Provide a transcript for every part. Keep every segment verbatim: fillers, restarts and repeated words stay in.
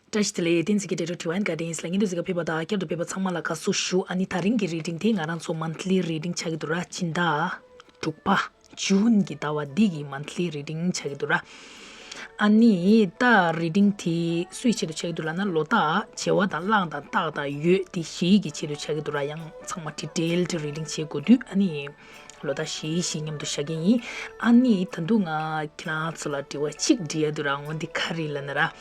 བཀྲ་ཤིས་བདེ་ལེགས། བསྟན་འཛིན་གྱི་འགྲོ་གྲོན་ཨན་ག་ཌེན་ལ་སྙིང་ཐག་པ་ནས་བཀྲ་ཤིས་བདེ་ལེགས། བསྐྱར་དུ་ཕེབས་པ་དང་བསྐྱར་དུ་ཕེབས་པ་ཚང་མ་ལ་དགའ་བསུ་ཞུ། ཨ་ནི་ད་རིང་གི་རི་ཌིང་དེ་ང་རང་ཚོ་མན་ཐི་ལི་རི་ཌིང་ཆགས་ཀྱི་འདུག་ར། སྤྱི་ཟླ་དྲུག་པ། ཇུན་གྱི་ཟླ་བ་འདི་གི་མན་ཐི་ལི་རི་ཌིང་ཆགས་ཀྱི་འདུག་ར། ཨ་ནི་ད་རི་ཌིང་དེ་སུའི་ཆེད་དུ་ཆགས་ཀྱི་འདུག་ལབ་ན། ལོ་རྟགས་བྱེ་བ་དང་གླང་དང་སྟག་དང་འོད་དེ་བཞིའི་གི་ཆེད་དུ་ཆགས་ཀྱི་འདུག་ར། ཡང་ཚང་མ་ཌི་ཊེལ་ཌི་རི་ཌིང་བྱེད་དགོས་དུས། ཨ་ནི་ལོ་རྟགས་བཞི་བཞི་མཉམ་དུ་བཞག་གི་ཡིན། ཨ་ནི་ད་དུང་ང་ཁྱེད་རང་ཚོ་ལ་དྲི་བ་གཅིག་འདྲི་ཡ་འདུག་ར། འོ་འདི་ག་རེ་ལབ་ན་ར།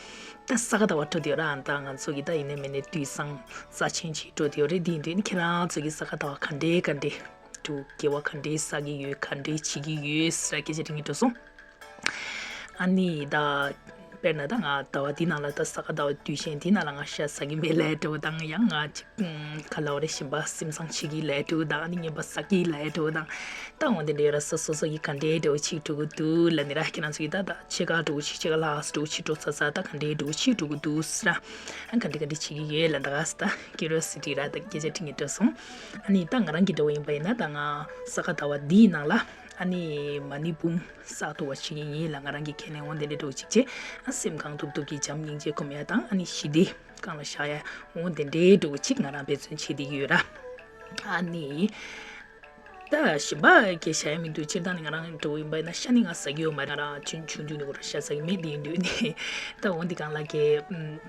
ད་ས་ག་ཟླ་བ་འགྲོ་དེ་ཡོད་ར། ཨ་ད་ང་ཚོ་གི་ད་ཡིན་ནའི་མིན་ནའི་དུས་བཟང་རྩ་ཆེན་ཅིག་འགྲོ་དེ་ཡོད་རེད། འདི་ཡིན་དུས་ནི་ཁྱེད་རང་ཚོ་གི་ས་ག་ཟླ་བ་ག་འདྲའི་ག་འདྲའི་འདུག་དགེ་བ་ག་འདྲའི་བསགས་ཀྱི་ཡོད། ག་འདྲའི་བྱེད་ཀྱི་ཡོད་ཟེར་ར་སྐད་ཆ་དྲི་ངེས་འགྲོ་སོང་། ཨ་ནི་ད་དཔེར་ན་ད་ང་ཟླ་བ་འདི་ནང་ལ་ད་ས་ག་ཟླ་བ་དུས་ཆེན་འདི་ནང་ལ་ང་ཤ་ཟ་གི་མེད་ལབ་འདྲ་བོ་དང་། ཡང་ང་ཅིག་ཨུམ། ག་ལབ་རེད། གཞན་པ་སེམས་བཟང་བྱེད་ཀྱི་ལབ་འདྲ་བོ་དང་། ཨ་ནི་ངན་པ་བསགས་ཀྱི་ལབ་འདྲ་བོ་དང་། ད་འོ་དེ་འདྲ་ཡོད་ར། སོ་སོ་སོ་གི་ག་འདྲའི་འདྲ་བོ་ཅིག་འགྲོ་གི་འདུག་ལབ་ནི་ར། ཁྱེད་རང་ཚོ་གི་ད་ད་ཕྱེད་ཀ་འདྲ་བོ་ཅིག་ཕྱེད་ཀ་ལྷག་འདྲ་བོ་ཅིག་འགྲོ་ཚར་ཚར། ད་ག་འདྲའི་འདྲ་བོ་ཅིག་འགྲོ་གི་འདུག་ཟེར་ར། ཨ་ག་འདྲ་ག་འདྲ་བྱེད་ཀྱི་ཡོད་ལབ་ད་ག་ས་ད་ཀིའུ་རི་ཡོ་སི་ཊི་ར། ད་སྐད་ཆ་དྲི་ངེས་འགྲོ་སོང་། ཨ་ནི་ད་ང་རང་གི་འདྲ་བོ་ཡིན་པ་ཡིན་ན། ད་ང་ས་ག་ཟླ་བ་འདིའི་ནང་ལ་ཨ་ནི་མ་ཎི་འབུམ་བསགས་ཐུབ་པ་བྱེད་ཀྱི་ཡིན་ལབ། ང་རང་གི་ཁས་ལེན་འོ་དེ་འདྲའི་འདྲ་བོ་ཅིག་བྱས། ཨ་སེམས་གང་ཐུབ་ཐུབ་ཀྱིས་བྱམས་སྙིང་རྗེ་སྒོམ་ཡ་དང་། ཨ་ནི་ཞི་བདེ་གང་ལ་བཞག་ཡ་འོ་དེ་འདྲའི་འདྲ་བོ་ཅིག་ང་རང་འབད་བརྩོན་བྱེད་བསྡད་ཀྱི་ཡོད་ར། ཨ་ནི་ད་གཞན་པ་གས་བྱ་ཡ་མི་འདུག་སྤྱིར་བཏང་ནི་ང་རང་འདྲ་བོ་ཡིན་པ་ཡིན་ན་ཤ་ནི་ང་ཟ་གི་ཡོད་མ་རེད། ང་རང་ཆུང་ཆུང་ཆུང་ནི་ཁོ་རང་ཤ་ཟ་གི་མེད། དེ་ཡིན་དུས་ནི་ད་འོ་འདི་གང་ལ་གས་ཨུམ།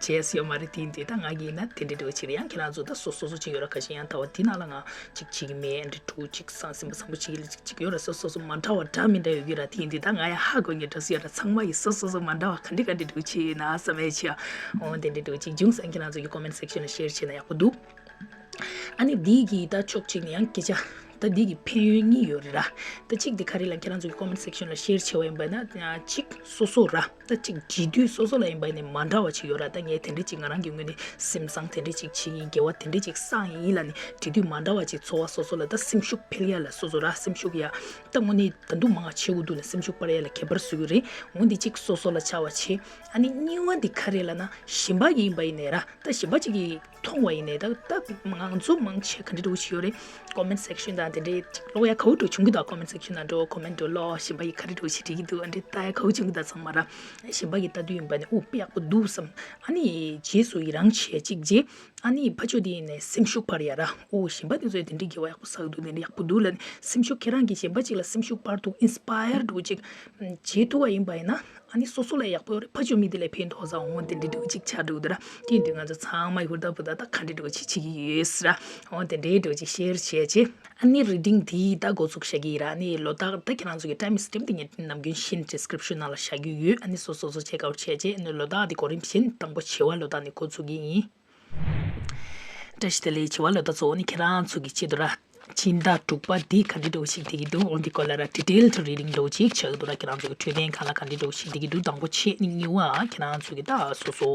བྱས་ཡོད་མ་རེད། དེ་ཡིན་དུས་ད་ང་གིས་ན་དེ་འདྲའི་འདྲ་བོ་ཅིག་རེད། ཡང་ཁྱེད་རང་ཚོ་ད་སོ་སོ་སོ་ཅིག་ཡོད་ར། ཁ་ཤས་ཡང་ཟླ་བ་འདི་ནང་ལ་ང་ཅིག་བྱེད་ཀྱི་མེད། འདྲ་འདྲ་བོ་ཅིག་བསམ། སེམས་པ་བཟང་པོ་བྱེད་ཀྱི་ཅིག་ཅིག་ཡོད་ར། སོ་སོ་སོ་མ་འདྲ་བ་འདྲ་མི་འདྲ་ཡོད་ཀྱི་ར། དེ་ཡིན་དུས་ད་ང་ཡང་ཧ་གོ་མཁན་འདྲ་བོ་ཅིག་ཡོད་ར། ཚང་མ་ཡིས་སོ་སོ་སོ་མ་འདྲ་བ་ག་འདྲ་ག་འདྲ་འདྲ་བོ་ཅིག་ཡོད་ན་བསམ་ཡས་ཅིག་ཡ། འོ་དེ་འདྲའི་འདྲ་བོ་ཅིག་བྱུང་ཙང་ཁྱེད་རང་ཚོ་གི་ཀོ་མེན་ཊི་སེག་ཤན་ལ་ཤེར་བྱས་ན་ཡག་པོ་འདུག་ཨ་ནི་འདི་གི་ད་ཕྱོགས་གཅིག་ནས་ཡང་སྐད་ཆ། ད་འདི་གི་ཕན་ཡོན་གཉིས་ཡོད་རེད་ར། ད་གཅིག་འདི་ག་རེ་ལབ་ན། ཁྱེད་རང་ཚོ་གི་ཀོ་མེན་ཊི་སེག་ཤན་ལ་ཤེར་བྱས་པ་ཡིན་པ་ན། གཅིག་སོ་སོ་ར། ད་གཅིག་བྲིས་དུས་སོ་སོ་ལ་ཡིན་པ་ནས་མ་འདྲ་བ་ཅིག་ཡོད་ར། ད་ངས་དེ་འདྲ་ཅིག་ང་རང་གི་ངོས་ནས་སེམས་བཟང་དེ་འདྲ་ཅིག་བྱེད་ཀྱི་ཡིན། དགེ་བ་དེ་འདྲ་ཅིག་བསགས་ཀྱི་ཡིན་ལབ་ནས་བྲིས་དུས་མ་འདྲ་བ་ཅིག་ཚོར་བ། སོ་སོ་ལ་ད་སེམས་ཤུགས་འཕེལ་ཡ་ལ་སོ་སོ་ར། སེམས་ཤུགས་ཡ་ད་དངོས་གནས་ད་དུང་མང་བ་བྱེད་དགོས་འདུག་ལབ་སེམས་ཤུགས་སྤར་ཡ་ལ་ཁྱད་པར་བཟོ་གི་རེད། འོ་འདི་གཅིག་སོ་སོ་ལ་ཆགས་པ་བྱེད། ཨ་ནི་གཉིས་པ་འདི་ག་རེ་ལབ་ན། གཞན་པ་གི་ཡིན་པ་ཡིན་ནའི་ར། ད་གཞན་པ་ཅིག་གིས་མཐོང་བ་ཡིན་ནའི་ད་ད་ང་ཚོ་མང་ཆེ་ག་འདྲ་འདྲ་བོ་ཞིག་ཡོད་རེད། ཀོ་མེན་ཊི་སེག་ཤན་དང་དེ་འདྲའི་ཅིག་ཀློག་ཡ་དགའ་པོ་འདྲ་བོ་བྱུང་གི་འདུག་ཀོ་མེན་ཊི་སེག་ཤན་ནང་འགྲོ། ཀོ་མེན་ཊི་འདྲ་བོ་ཀློག་གཞན་པ་ཡིས་ག་རེ་འདྲ་བོ་ཞིག་བྲིས་ཀྱི་འདུག་ཨ་འདྲ་ལྟ་ཡ་དགའ་པོ་བྱུང་གི་འདུག་ཚང་མ་ར། གཞན་པ་གིས་ལྟ་དུས་ཡིན་པ་ནས་ཨོ་དཔེ་ཡག་པོ་འདུག་བསམ། ཨ་ནི་རྗེས་སུ་ཡི་རང་བྱེད་ཅིག་རྗེས། ཨ་ནི་ཕར་ཕྱོགས་དེ་ཡིན་ནའི་སེམས་ཤུགས་སྤར་ཡ་ར། ཨོ་གཞན་པ་དེ་ཚོས་དེ་འདྲའི་དགེ་བ་ཡག་པོ་བསགས་འདུག་དེ་འདྲ་ཡག་པོ་འདུག་ལབ་ནས་སེམས་ཤུགས། ཁྱེད་རང་གིས་གཞན་པ་ཅིག་ལ་སེམས་ཤུགས་སྤར་འདུག་ཨིན་སི་པ་ཡར་འདྲ་བོ་ཅིག་བྱེད་ཐུབ་པ་ཡིན་པ་ཡིན་ན། ཨ་ནི་སོ་སོ་ལ་ཡག་པོ་རེད། ཕར་ཕྱོགས་མི་དེ་ལ་ཕན་ཐོགས་ས་འོང་། དེ་འདྲའི་འདྲ་བོ་ཅིག་ཆགས་འགྲོ་གི་འདུག་ར། དེ་ཡིན་དུས་ང་ཚོ་ཚང་མ་ཧུར་ཐག་ཧུར་ཐག་ད་ག་འདྲའི་འདྲ་བོ་ཅིག་བྱེད་ཀྱི་ཡོད་ཟེར་ར། འོ་དེ་འདྲའི་འདྲ་བོ་ཅིག་ཤེར་བྱས་རྗེས། ཨ་ནི་རི་ཌིང་དེ་ད་འགོ་ཚུགས་བཞག་གི་ཡིན་ར། ཨ་ནི་ལོ་རྟགས་ད་ཁྱེད་རང་ཚོ་གི་ཊའིམ་སི་ཊེམ་དེ་ངས་ནམ་རྒྱུན་བཞིན་ཌི་སི་ཀི་རིབ་ཤན་ནང་ལ་བཞག་གི་ཡོད། ཨ་ནི་སོ་སོ་སོ་ཅེག་ཨའུཊ་བྱས་རྗེས། ཨ་ནི་ལོ་རྟགས་དེ་གོ་རིམ་བཞིན་དང་པོ་བྱེ་བ་ལོ་རྟགས་ནས་འགོ་ཚུགས་ཀྱི་ཡིན། བཀྲ་ཤིས་བདེ་ལེགས། བྱེ་བ་ལོ་རྟགས་ཚོ་ནི་ཁྱེད་རང་ཚོ་གི་ཆེད་དུ་ར། སྤྱི་ཟླ་དྲུག་པ་འདི་ག་འདྲ་འདྲ་བོ་ཞིག་བསྡད་ཀྱི་འདུག་འོ་འདི་སྐོར་ལ་ར་ཌི་ཊེལ་ཌི་རི་ཌིང་འདྲ་བོ་ཅིག་ཆགས་ཀྱི་འདུག་ར། ཁྱེད་རང་ཚོ་གི་འཕྲོད་བསྟེན་སྒང་ལ་ག་འདྲ་འདྲ་བོ་ཞིག་བསྡད་ཀྱི་འདུག་དང་པོ་བྱས་ནི་གཉིས་པ་ཁྱེད་རང་ཚོ་གི་ད་སོ་སོ་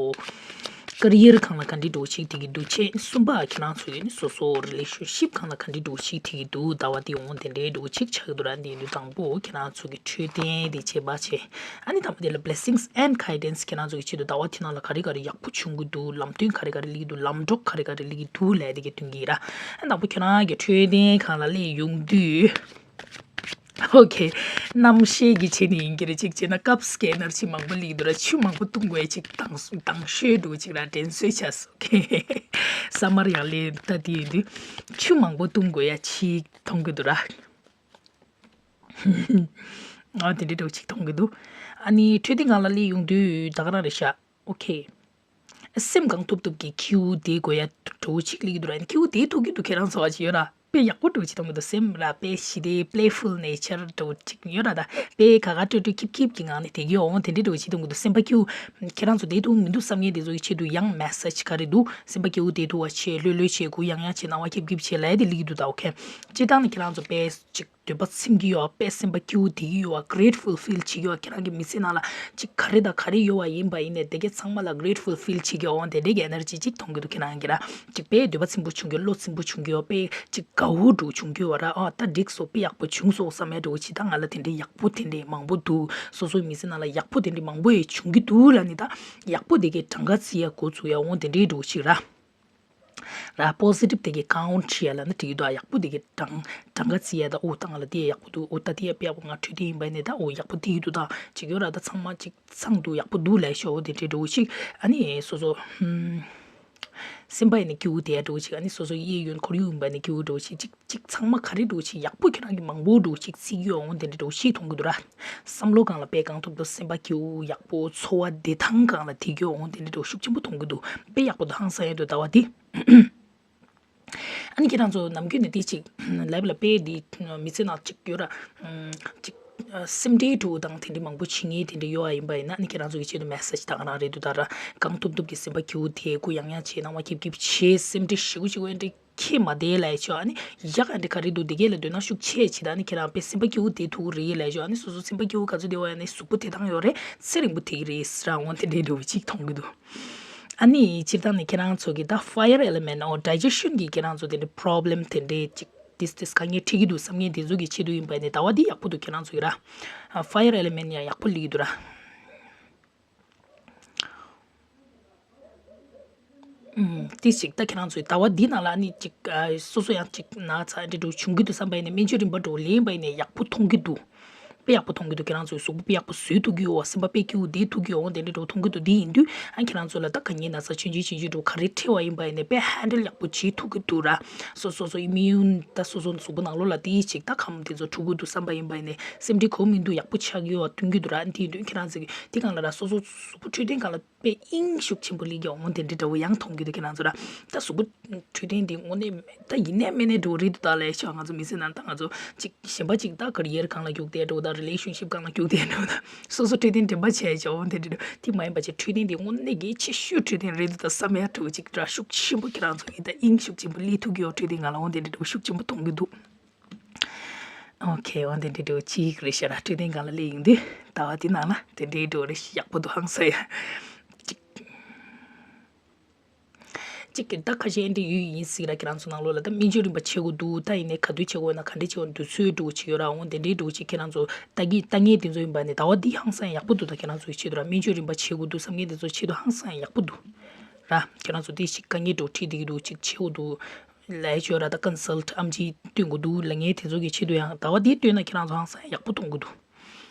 ཀེ་རི་ཡར་སྒང་ལ་ག་འདྲ་འདྲ་བོ་ཞིག་བསྡད་ཀྱི་འདུག་བྱས་གསུམ་པ་ཁྱེད་རང་ཚོ་གི་ནི་སོ་སོ་རི་ལེ་ཤན་ཤིབ་སྒང་ལ་ག་འདྲ་འདྲ་བོ་ཞིག་བསྡད་ཀྱི་འདུག་ཟླ་བ་འདི་འོ་དེ་འདྲའི་འདྲ་བོ་ཅིག་ཆགས་ཀྱི་འདུག་ར། འདི་ཡིན་དུས་དང་པོ་ཁྱེད་རང་ཚོ་གི་འཕྲོད་བསྟེན་དེ་བྱས་པ་བྱས། ཨ་ནི་དང་པོ་དེ་ལ་Blessings and Guidance ཁྱེད་རང་ཚོ་གི་ཆེད་དུ་ཟླ་བ་དེ་ནང་ལ་ག་རེ་ག་རེ་ཡག་པོ་བྱུང་གི་འདུག་ལམ་སྟོན་ག་རེ་ག་རེ་སླེབས་ཀྱི་འདུག་ལམ་གྲོགས་ག་རེ་ག་རེ་སླེབས་ཀྱི་འདུག་ལབ་དེ་གའི་སྟོན་གྱི་ཡིན་ར། ཨ་དང་པོ་ཁྱེད་རང་གི་འཕྲོད་བསྟེན་སྒང་ལ་སླེབས་ཡོང་དུས། ཨོ་ཁེ། གནམ་གཤིས་ཀྱི་ཆེད་ནས་ཡིན་གྱི་རེད། ཅིག་བྱས་ན་ཀབ་སི་ཀྱི་ཨེ་ནར་ཇི་མང་པོ་སླེབས་ཀྱི་འདུག་ར། ཆུ་མང་པོ་བཏུང་དགོས་ཡ་ཅིག་དྭངས་དྭངས་ཤོས་འདུག་ཅིག་ར། དྲན་གསོས་བྱས་སོང་། ཨོ་ཁེ། ས་མར་ཡང་སླེབས་ད་དེ་ཡིན་དུས། ཆུ་མང་པོ་བཏུང་དགོས་ཡ་ཅིག་མཐོང་གི་འདུག་ར། ཨ་དེ་འདྲའི་འདྲ་བོ་ཅིག་མཐོང་གི་འདུག་ཨ་ནི་འཕྲོད་བསྟེན་སྒང་ལ་སླེབས་ཡོང་དུས་ད་ག་རང་རེད་ཤག་ཨོ་ཁེ། སེམས་གང་ཐུབ་ཐུབ་ཀྱིས་ཁྱེའུ་བསྡད་དགོས་ཡ་འདྲ་བོ་ཅིག་སླེབས་ཀྱི་འདུག་ར། ཨ་ནི་ཁྱེའུ་བསྡད་ཐུབ་ཀྱི་འདུག་ཁྱེད་རང་ཚོ་བ་ཅིག་ཡོད་ར། དཔེ་ཡག་པོ་འདྲ་བོ་ཅིག་མཐོང་གི་འདུག་སེམས་ར་དཔེ་ཞི་བདེ་པི་ལེ་ཕུལ་ནེ་ཅར་འདྲ་བོ་ཅིག་ཡོད་ར། ད་དཔེ་ཁ་ཁ་སྤྲོ་སྤྲོ་ཁིབ་ཁིབ་ཀྱི་ངང་ནས་བསྡད་ཀྱི་ཡོད། འོང་དེ་འདྲའི་འདྲ་བོ་ཅིག་མཐོང་གི་འདུག་སེམས་པ་ཁྱེའུ། ཁྱེད་རང་ཚོ་བསྡད་ཐུབ་མི་འདུག་བསམ་མཁན་དེ་ཚོ་ཡི་ཆེད་དུ་ཡང་མེ་སེ་ཇི་ག་རེ་འདུག་སེམས་པ་སྐྱིད་པོ་བསྡད་ཐུབ་པ་བྱེད། ལྷོད་ལྷོད་བྱེད། གུ་ཡངས་ཡངས་བྱེད། སྣང་བ་ཁེབས་ཁེབས་བྱེད་ལབ་ཡ་དེ་སླེབས་ཀྱི་འདུག་ད་ཨོ་ཁེ། སྤྱིར་བཏང་ནི་ཁྱེད་རང་ཚོ་དཔེ་ཅིག་འདོད་པ་ཚིམ་གྱི་ཡོད། དཔེ་སེམས་པ་སྐྱིད་པོ་བསྡད་ཀྱི་ཡོད། གེ་རེ་ཊི་ཕུལ་ཕིལ་བྱེད་ཀྱི་ཡོད། ཁྱེད་རང་གི་མི་ཚེ་ནང་ལ་ཅིག་ག་རེ་དང་ག་རེ་ཡོད་པ་ཡིན་པ་ཡིན་ནའི་དེ་གའི་ཚང་མ་ལ་གེ་རེ་ཊི་ཕུལ་ཕིལ་བྱེད་ཀྱི་ཡོད། འོ་དེ་འདྲའི་གི་ཨེ་ནར་ཇི་ཅིག་མཐོང་གི་འདུག་ཁྱེད་རང་གི་ར། ཅིག་དཔེ་འདོད་པ་ཚིམ་པོ་བྱུང་གི་ཡོད། བློ་ཚིམ་པོ་བྱུང་གི་ཡོད། དཔེ་ཅིག་དགའ་བོ་འདྲ་བོ་བྱུང་གི་ཡོད་ར། ཨ་ད་འགྲིག་སོང་། དཔེ་ཡག་པོ་བྱུང་སོང་བསམ་ཡ་འདྲ་བོ་ཅིག་ད་ང་ལ་དེ་འདྲའི་ཡག་པོ་དེ་འདྲའི་མང་པོ་འདུག་སོ་སོའི་མི་ཚེ་ནང་ལ་ཡག་པོ་དེ་འདྲའི་མང་པོ་ཡི་བྱུང་གི་འདུག་ལབ་ནི་ད་ཡག་པོ་དེ་གའི་གྲངས་ཀ་བརྩི་ཡ་འགོ་ཚུགས་ཡ། འོ་དེ་འདྲའི་འདྲ་བོ་ཅིག་ར། ར་པོ་སི་ཊིབ་དེ་གི་ཀའུན་ཊི་བྱས་ལབ་ན་འགྲིག་གི་འདུག་ཨ། ཡག་པོ་དེ་གི་གྲངས་གྲངས་ཀ་བརྩི་ཡ་ད། འོ་ད་ང་ལ་དེ་ཡག་པོ་འདུག་འོ་ད་དེ་ཡ་དཔེ་ཡག་པོ། ང་འཕྲོད་བསྟེན་ཡིན་པ་ནས་ད་འོ་ཡག་པོ་དེ་ཡི་འདུག་ད་ཅིག་ཡོད་ར། ད་ཚང་མ་ཅིག་ཚང་འདུག་ཡག་པོ་འདུག་ལབ་ཤོག་འོ་དེ་འདྲའི་འདྲ་བོ་ཞིག་ཨ་ནི་སོ་སོ་ཧུམ། སེམས་པ་ཡིན་ན་སྐྱིད་པོ་དེ་འདྲ་བོ་ཞིག་ཨ་ནི་སོ་སོ་གཡས་གཡོན་ཁོར་ཡུག་ཡིན་པ་ནས་སྐྱིད་པོ་འདྲ་བོ་ཞིག་ཅིག་ཅིག་ཚང་མ་ག་རེ་འདྲ་བོ་ཞིག་ཡག་པོ་ཁྱེད་རང་གི་མང་པོ་འདྲ་བོ་ཞིག་བརྩི་གི་ཡོད་འོང་དེ་འདྲ་འདྲ་བོ་ཞིག་མཐོང་གི་འདུག་ར། བསམ་བློ་སྒང་ལ་དཔེ་གང་ཐུབ་ཐུབ་སེམས་པ་སྐྱིད་པོ་ཡག་པོ་འཚོ་བ་བདེ་ཐང་སྒང་ལ་དེ་གི་འོང་དེ་འདྲ་འདྲ་བོ་ཤུགས་ཆེན་པོ་མཐོང་གི་འདུག་དཔེ་ཡག་པོ་འདུག་ཧང་སང་ཡ་འདུག་ཟླ་བ་འདི། ཨ་ནི་ཁྱེད་རང་ཚོ་ནམ་རྒྱུན་ནས་དེ་ཅིག་ལབ་ལ་དཔེ་འདི་མི་ཚེ་ནང་ཅིག་ཡོད་ར། ཅིག་སེམས་ཁྲལ་འདྲ་བོ་དང་དེ་འདྲ་མང་པོ་བྱེད་མཁན་དེ་འདྲ་ཡོད་པ་ཡིན་པ་ཡིན་ན་ཨ་ནི་ཁྱེད་རང་ཚོ་གི་ཆེད་དུ་མེ་སེ་ཇི་ད་ག་རང་རེད་འདུག་ད་ར། གང་ཐུབ་ཐུབ་ཀྱི་སེམས་པ་སྐྱིད་པོ་དེ་གུ་ཡང་ཡང་བྱེད། སྣང་བ་སྐྱིད་སྐྱིད་བྱེད། སེམས་ཁྲལ་ཞེ་པོ་ཞེ་པོ་འདྲ་ཁྱེད་མ་བསྡད་ལབ་ཡ་ཆོག་ཨ་ནི་ཡག་ག་འདྲ་ག་རེ་འདུག་དེ་གས་ལ་འདོད་སྣང་ཤུགས་ཆེ་བྱེད་ད། ཨ་ནི་ཁྱེད་རང་དཔེ་སེམས་པ་སྐྱིད་པོ་དེ་ཐུག་གི་རེད་ལབ་ཡ་ཆོག་ཨ་ནི་སོ་སོ་སེམས་པ་སྐྱིད་པོ་ག་ཚོད་བསྡད་པ་ཡིན་ན་གཟུགས་པོ་དེ་དང་ཡོད་རེད། ཚེ་རིང་པོ་དེ་གི་རེད་ཟེར་འོང་དེ་འདྲའི་འདྲ་བོ་ཅིག་མཐོང་གི་འདུག་ཨ་ནི་སྤྱིར་བཏང་ནས་ཁྱེད་རང་ཚོ་གི་ད་ཕ་ཡར་ཨེ་ལི་མེན་ཊི་འོ་ཌའི་ཇེ་ཤན་གི་ཁྱེད་རང་ཚོ་དེ་འདྲའི་པོ་རོབ་ལེམ་དེ་འདྲའི་ཅིག་དེ་དེ་དཀའ་ངལ་འཕྲད་ཀྱི་འདུག་བསམ་མཁན་དེ་ཚོ་གི་ཆེད་དུ་ཡིན་པ་ནས་ཟླ་བ་འདི་ཡག་པོ་འདུག་ཁྱེད་རང་ཚོ་གི་ར། ཕ་ཡར་ཨེ་ལི་མེན་ཊི་ཡང་ཡག་པོ་སླེབས་ཀྱི་འདུག་ར། ཨུམ། ཏིས་ཅིག་ད་ཁྱེད་རང་ཚོས་ཟླ་བ་འདི་ནང་ལ་ནི་ཅིག་ཨ། སོ་སོ་ཡང་ཅིག་ན་ཚ་འདྲ་འདྲ་བྱུང་གི་འདུག་བསམ་པ་ཡིན་ན་སྨན་བཅོས་རིམ་པ་འདྲ་ལེན་པ་ཡིན་ན་ཡག་པོ་མཐོང་གི་འདུག་དཔེ་ཡག་པོ་མཐོང་གི་འདུག་ཁྱེད་རང་ཚོའི་གཟུགས་པོ་དཔེ་ཡག་པོ་བཟོས་ཐུབ་ཀྱི་ཡོད་པ། སེམས་པ་དཔེ་སྐྱིད་པོ་བསྡད་ཐུབ་ཀྱི་ཡོད་པ་དེ་འདྲ་འདྲ་མཐོང་གི་འདུག་དེ་ཡིན་དུས་ཨ་ཁྱེད་རང་ཚོ་ལ་ད་དཀའ་ངལ་ན་ཚ་ཆུང་ཆུང་ཆུང་ཆུང་འདྲ་ག་རེ་འཕྲད་པ་ཡིན་པ་ཡིན་ན་དཔེ་ཧན་ཌལ་ཡག་པོ་བྱེད་ཐུབ་ཀྱི་འདུག་ར། སོ་སོ་སོ་ཨི་མིའུན་ད་སོ་སོ་གཟུགས་པོ་ནང་ལོགས་ལ་དེ་ཅིག་ད་ཁམས་དེ་ཚོ་འཁྲུག་གི་འདུག་བསམ་པ་ཡིན་པ་ཡིན་ན་སེམས་ཁྲལ་གོ་མི་འདུག་ཡག་པོ་ཆགས་ཀྱི་ཡོད་པ་སྟོན་གྱི་འདུག་ར། དེ་ཡིན་དུས་ཁྱེད་རང་ཚོ་གི་དེ་སྒང་ལ་ར་སོ་སོ་གཟུགས་པོ་འཕྲོད་བསྟེན་སྒང་ལ་དཔེ་དབྱིངས་ཤུགས་ཆེན་པོ་སླེབས་ཀྱི་འོང་དེ་འདྲ་འདྲ་བོ་ཡང་མཐོང་གི་འདུག་ཁྱེད་རང་ཚོ་ར། ད་གཟུགས་པོ་འཕྲོད་བསྟེན་འདི་དངོས་གནས་ད་ཡིན་ནའི་མིན་ནའི་འགྲོ་རེད་འདུག་ད་ལས་ཤོག་ང་ཚོ་མི་ཚེ་ནང་ད་ང་ཚོ་ཅིག་གཞན་པ་ཅིག་ད་ཀེ་རི་ཡར་སྒང་ལ་རྒྱུགས་བསྡད་འགྲོ་ད་རི་ལེ་ཤན་ཤིབ་སྒང་ལ་རྒྱུགས་བསྡད་འགྲོ་ད་སོ་སོ་འཕྲོད་བསྟེན་དྲན་པ་བྱས་བྱས་འོང་དེ་འདྲ་འདྲ་དེ་མ་ཡིན་པ་ཅིག་འཕྲོད་བསྟེན་འདི་དངོས་གནས་གལ་ཆེ་ཤོས་འཕྲོད་བསྟེན་རེད་འདུག་ད་བསམ་ཡ་འགྲོ་ཅིག་ད་ཤུགས་ཆེན་པོ་ཁྱེད་རང་ཚོ་ཡིན་ད་དབྱིངས་ཤུགས་ཆེན་པོ་སླེབས་ཐུབ་ཀྱི་ཡོད་འཕྲོད་བསྟེན་སྒང་ལ་འོང་དེ་འདྲ་འདྲ་ཤུགས་ཆེན་པོ་མཐོང་གི་འདུག་ཨོ་ཁེ། འོ་དེ་འདྲའི་འདྲ་བོ་ཅིག་རེད་ཤག་ར། འཕྲོད་བསྟེན་སྒང་ལ་སླེབས་ཡོང་དུས་ཟླ་བ་འདི་ནང་ལ་དེ་འདྲའི་འདྲ་བོ་རེད་ཤག་ཡག་པོ་འདུག་ཧང་སང་ཡ། ཅིག་ཅིག་གི་ད་ཁ་ཤས་འདྲ་ཡོད་ཡིན་སྲིད་ར། ཁྱེད་རང་ཚོ་ནང་ལོགས་ལ་ད་སྨན་བཅོས་རིམ་པ་བྱེད་དགོས་འདུག་ད་ཡིན་ནའི་ག་དུས་བྱེད་དགོས་ན་ག་འདྲ་བྱེད་དགོས་འདུག་ཚོད་འདྲ་བོ་ཅིག་ཡོད་ར། འོ་དེ་འདྲའི་འདྲ་བོ་ཅིག་ཁྱེད་རང་ཚོ་ལྟ་གི་ལྟ་ངན་དེ་ཚོ་ཡིན་པ་ནས་ཟླ་བ་འདི་ཧང་སང་ཡག་པོ་འདུག་ད་ཁྱེད་རང་ཚོའི་ཆེད་དུ་ར་སྨན་བཅོས་རིམ་པ་བྱེད་དགོས་འདུག་བསམ་མཁན་དེ་ཚོ་ཆེད་དུ་ཧང་སང་ཡག་པོ་འདུག་ར། ཁྱེད་རང་ཚོ་དེ་ཞིག་དཀའ་ངལ་འདྲ་བོ་འཕྲད་བསྡད་ཀྱི་འདུག་ཅིག་བྱེད་དགོས་འདུག་ལས་བྱོས་ར་ད་ཀོན་སལ་ཊི་ཨེམ་ཆི་སྟོན་དགོས་འདུག་ལབ་མཁན་དེ་ཚོ་གི་ཆེད་དུ་ཡང་ཟླ་བ་འདི་བཏོན་ན་ཁྱེད་རང་ཚོ་ཧང་སང་ཡག་པོ་མཐོང་གི་འདུག་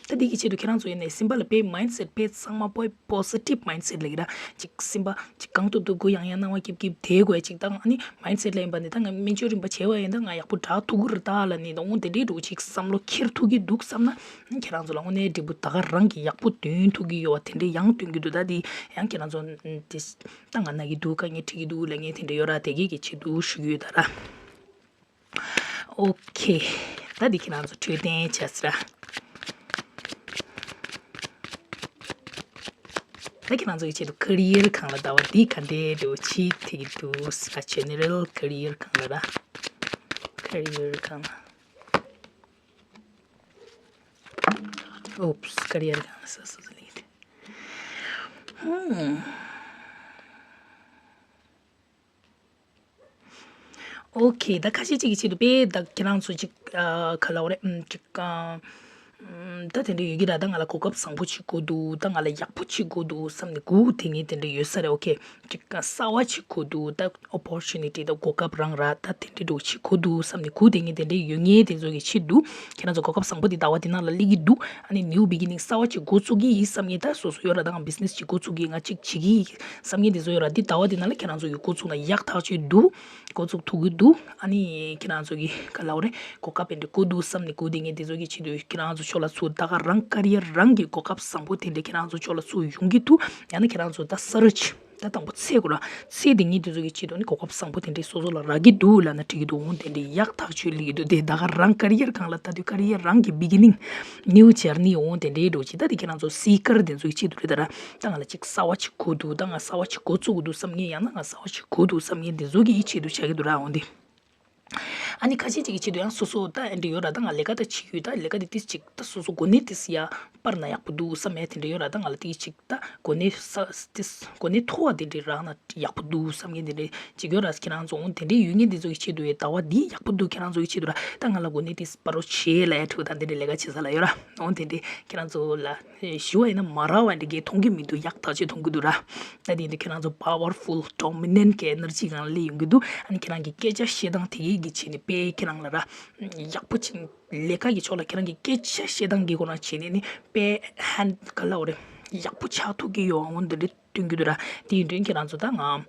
ད་འདི་གི་ཆེད་དུ་ཁྱེད་རང་ཚོ་ཡིན་ནའི་སེམས་པ་ལ་དཔེ་མའིན་སེ་ཊི་དཔེ་ཚང་མ་པོ་པོ་སི་ཊིབ་མའིན་སེ་ཊི་ལབ་ཀྱི་ར། ཅིག་སེམས་པ་ཅིག་གང་ཐུབ་ཐུབ་གུ་ཡང་ཡང་སྣང་བ་སྐྱིད་སྐྱིད་བསྡད་དགོས་ཅིག་ད་ཨ་ནི་མའིན་སེ་ཊི་ལ་ཡིན་པ་ནི་ད་ང་སྨན་བཅོས་རིམ་པ་བྱས་པ་ཡིན་ད་ང་ཡག་པོ་དྲག་ཐུབ་ཀྱི་རེད་ད་ལབ་ནི་ད་འོ་དེ་འདྲའི་འདྲ་བོ་ཅིག་བསམ་བློ་འཁྱེར་ཐུབ་ཀྱི་འདུག་བསམ་ན་ཁྱེད་རང་ཚོ་ལ་དངོས་གནས་འབྲས་བུ་ད་ག་རང་གི་ཡག་པོ་འདོན་ཐུབ་ཀྱི་ཡོད་པ་དེ་འདྲའི་ཡང་སྟོན་གྱི་འདུག་ད་དེ་ཡང་ཁྱེད་རང་ཚོ་དེ། ད་ང་ན་གི་འདུག་དཀའ་ངལ་འཕྲད་ཀྱི་འདུག་ལབ་མཁན་དེ་འདྲ་ཡོད་ར། དེ་གས་ཀྱི་ཆེད་དུ་ཞུ་གི་ཡོད་ད་ར། ཨོ་ཁེ། ད་འདི་ཁྱེད་རང་ཚོ་འཕྲོད་བསྟེན་བྱས་ཟེར་ར། ད་ཁྱེད་རང་ཚོ་གི་ཆེད་དུ་ཀེ་རི་ཡར་སྒང་ལ་ཟླ་བ་འདི་ག་འདྲའི་འདྲ་བོ་ཅིག་འཕྲད་ཀྱི་འདུག་ཟེར་ར། ཇེ་ནེ་རལ་ཀེ་རི་ཡར་སྒང་ལ་ར། ཀེ་རི་ཡར་སྒང་ལ། ཨོབས། ཀེ་རི་ཡར་སྒང་ལ་སོ་སོ་སོ་ལེགས། ཧུམ། ཨོ་ཁེ། ད་ཁ་ཤས་ཅིག་གི་ཆེད་དུ་དཔེ་ད་ཁྱེད་རང་ཚོ་ཅིག་ཨ་ག་ལབ་དགོས་རེད། ཨམ་ཅིག་ཨ་ཨམ་ད་དེ་འདྲ་ཡོད་ཀྱི་ར། ད་ང་ལ་གོ་སྐབས་བཟང་པོ་ཅིག་དགོས་འདུག་ད་ང་ལ་ཡག་པོ་ཅིག་དགོས་འདུག་བསམ་ནས་སྒུག་བསྡད་མཁན་དེ་འདྲ་ཡོད་ས་རེད། ཨོ་ཁེ། ཅིག་གསར་པ་ཅིག་དགོས་འདུག་ད་ཨོ་པོར་ཅུ་ནི་ཊི་ད་གོ་སྐབས་རང་ར་ད་དེ་འདྲ་འདྲ་བོ་ཅིག་དགོས་འདུག་བསམ་ནས་སྒུག་བསྡད་མཁན་དེ་འདྲ་ཡོད་མཁན་དེ་ཚོ་གི་ཆེད་དུ་ཁྱེད་རང་ཚོ་གོ་སྐབས་བཟང་པོ་འདི་ཟླ་བ་འདི་ནང་ལ་སླེབས་ཀྱི་འདུག་ཨ་ནི་ནིའུ་བི་གི་ནིང་གསར་པ་ཅིག་འགོ་བཙུགས་ཀྱི་ཡིན་བསམ་མཁན་ད་སོ་སོ་ཡོད་ར། ད་ང་བི་ཛི་ནེ་སི་ཅིག་འགོ་བཙུགས་ཀྱི་ཡིན། ང་ཅིག་བྱེད་ཀྱི་ཡིན་བསམ་མཁན་དེ་ཚོ་ཡོད་ར། འདི་ཟླ་བ་འདི་ནང་ལ་ཁྱེད་རང་ཚོ་ཡོད་འགོ་བཙུགས་ན་ཡག་ཐག་ཆོད་འདུག་འགོ་བཙུགས་ཐུབ་ཀྱི་འདུག་ཨ་ནི་ཁྱེད་རང་ཚོ་གི་ག་ལབ་དགོས་རེད། གོ་སྐབས་དེ་འདྲ་དགོས་འདུག་བསམ་ནས་སྒུག་བསྡད་མཁན་དེ་ཚོ་གི་ཆེད་དུ་ཁྱེད་རང་ཚོ་ཕྱོགས་ལ་ཚུར་ད་ག་རང་ཀེ་རི་ཡར་རང་གི་གོ་སྐབས་བཟང་པོ་དེ་འདྲ་ཁྱེད་རང་ཚོ་ཕྱོགས་ལ་ཚུར་ཡོང་གི་འདུག་ཡང་ན་ཁྱེད་རང་ཚོ་ད་ས་རུ་ཆི་ད་དང་པོ་འཚོལ་དགོས་ར། འཚོལ་བསྡད་མཁན་དེ་ཚོ་གི་ཆེད་དུ་ནི་གོ་སྐབས་བཟང་པོ་དེ་འདྲ་སོ་སོ་ལ་རག་གི་འདུག་ལབ་ན་འགྲིག་གི་འདུག་འོང་དེ་འདྲ་ཡག་ཐག་ཆོད་སླེབས་ཀྱི་འདུག་དེ་ད་ག་རང་ཀེ་རི་ཡར་སྒང་ལ་ད་དུང་ཀེ་རི་ཡར་རང་གི་བི་གི་ནིང་ནིའུ་ཇར་ནི་འོང་དེ་འདྲའི་འགྲོ་ཅིག་ད་དེ་ཁྱེད་རང་ཚོ་སི་ཀར་དེ་ཚོ་གི་ཆེད་དུ་རེད་ད་ར། ད་ང་ལ་ཅིག་གསར་པ་ཅིག་དགོས་འདུག་ད་ང་གསར་པ་ཅིག་འགོ་བཙུགས་དགོས་འདུག་བསམ་མཁན་ཡང་ན་ང་གསར་པ་ཅིག་དགོས་འདུག་བསམ་མཁན་དེ་ཚོ་གི་ཆེད་དུ་བྱ་གི་འདུག་ར། འོང་དེ། ཨ་ནི་ཁ་ཤས་ཅིག་གི་ཆེད་དུ་ཡང་སོ་སོ་ད་ཨེ་འདྲ་ཡོད་ར། ད་ང་ལས་ཀ་ད་བྱེད་ཡོད། ད་ལས་ཀ་དེ་ཏིས་ཅིག་ད་སོ་སོ་གོ་གནས་ཏིས་ཡ་སྤར་ན་ཡག་པོ་འདུག་བསམ་ཡ་དེ་འདྲ་ཡོད་ར། ད་ང་ལ་ཏིས་ཅིག་ད་གོ་གནས་ས་ཏིས་གོ་གནས་མཐོ་བ་དེ་འདྲ་རག་ན་ཡག་པོ་འདུག་བསམ་མཁན་དེ་འདྲ་ཅིག་ཡོད་ར། ཁྱེད་རང་ཚོ་འོ་དེ་འདྲ་ཡོད་མཁན་དེ་ཚོ་གི་ཆེད་དུ་ཡ་ཟླ་བ་འདི་ཡག་པོ་འདུག་ཁྱེད་རང་ཚོ་གི་ཆེད་དུ་ར། ད་ང་ལ་གོ་གནས་ཏིས་སྤར་རོགས་བྱེད་ལ་ཡ་ཁྲུ་ད་འདི་འདྲ་ལས་ཀ་བྱེད་ས་ལ་ཡོད་ར། འོ་དེ་འདྲ་ཁྱེད་རང་ཚོ་ལ་ཞུ་བ་ཡིན་ན་མ་རག་པ་འདི་གས་མཐོང་གི་མི་འདུག་ཡག་ཐག་ཆོད་མཐོང་གི་འདུག་ར། ད་དེ་འདི་ཁྱེད་རང་ཚོ་powerful dominant གི་energy སྒང་ལ་སླེབས་ཡོང་གི་འདུག་ཨ་ནི་ཁྱེད་རང་གི་སྐད་ཆ་བཤད་སྟངས་དེ་གའི་གི་བྱས་ནས་དཔེ་ཁྱེད་རང་ལ་ར་ཡག་པོ་ཅིག་ལས་ཀ་གི་ཕྱོགས་ལ་ཁྱེད་རང་གི་སྐད་ཆ་བཤད་སྟངས་ཀྱི་སྒོ་ནས་བྱས་ནས་ནི་དཔེ་ཧན་ག་ལ་འོ་རེ་ཡག་པོ་ཆགས་ཐུབ་ཀྱི་ཡོད་འོ་འདི་འདྲ་སྟོན་གི་འདུག་ར། དེ་ཡིན་དུས་ཁྱེད་རང་ཚོ་ད་ང་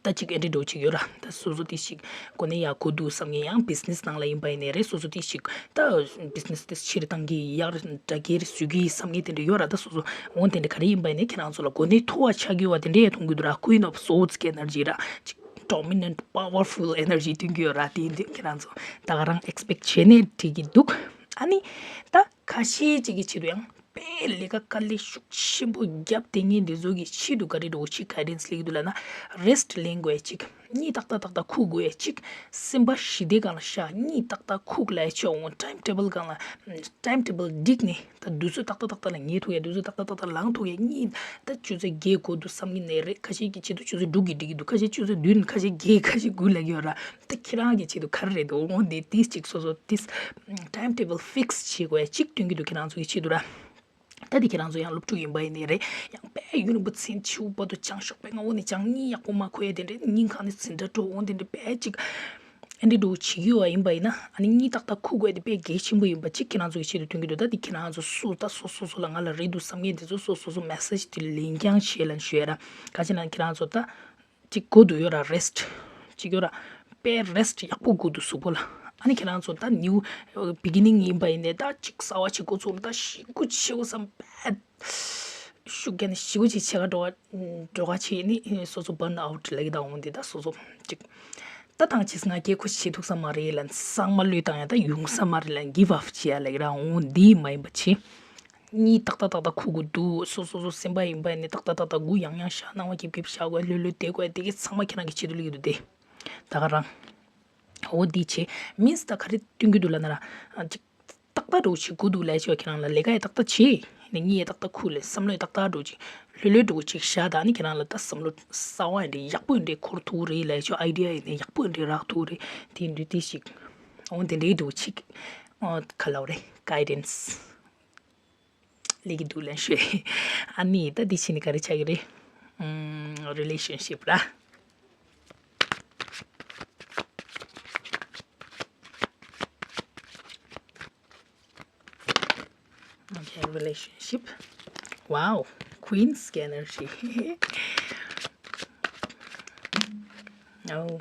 ད་ཅིག་ཨེ་འདྲ་འགྲོ་ཅིག་ཡོད་ར། ད་སོ་སོ་དེ་ཞིག་གོ་གནས་ཡག་གོ་འདུག་བསམ་མཁན་ཡང་business ནང་ལ་ཡིན་པ་ཡིན་ནའི་རེད། སོ་སོ་དེ་ཞིག་ད་business དེ་ཕྱིར་བཏང་གི་ཡག་འདྲ་སྐྱེར་བཟོས་གི་བསམ་མཁན་དེ་འདྲ་ཡོད་ར། ད་སོ་སོ་འོང་དེ་འདྲ་ག་རེ་ཡིན་པ་ཡིན་ནའི་ཁྱེད་རང་ཚོ་ལ་གོ་གནས་མཐོ་བ་ཆགས་ཀྱི་ཡོད་པ་དེ་འདྲ་ཡང་མཐོང་གི་འདུག་ར། Queen of Swords གི་energy ར་ཅིག་dominant powerful energy སྟོན་གྱི་ཡོད་ར། དེ་འདི་ཁྱེད་རང་ཚོ་ད་ག་རང་expect བྱས་ནས་བྲིས་ཀྱི་འདུག་ཨ་ནི་ད་ཁ་ཤས་ཅིག་གི་ཆེད་དུ་ཡང་དཔེ་ལས་ཀ་དཀའ་ལས་ཤུགས་ཆེན་པོ་བརྒྱབ་བསྡད་མཁན་འདི་ཚོ་གི་ཆེད་དུ་ག་རེ་འགྲོ་ཅིག་guidance སླེབས་ཀྱི་འདུག་ལབ་ན། rest ལེན་དགོས་ཅིག་གཉིད་ཏག་ཏག་ཏག་ཏག་ཁུག་དགོས་ཅིག་སེམས་པ་ཞི་བདེ་སྒང་ལ་བཞག་གཉིད་ཏག་ཏག་ཁུག་ལབ་ཆོག་འོང་time table སྒང་ལ་time table བསྒྲིགས་ནས་ད་དུས་ཚོད་ཏག་ཏག་ཏག་ཏག་ལ་ཉལ་ཐུབ་ཡ། དུས་ཚོད་ཏག་ཏག་ཏག་ཏག་ལངས་ཐུབ་ཡ། གཉིད་ད་ཆུ་ཚོད་བརྒྱད་དགོས་འདུག་བསམ་གྱི་ནས་རེད། ཁ་ཤས་ཀྱི་ཆེད་དུ་ཆུ་ཚོད་དྲུག་གི་སྒྲིག་གི་འདུག་ཁ་ཤས་ཆུ་ཚོད་བདུན། ཁ་ཤས་བརྒྱད། ཁ་ཤས་དགུ་ལབ་ཀྱི་ཡོད་ར། ད་ཁྱེད་རང་གི་ཆེད་དུ་ག་རེ་རེད་འདུག་འོང་དེ་དེ་ཅིག་སོ་སོ་དེ་time table fix བྱེད་དགོས་ཡ་ཅིག་སྟོན་གྱི་འདུག་ཁྱེད་རང་ཚོ་གི་ཆེད་དུ་ར། ད་དེ་ཁྱེད་རང་ཚོ་ཡང་སློབ་ཕྲུག་ཡིན་པ་ཡིན་ནའི་རེད། ཡང་དཔེ་ཡུན་རིང་པོ་མཚན་ཕྱི་པོ་བར་དུ་སྦྱང་ཤོག་དཔེ་སྔ་བོ་ནས་སྦྱང་གཉིད་ཡག་པོ་མ་ཁུག་ཡ་དེ་འདྲས་སྙིང་ཁང་ནས་འཛིན་གྲྭ་འགྲོ་འོང་དེ་འདྲས་དཔེ་ཅིག་ཨེ་འདྲས་འགྲོ་བྱེད་ཀྱི་ཡོད་པ་ཡིན་པ་ཡིན་ན། ཨ་ནི་གཉིད་ཏག་ཏག་ཁུག་དགོས་དེ་དཔེ་གལ་ཆེན་པོ་ཡིན་པ་ཅིག་ཁྱེད་རང་ཚོ་གི་ཆེད་དུ་སྟོན་གྱི་འདུག་ད་དེ་ཁྱེད་རང་ཚོ་སུ་ད་སོ་སོ་སོ་ལ་ང་ལ་རེད་འདུག་བསམ་མཁན་དེ་ཚོ་སོ་སོ་སོ་message དེ་ལེན་རྐྱང་བྱེད་ལ་ཞུ་ཡ་ར། ག་ཅི་ན་ཁྱེད་རང་ཚོ་ད་ཅིག་དགོས་འདུག་ཡོད་ར་rest ཅིག་ཡོད་ར། དཔེ་rest ཡག་པོ་དགོས་འདུག་གཟུགས་པོ་ལ། ཨ་ནི་ཁྱེད་རང་ཚོ་ད་new beginning ཡིན་པ་ཡིན་ནའི་ད་ཅིག་གསར་པ་ཅིག་འགོ་ཚུགས་ད་ཞི་གུ་ཆེའོ་བསམ་པས་ཤུགས་རྒྱག་ནས་ཞི་གུ་ཅིག་ཆེ་ག་འགྲོ་ག་འགྲོ་ག་བྱས་ནི་སོ་སོ་burn out ལབ་ཀྱི་ད་འོང་དེ་ད་སོ་སོ་ཅིག་ད་ཐང་ཆེས་ང་སྐྱེ་ཁུ་བྱེད་ཐུབ་ས་མ་རེད་ལ་གསང་མ་བློས་བཏང་ཡ་ད་ཡོང་ས་མ་རེད་ལ་give up བྱེད་ཡ་ལབ་ཀྱི་ད་འོང་འདི་མ་ཡིན་པ་བྱེད། གཉིད་ཏག་ཏག་ཏག་ཏག་ཁུག་དགོས་འདུག་སོ་སོ་སོ་སེམས་པ་ཡིན་པ་ཡིན་ནའི་ཏག་ཏག་ཏག་ཏག་མགོ་ཡང་ཡང་བཞག་སྣང་བ་རྒྱབ་རྒྱབ་བཞག་དགོས་ལྷོད་ལྷོད་བསྡད་དགོས་དེ་གས་ཚང་མ་ཁྱེད་རང་གི་ཆེད་དུ་སླེབས་ཀྱི་འདུག་སྟེ། ད་ག་རང་། འོ་འདི་བྱེད། means ད་ག་རེ་སྟོན་གྱི་འདུག་ལབ་ན་ར། ཅིག་ཏག་ཏག་འགྲོ་བྱེད་དགོས་འདུག་ལབ་ཆོག་ཁྱེད་རང་ལ་ལས་ཀ་ཡང་ཏག་ཏག་བྱེད། ནས་གཉིད་ཡང་ཏག་ཏག་ཁུག་ལས་བསམ་བློ་ཡང་ཏག་ཏག་འགྲོ་ཅིག་ལྷོད་ལྷོད་འགྲོ་ཅིག་བཞག་ད་ནི་ཁྱེད་རང་ལ་ད་བསམ་བློ་གསར་བ་ཡང་འདྲ་ཡག་པོ་ཡང་འདྲ་འཁོར་ཐུབ་རེད་ལབ་ཆོག idea ཡང་ནས་ཡག་པོ་ཡང་འདྲ་རག་ཐུབ་རེད། དེ་འདྲ་དེ་ཞིག་འོ་དེ་འདྲའི་འགྲོ་ཅིག་འོ་ག་ལབ་རེད་guidance སླེབས་ཀྱི་འདུག་ལན་ཤོད། ཨ་ནི་ད་འདི་ཕྱིན་ནི་ག་རེ་ཆགས་ཀྱི་རེད། ཨམ། relationship ར། Okay, relationship. Wow, Queen's energy. Oh.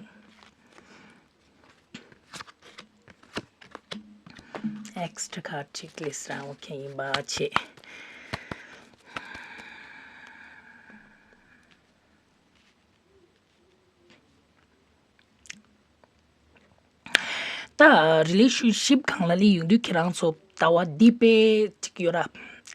Extra card ཅིག་ལས་རང་ཁྱེད་ཡིན་པ་བྱེད། ད་relationship སྒང་ལ་སླེབས་ཡོང་དུས་ཁྱེད་རང་ཚོ་ལྟ་བ་འདི་དཔེ་ཅིག་ཡོད་ར།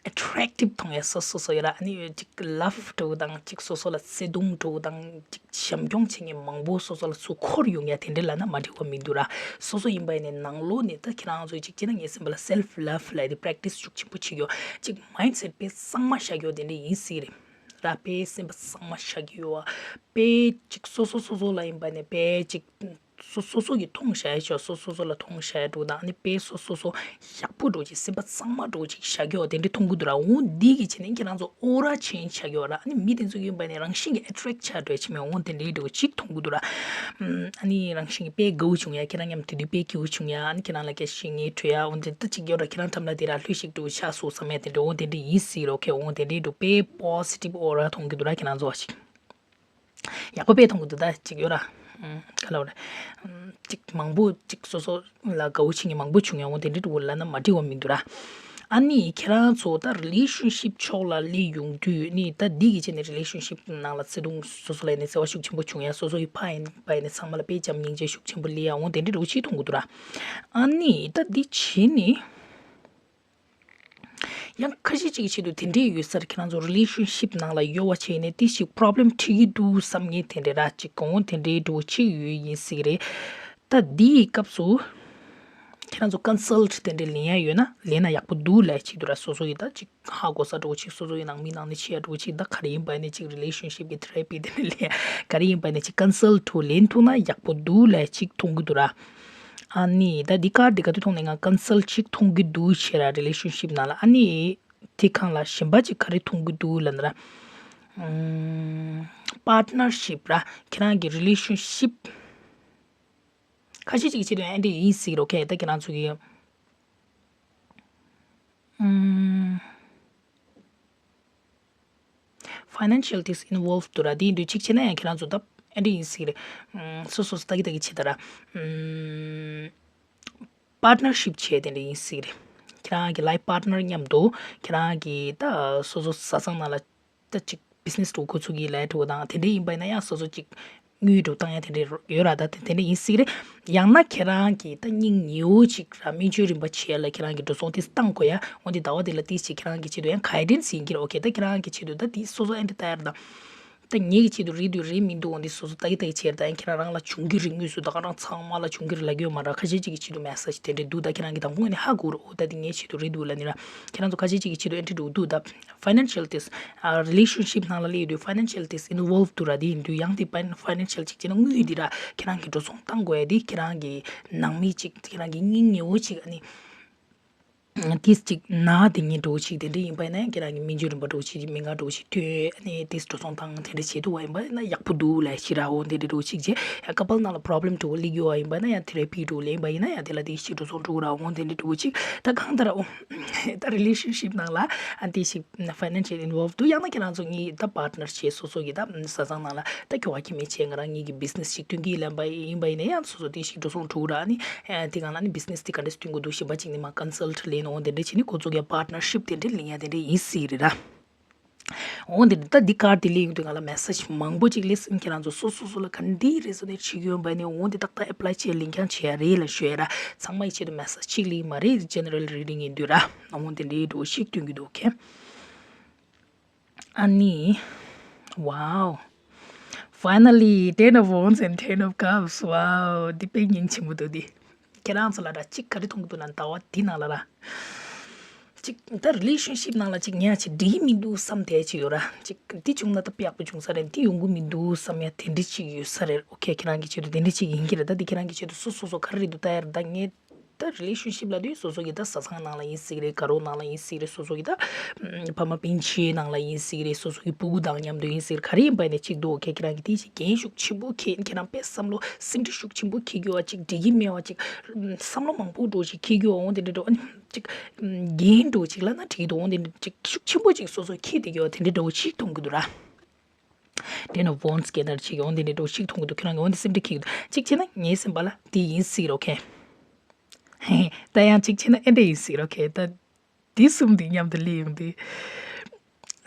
attractive མཐོང་ཡ་སོ་སོ་སོ་ཡོད་ར། ཨ་ནི་ཅིག་love འགྲོ་དང་ཅིག་སོ་སོ་ལ་བརྩེ་དུང་འགྲོ་དང་ཅིག་བྱམས་སྐྱོང་བྱེད་མཁན་མང་པོ་སོ་སོ་ལ་ཚུར་འཁོར་ཡོང་ཡ་དེ་འདྲ་ལབ་ན་མ་འགྲིག་པ་མི་འདུག་ར། སོ་སོ་ཡིན་པ་ཡིན་ནའི་ནང་ལོགས་ནས་ད་ཁྱེད་རང་ཚོས་ཅིག་བྱས་ན་ངའི་སེམས་པ་ལ་self love ལབ་དེ་practice ཤུགས་ཆེན་པོ་བྱེད་ཡོད། ཅིག་mindset དཔེ་གཙང་མ་བཞག་ཡོད་དེ་འདྲ་ཡིན་སྲིད་རེད་ར། དཔེ་སེམས་པ་གཙང་མ་བཞག་གི་ཡོད་པ། དཔེ་ཅིག་སོ་སོ་སོ་སོ་ལ་ཡིན་པ་ནས་དཔེ་ཅིག་སོ་སོ་སོ་གིས་མཐོང་བཞག་ཡ་ཆོག་སོ་སོ་སོ་ལ་མཐོང་བཞག་ཡ་འགྲོ་དང་ཨ་ནི་དཔེ་སོ་སོ་སོ་ཡག་པོ་འགྲོ་ཅིག་སེམས་པ་གཙང་མ་འགྲོ་ཅིག་བཞག་གི་ཡོད་དེ་འདྲ་མཐོང་གི་འདུག་ར། འོ་འདི་གི་བྱས་ནས་ཁྱེད་རང་ཚོ་aura change བྱ་གི་ཡོད་ར། ཨ་ནི་མི་དེ་ཚོ་ཡིན་པ་ནས་རང་བཞིན་གྱིས་attract བྱ་འགྲོ་ཡ་ཆེ་མེད་འོ་དེ་འདྲའི་འགྲོ་ཅིག་མཐོང་གི་འདུག་ར། ཨམ། ཨ་ནི་རང་བཞིན་གྱིས་དཔེ་དགའ་བོ་བྱུང་ཡ་ཁྱེད་རང་མཉམ་དེ་དུས་དཔེ་སྐྱིད་པོ་བྱུང་ཡ་ཨ་ནི་ཁྱེད་རང་ལ་སྐད་ཆ་ངས་དྲིས་ཡ་འོ་དེ་ད་ཅིག་ཡོད་ར། ཁྱེད་རང་འགྲམ་ལ་དེ་ར་ལྷོད་ཤིག་འགྲོ་ཆགས་སོང་བསམ་ཡ་དེ་འདྲ་འོ་དེ་འདྲ་ཡིན་སྲིད་རོ། ཁྱེད་འོ་དེ་འདྲའི་འགྲོ་དཔེ་positive aura མཐོང་གི་འདུག་ར། ཁྱེད་རང་ཚོ་བ་ཞིག་ཡག་པོ་དཔེ་མཐོང་གི་འདུག་ད་ཅིག་ཡོད་ར། ཨམ། ག་ལབ་རེད། ཨམ། ཅིག་མང་པོ་ཅིག་སོ་སོ་ལ་དགའ་བོ་བྱེད་མཁན་མང་པོ་བྱུང་ཡ་འོ་དེ་འདྲ་འགྲོ་ལབ་ན་མ་འགྲིག་པ་མི་འདུག་ར། ཨ་ནི་ཁྱེད་རང་ཚོ་ད་relationship ཕྱོགས་ལ་སླེབས་ཡོང་དུས་ནི་ད་འདི་གི་བྱས་ནས་relationship ནང་ལ་བརྩེ་དུང་སོ་སོ་ལ་ཡིན་ནའི་བརྩེ་བ་ཤུགས་ཆེན་པོ་བྱུང་ཡ་སོ་སོ་ཡི་ཕ་ཡིན་པ་ཡིན་ནའི་ཚང་མ་ལ་དཔེ་བྱམས་སྙིང་རྗེ་ཤུགས་ཆེན་པོ་སླེབས་ཡ་འོ་དེ་འདྲ་འགྲོ་ཅིག་མཐོང་གི་འདུག་ར། ཨ་ནི་ད་འདི་བྱས་ནི། ཡང་ཁ་ཤས་ཅིག་གི་ཆེད་དུ་དེ་འདྲའི་ཡོད་སར་ཁྱེད་རང་ཚོ་relationship ནང་ལ་ཡོད་པ་བྱས་ནས་དེ་ཞིག་problem འཕྲད་ཀྱི་འདུག་བསམ་མཁན་དེ་འདྲ་ར་ཅིག་གོང་དེ་འདྲའི་འགྲོ་ཅིག་ཡོད་ཡིན་སྲིད་རེད། ད་འདིའི་སྐབས་སུ་ཁྱེད་རང་ཚོ་ཀོན་སལ་ཊི་དེ་འདྲའི་ལེན་ཡ་ཡོད་ན་ལེན་ན་ཡག་པོ་འདུག་ལབ་ཅིག་འདུག་ར། སོ་སོ་ཡི་ད་ཅིག་ཧ་གོ་ས་འདྲ་བོ་ཅིག་སོ་སོ་ཡི་ནང་མི་ནང་ནས་བྱེད་ཡ་འདྲ་བོ་ཅིག་ད་ག་རེ་ཡིན་པ་ཡིན་ནའི་ཅིག་རི་ལེ་ཤན་ཤིབ་ཀྱི་ཐེ་ར་པི་དེ་འདྲ་ལེན་ཡ་ག་རེ་ཡིན་པ་ཡིན་ནའི་ཅིག་ཀོན་སལ་ཊི་ལེན་ཐུབ་ན་ཡག་པོ་འདུག་ལབ་ཅིག་མཐོང་གི་འདུག་ར། ཨ་ནི་ད་འདི་ཀར་འདི་ག་དུས་མཐོང་ནས་ང་ཀོན་སལ་ཊི་ཅིག་མཐོང་གི་འདུག་བྱས་ར། རི་ལེ་ཤན་ཤིབ་ནང་ལ་ཨ་ནི་དེ་སྒང་ལ་གཞན་པ་ཅིག་ག་རེ་མཐོང་གི་འདུག་ལབ་ན་ར། ཨམ། པར་ཊི་ནར་ཤིབ་ར། ཁྱེད་རང་གི་རི་ལེ་ཤན་ཤིབ་ཁ་ཤས་ཅིག་གི་ཆེད་དུ་ཨེ་འདྲ་ཡིན་སྲིད་རོ། ཁྱེད་ད་ཁྱེད་རང་ཚོ་གི་ཨམ། ཕའི་ནན་ཤལ་དེ་ཨིན་ཝོལབ་འདུག་ར། དེ་ཡིན་དུས་གཅིག་བྱས་ན་ཡང་ཁྱེད་རང་ཚོ་ད་ཨེ་འདྲ་ཡིན་སྲིད་རེད། ཨམ། སོ་སོ་སོ་ལྟ་གི་ལྟ་གི་བྱེད་ད་ར། ཨམ། པར་ཊི་ནར་ཤིབ་བྱས་དེ་འདྲ་ཡིན་སྲིད་རེད། ཁྱེད་རང་གི་ལའིཕ་པར་ཊི་ནར་མཉམ་དུ་ཁྱེད་རང་གི་ད་སོ་སོ་བཟའ་ཚང་ནང་ལ་ད་ཅིག་བི་ཛི་ནེ་སི་འགྲོ་འགོ་ཚུགས་ཀྱི་ལས་འགྲོ་དང་དེ་འདྲ་ཡིན་པ་ཡིན་ན་ཡང་སོ་སོ་ཅིག་དངུལ་འགྲོ་བཏང་ཡ་དེ་འདྲ་ཡོད་ར། ད་དེ་དེ་འདྲ་ཡིན་སྲིད་རེད། ཡང་ན་ཁྱེད་རང་གི་ད་སྙིང་ཉེ་བོ་ཅིག་ར་སྨན་བཅོས་རིམ་པ་བྱེད་ཡ་ལ་ཁྱེད་རང་གི་འགྲོ་སོང་དེ་བཏང་དགོས་ཡ། འོན་ཏེ་ཟླ་བ་དེ་ལ་ཏིས་ཅིག་ཁྱེད་རང་གི་ཆེད་དུ་ཡང་གའི་ཌེན་སི་ཡིན་གྱི་རེད། ཨོ་ཁེ། ད་ཁྱེད་རང་གི་ཆེད་དུ་ད་དེ་སོ་སོ་ཨེ་འདྲ་ལྟ་ཡ་ར་ད། ད་ངེད་ཀྱི་ཆེད་དུ་རེད་འདུག་རེད་མི་འདུག་འོ་འདི་སོ་སོ་ལྟ་གི་ལྟ་གི་བྱས་ར། ད་ཡང་ཁྱེད་རང་རང་ལ་བྱུང་གི་རེད། དངོས་སུ་ད་ག་རང་ཚང་མ་ལ་བྱུང་གི་རེད་ལབ་ཀྱི་ཡོད་མ་རེད། ཁ་ཤས་ཅིག་གི་ཆེད་དུ་མེ་སེ་ཇི་དེ་འདྲས་འདུག་ད་ཁྱེད་རང་གི་དང་པོ་ནས་ཧ་གོ་རོགས། འོ་ད་འདི་ངའི་ཆེད་དུ་རེད་འདུག་ལབ་ནི་ར། ཁྱེད་རང་ཚོ་ཁ་ཤས་ཅིག་གི་ཆེད་དུ་ཨེ་འདྲས་འགྲོ་འདུག་ད་ཕའི་ནན་ཤལ་དེ་རི་ལེ་ཤན་ཤིབ་ནང་ལ་སླེབས་ཡོད་དུས་ཕའི་ནན་ཤལ་དེ་ཨིན་ཝོལབ་འདུག་ར། དེ་ཡིན་དུས་ཡང་དེ་ཕའི་ནན་ཤལ་ཅིག་བྱས་ན་དངུལ་འདི་ར་ཁྱེད་རང་གི་འགྲོ་སོང་བཏང་དགོས་ཡ་དེ་ཁྱེད་རང་གི་ནང་མི་ཅིག་ཁྱེད་རང་གི་སྙིང་ཉེ་བོ་ཅིག་ཨ་ནི། ཏིས་ཅིག་ན་དེ་ཉིན་འགྲོ་ཅིག་དེ་འདྲ་ཡིན་པ་ཡིན་ན་ཡང་ཁྱེད་རང་གི་སྨན་བཅོས་རིམ་པ་འགྲོ་ཅིག་མི་ང་འགྲོ་ཅིག་ཐོན་ཨ་ནི་ཏིས་འགྲོ་སོང་བཏང་དེ་འདྲ་བྱེད་ཐུབ་པ་ཡིན་པ་ཡིན་ན་ཡག་པོ་འདུག་ལབ་ཤི་ར། འོ་དེ་འདྲ་འགྲོ་ཅིག་བྱས་ཡང་ཀ་པལ་ནང་ལ་པོ་རོབ་ལེམ་འགྲོ་སླེབས་ཡོད་པ་ཡིན་པ་ཡིན་ན་ཡང་དེ་ལ་ཏིས་ཅིག་འགྲོ་སོང་འགྲོ་ར། འོ་དེ་འདྲ་འགྲོ་ཅིག་ད་གང་ལྟར་འོ་ད་རི་ལེ་ཤན་ཤིབ་ནང་ལ་ཨ་ཏིས་ཅིག་ཕའི་ནན་ཤལ་ཨིན་ཝོལབ་འདུག་ཡང་ན་ཁྱེད་རང་ཚོ་གཉིས་ད་པར་ཊི་ནར་བྱས་སོ་སོ་གི་ད་བཟའ་ཚང་ནང་ལ་ད་ཁྱོ་ག་ཁྱི་མི་བྱས་ང་རང་གཉིས་ཀྱི་བི་ཛི་ནེ་སི་ཞིག་སྟོན་གི་ལབ་པ་ཡིན་པ་ཡིན་ན་ཡང་སོ་སོ་དེ་ཞིག་འགྲོ་སོང་འགྲོ་ར། ཨ་ནི་དེ་གང་ལ་ནི་བི་ཛི་ནེ་སི་དེ་ག་འདྲས་སྟོན་དགོས་འདུག་གཞན་པ་ཅིག་ནི་མ་ཀོན་སལ་ཊི་ལེན་འོང་དེ་འདྲས་བྱས་ནི་ཁོ་ཚོ་གི་པར་ཊི་ནར་ཤིབ་དེ་འདྲས་ལེན་ཡ་དེ་འདྲས་ཡིན་སྲིད་རེད་ར། འོང་དེ་འདྲས་ད་འདི་ཀར་དེ་ལེན་ཡོང་དུས་ང་ལ་མེ་སེ་ཇི་མང་པོ་ཅིག་སླེབས་སོང་། ཁྱེད་རང་ཚོ་སོ་སོ་སོ་ལ་ག་འདི་རེ་ཟོ་ནས་བྱེད་ཀྱི་ཡོད་པ་ནི་འོང་དེ་ཏག་ཏག་ཨེ་པ་ལའི་བྱས་ལེན་རྐྱང་བྱས་ཡ་རེད་ལ་ཞུ་ཡ་ར། ཚང་མ་ཡི་ཆེད་དུ་མེ་སེ་ཇི་གཅིག་ལེན་མ་རེད། ཇེ་ནེ་རལ་རི་ཌིང་ཡིན་དུས་ར། འོང་དེ་འདྲས་འགྲོ་ཞིག་སྟོན་གི་འདུག་ཁྱེད། ཨ་ནི། Wow. Finally, Ten of Wands and Ten of Cups. Wow. འདི་དཔེ་སྙིང་རྗེ་མོ་འདུག་འདི། ཁྱེད་རང་ཚོ་ལ་ར་གཅིག་ག་རེ་མཐོང་གི་འདུག་ན་ཟླ་བ་འདི་ནང་ལ་ར། གཅིག་ད་རི་ལེ་ཤན་ཤིབ་ནང་ལ་གཅིག་ཉག་གཅིག་འགྲིག་གི་མི་འདུག་བསམ་བསྡད་ཅིག་ཡོད་ར། གཅིག་འདི་བྱུང་ན་ད་དཔེ་ཡག་པོ་བྱུང་ས་རེད། འདི་ཡོང་གི་མི་འདུག་བསམ་ཡ་དེ་འདྲ་གཅིག་ཡོད་ས་རེད། ཨོ་ཁེ། ཁྱེད་རང་གི་ཆེད་དུ་དེ་འདྲ་གཅིག་ཡིན་གྱི་རེད། ད་འདི་ཁྱེད་རང་གི་ཆེད་དུ་སོ་སོ་སོ་ག་རེ་རེད་འདུག་ལྟ་ཡ་རེད། ད་ངས། ད་རི་ལེ་ཤན་ཤིབ་ལབ་དུས་སོ་སོ་གི་ད་བཟའ་ཚང་ནང་ལ་ཡིན་སྲིད་རེད། དགའ་རོགས་ནང་ལ་ཡིན་སྲིད་རེད། སོ་སོ་གི་ད་ཕ་མ་སྤུན་མཆེད་ནང་ལ་ཡིན་སྲིད་རེད། སོ་སོ་གི་སྤུ་གུ་དང་མཉམ་དུ་ཡིན་སྲིད་རེད། ག་རེ་ཡིན་པ་ནས་གཅིག་འདུག་ཁྱེད་ཁྱེད་རང་གི་དེ་ཞིག་འགན་ཤུགས་ཆེན་པོ་འཁྱེར། ཁྱེད་རང་དཔེ་བསམ་བློ་སེམས་ཁྲལ་ཤུགས་ཆེན་པོ་འཁྱེར་གྱི་ཡོད་པ་ཅིག་འགྲིག་གི་མེད་པ་ཅིག་བསམ་བློ་མང་པོ་འགྲོ་ཅིག་འཁྱེར་གྱི་ཡོད། འོང་དེ་འདྲ་འགྲོ་ཨ་ནི་ཅིག་འགན་འགྲོ་ཅིག་ལབ་ན་འགྲིག་གི་འདུག་འོང་དེ་འདྲ་ཅིག་ཤུགས་ཆེན་པོ་ཅིག་སོ་སོ་འཁྱེར་བསྡད་ཀྱི་ཡོད་པ་དེ་འདྲ་འདྲ་བོ་ཅིག་མཐོང་གི་འདུག་ར། དེ་ནས་ཝོན་སི་སྐད་དར་ཅིག་འོང་དེ་འདྲ་འདྲ་བོ་ཅིག་མཐོང་གི་འདུག་ཁྱེད་རང་གི་འོང་དེ་སེམས་ཁྲལ་འཁྱེར་གྱི་འདུག་གཅིག་བྱས་ན་ངའི་སེམས་པ་ལ་དེ་ཡིན་སྲིད་རོ་ཁེ། ད་ཡང་གཅིག་བྱས་ན་ཨེ་འདྲ་ཡིན་སྲིད་རོ་ཁེ། ད་དེ་གསུམ་དེ་མཉམ་དུ་སླེབས་ཡོང་དུས།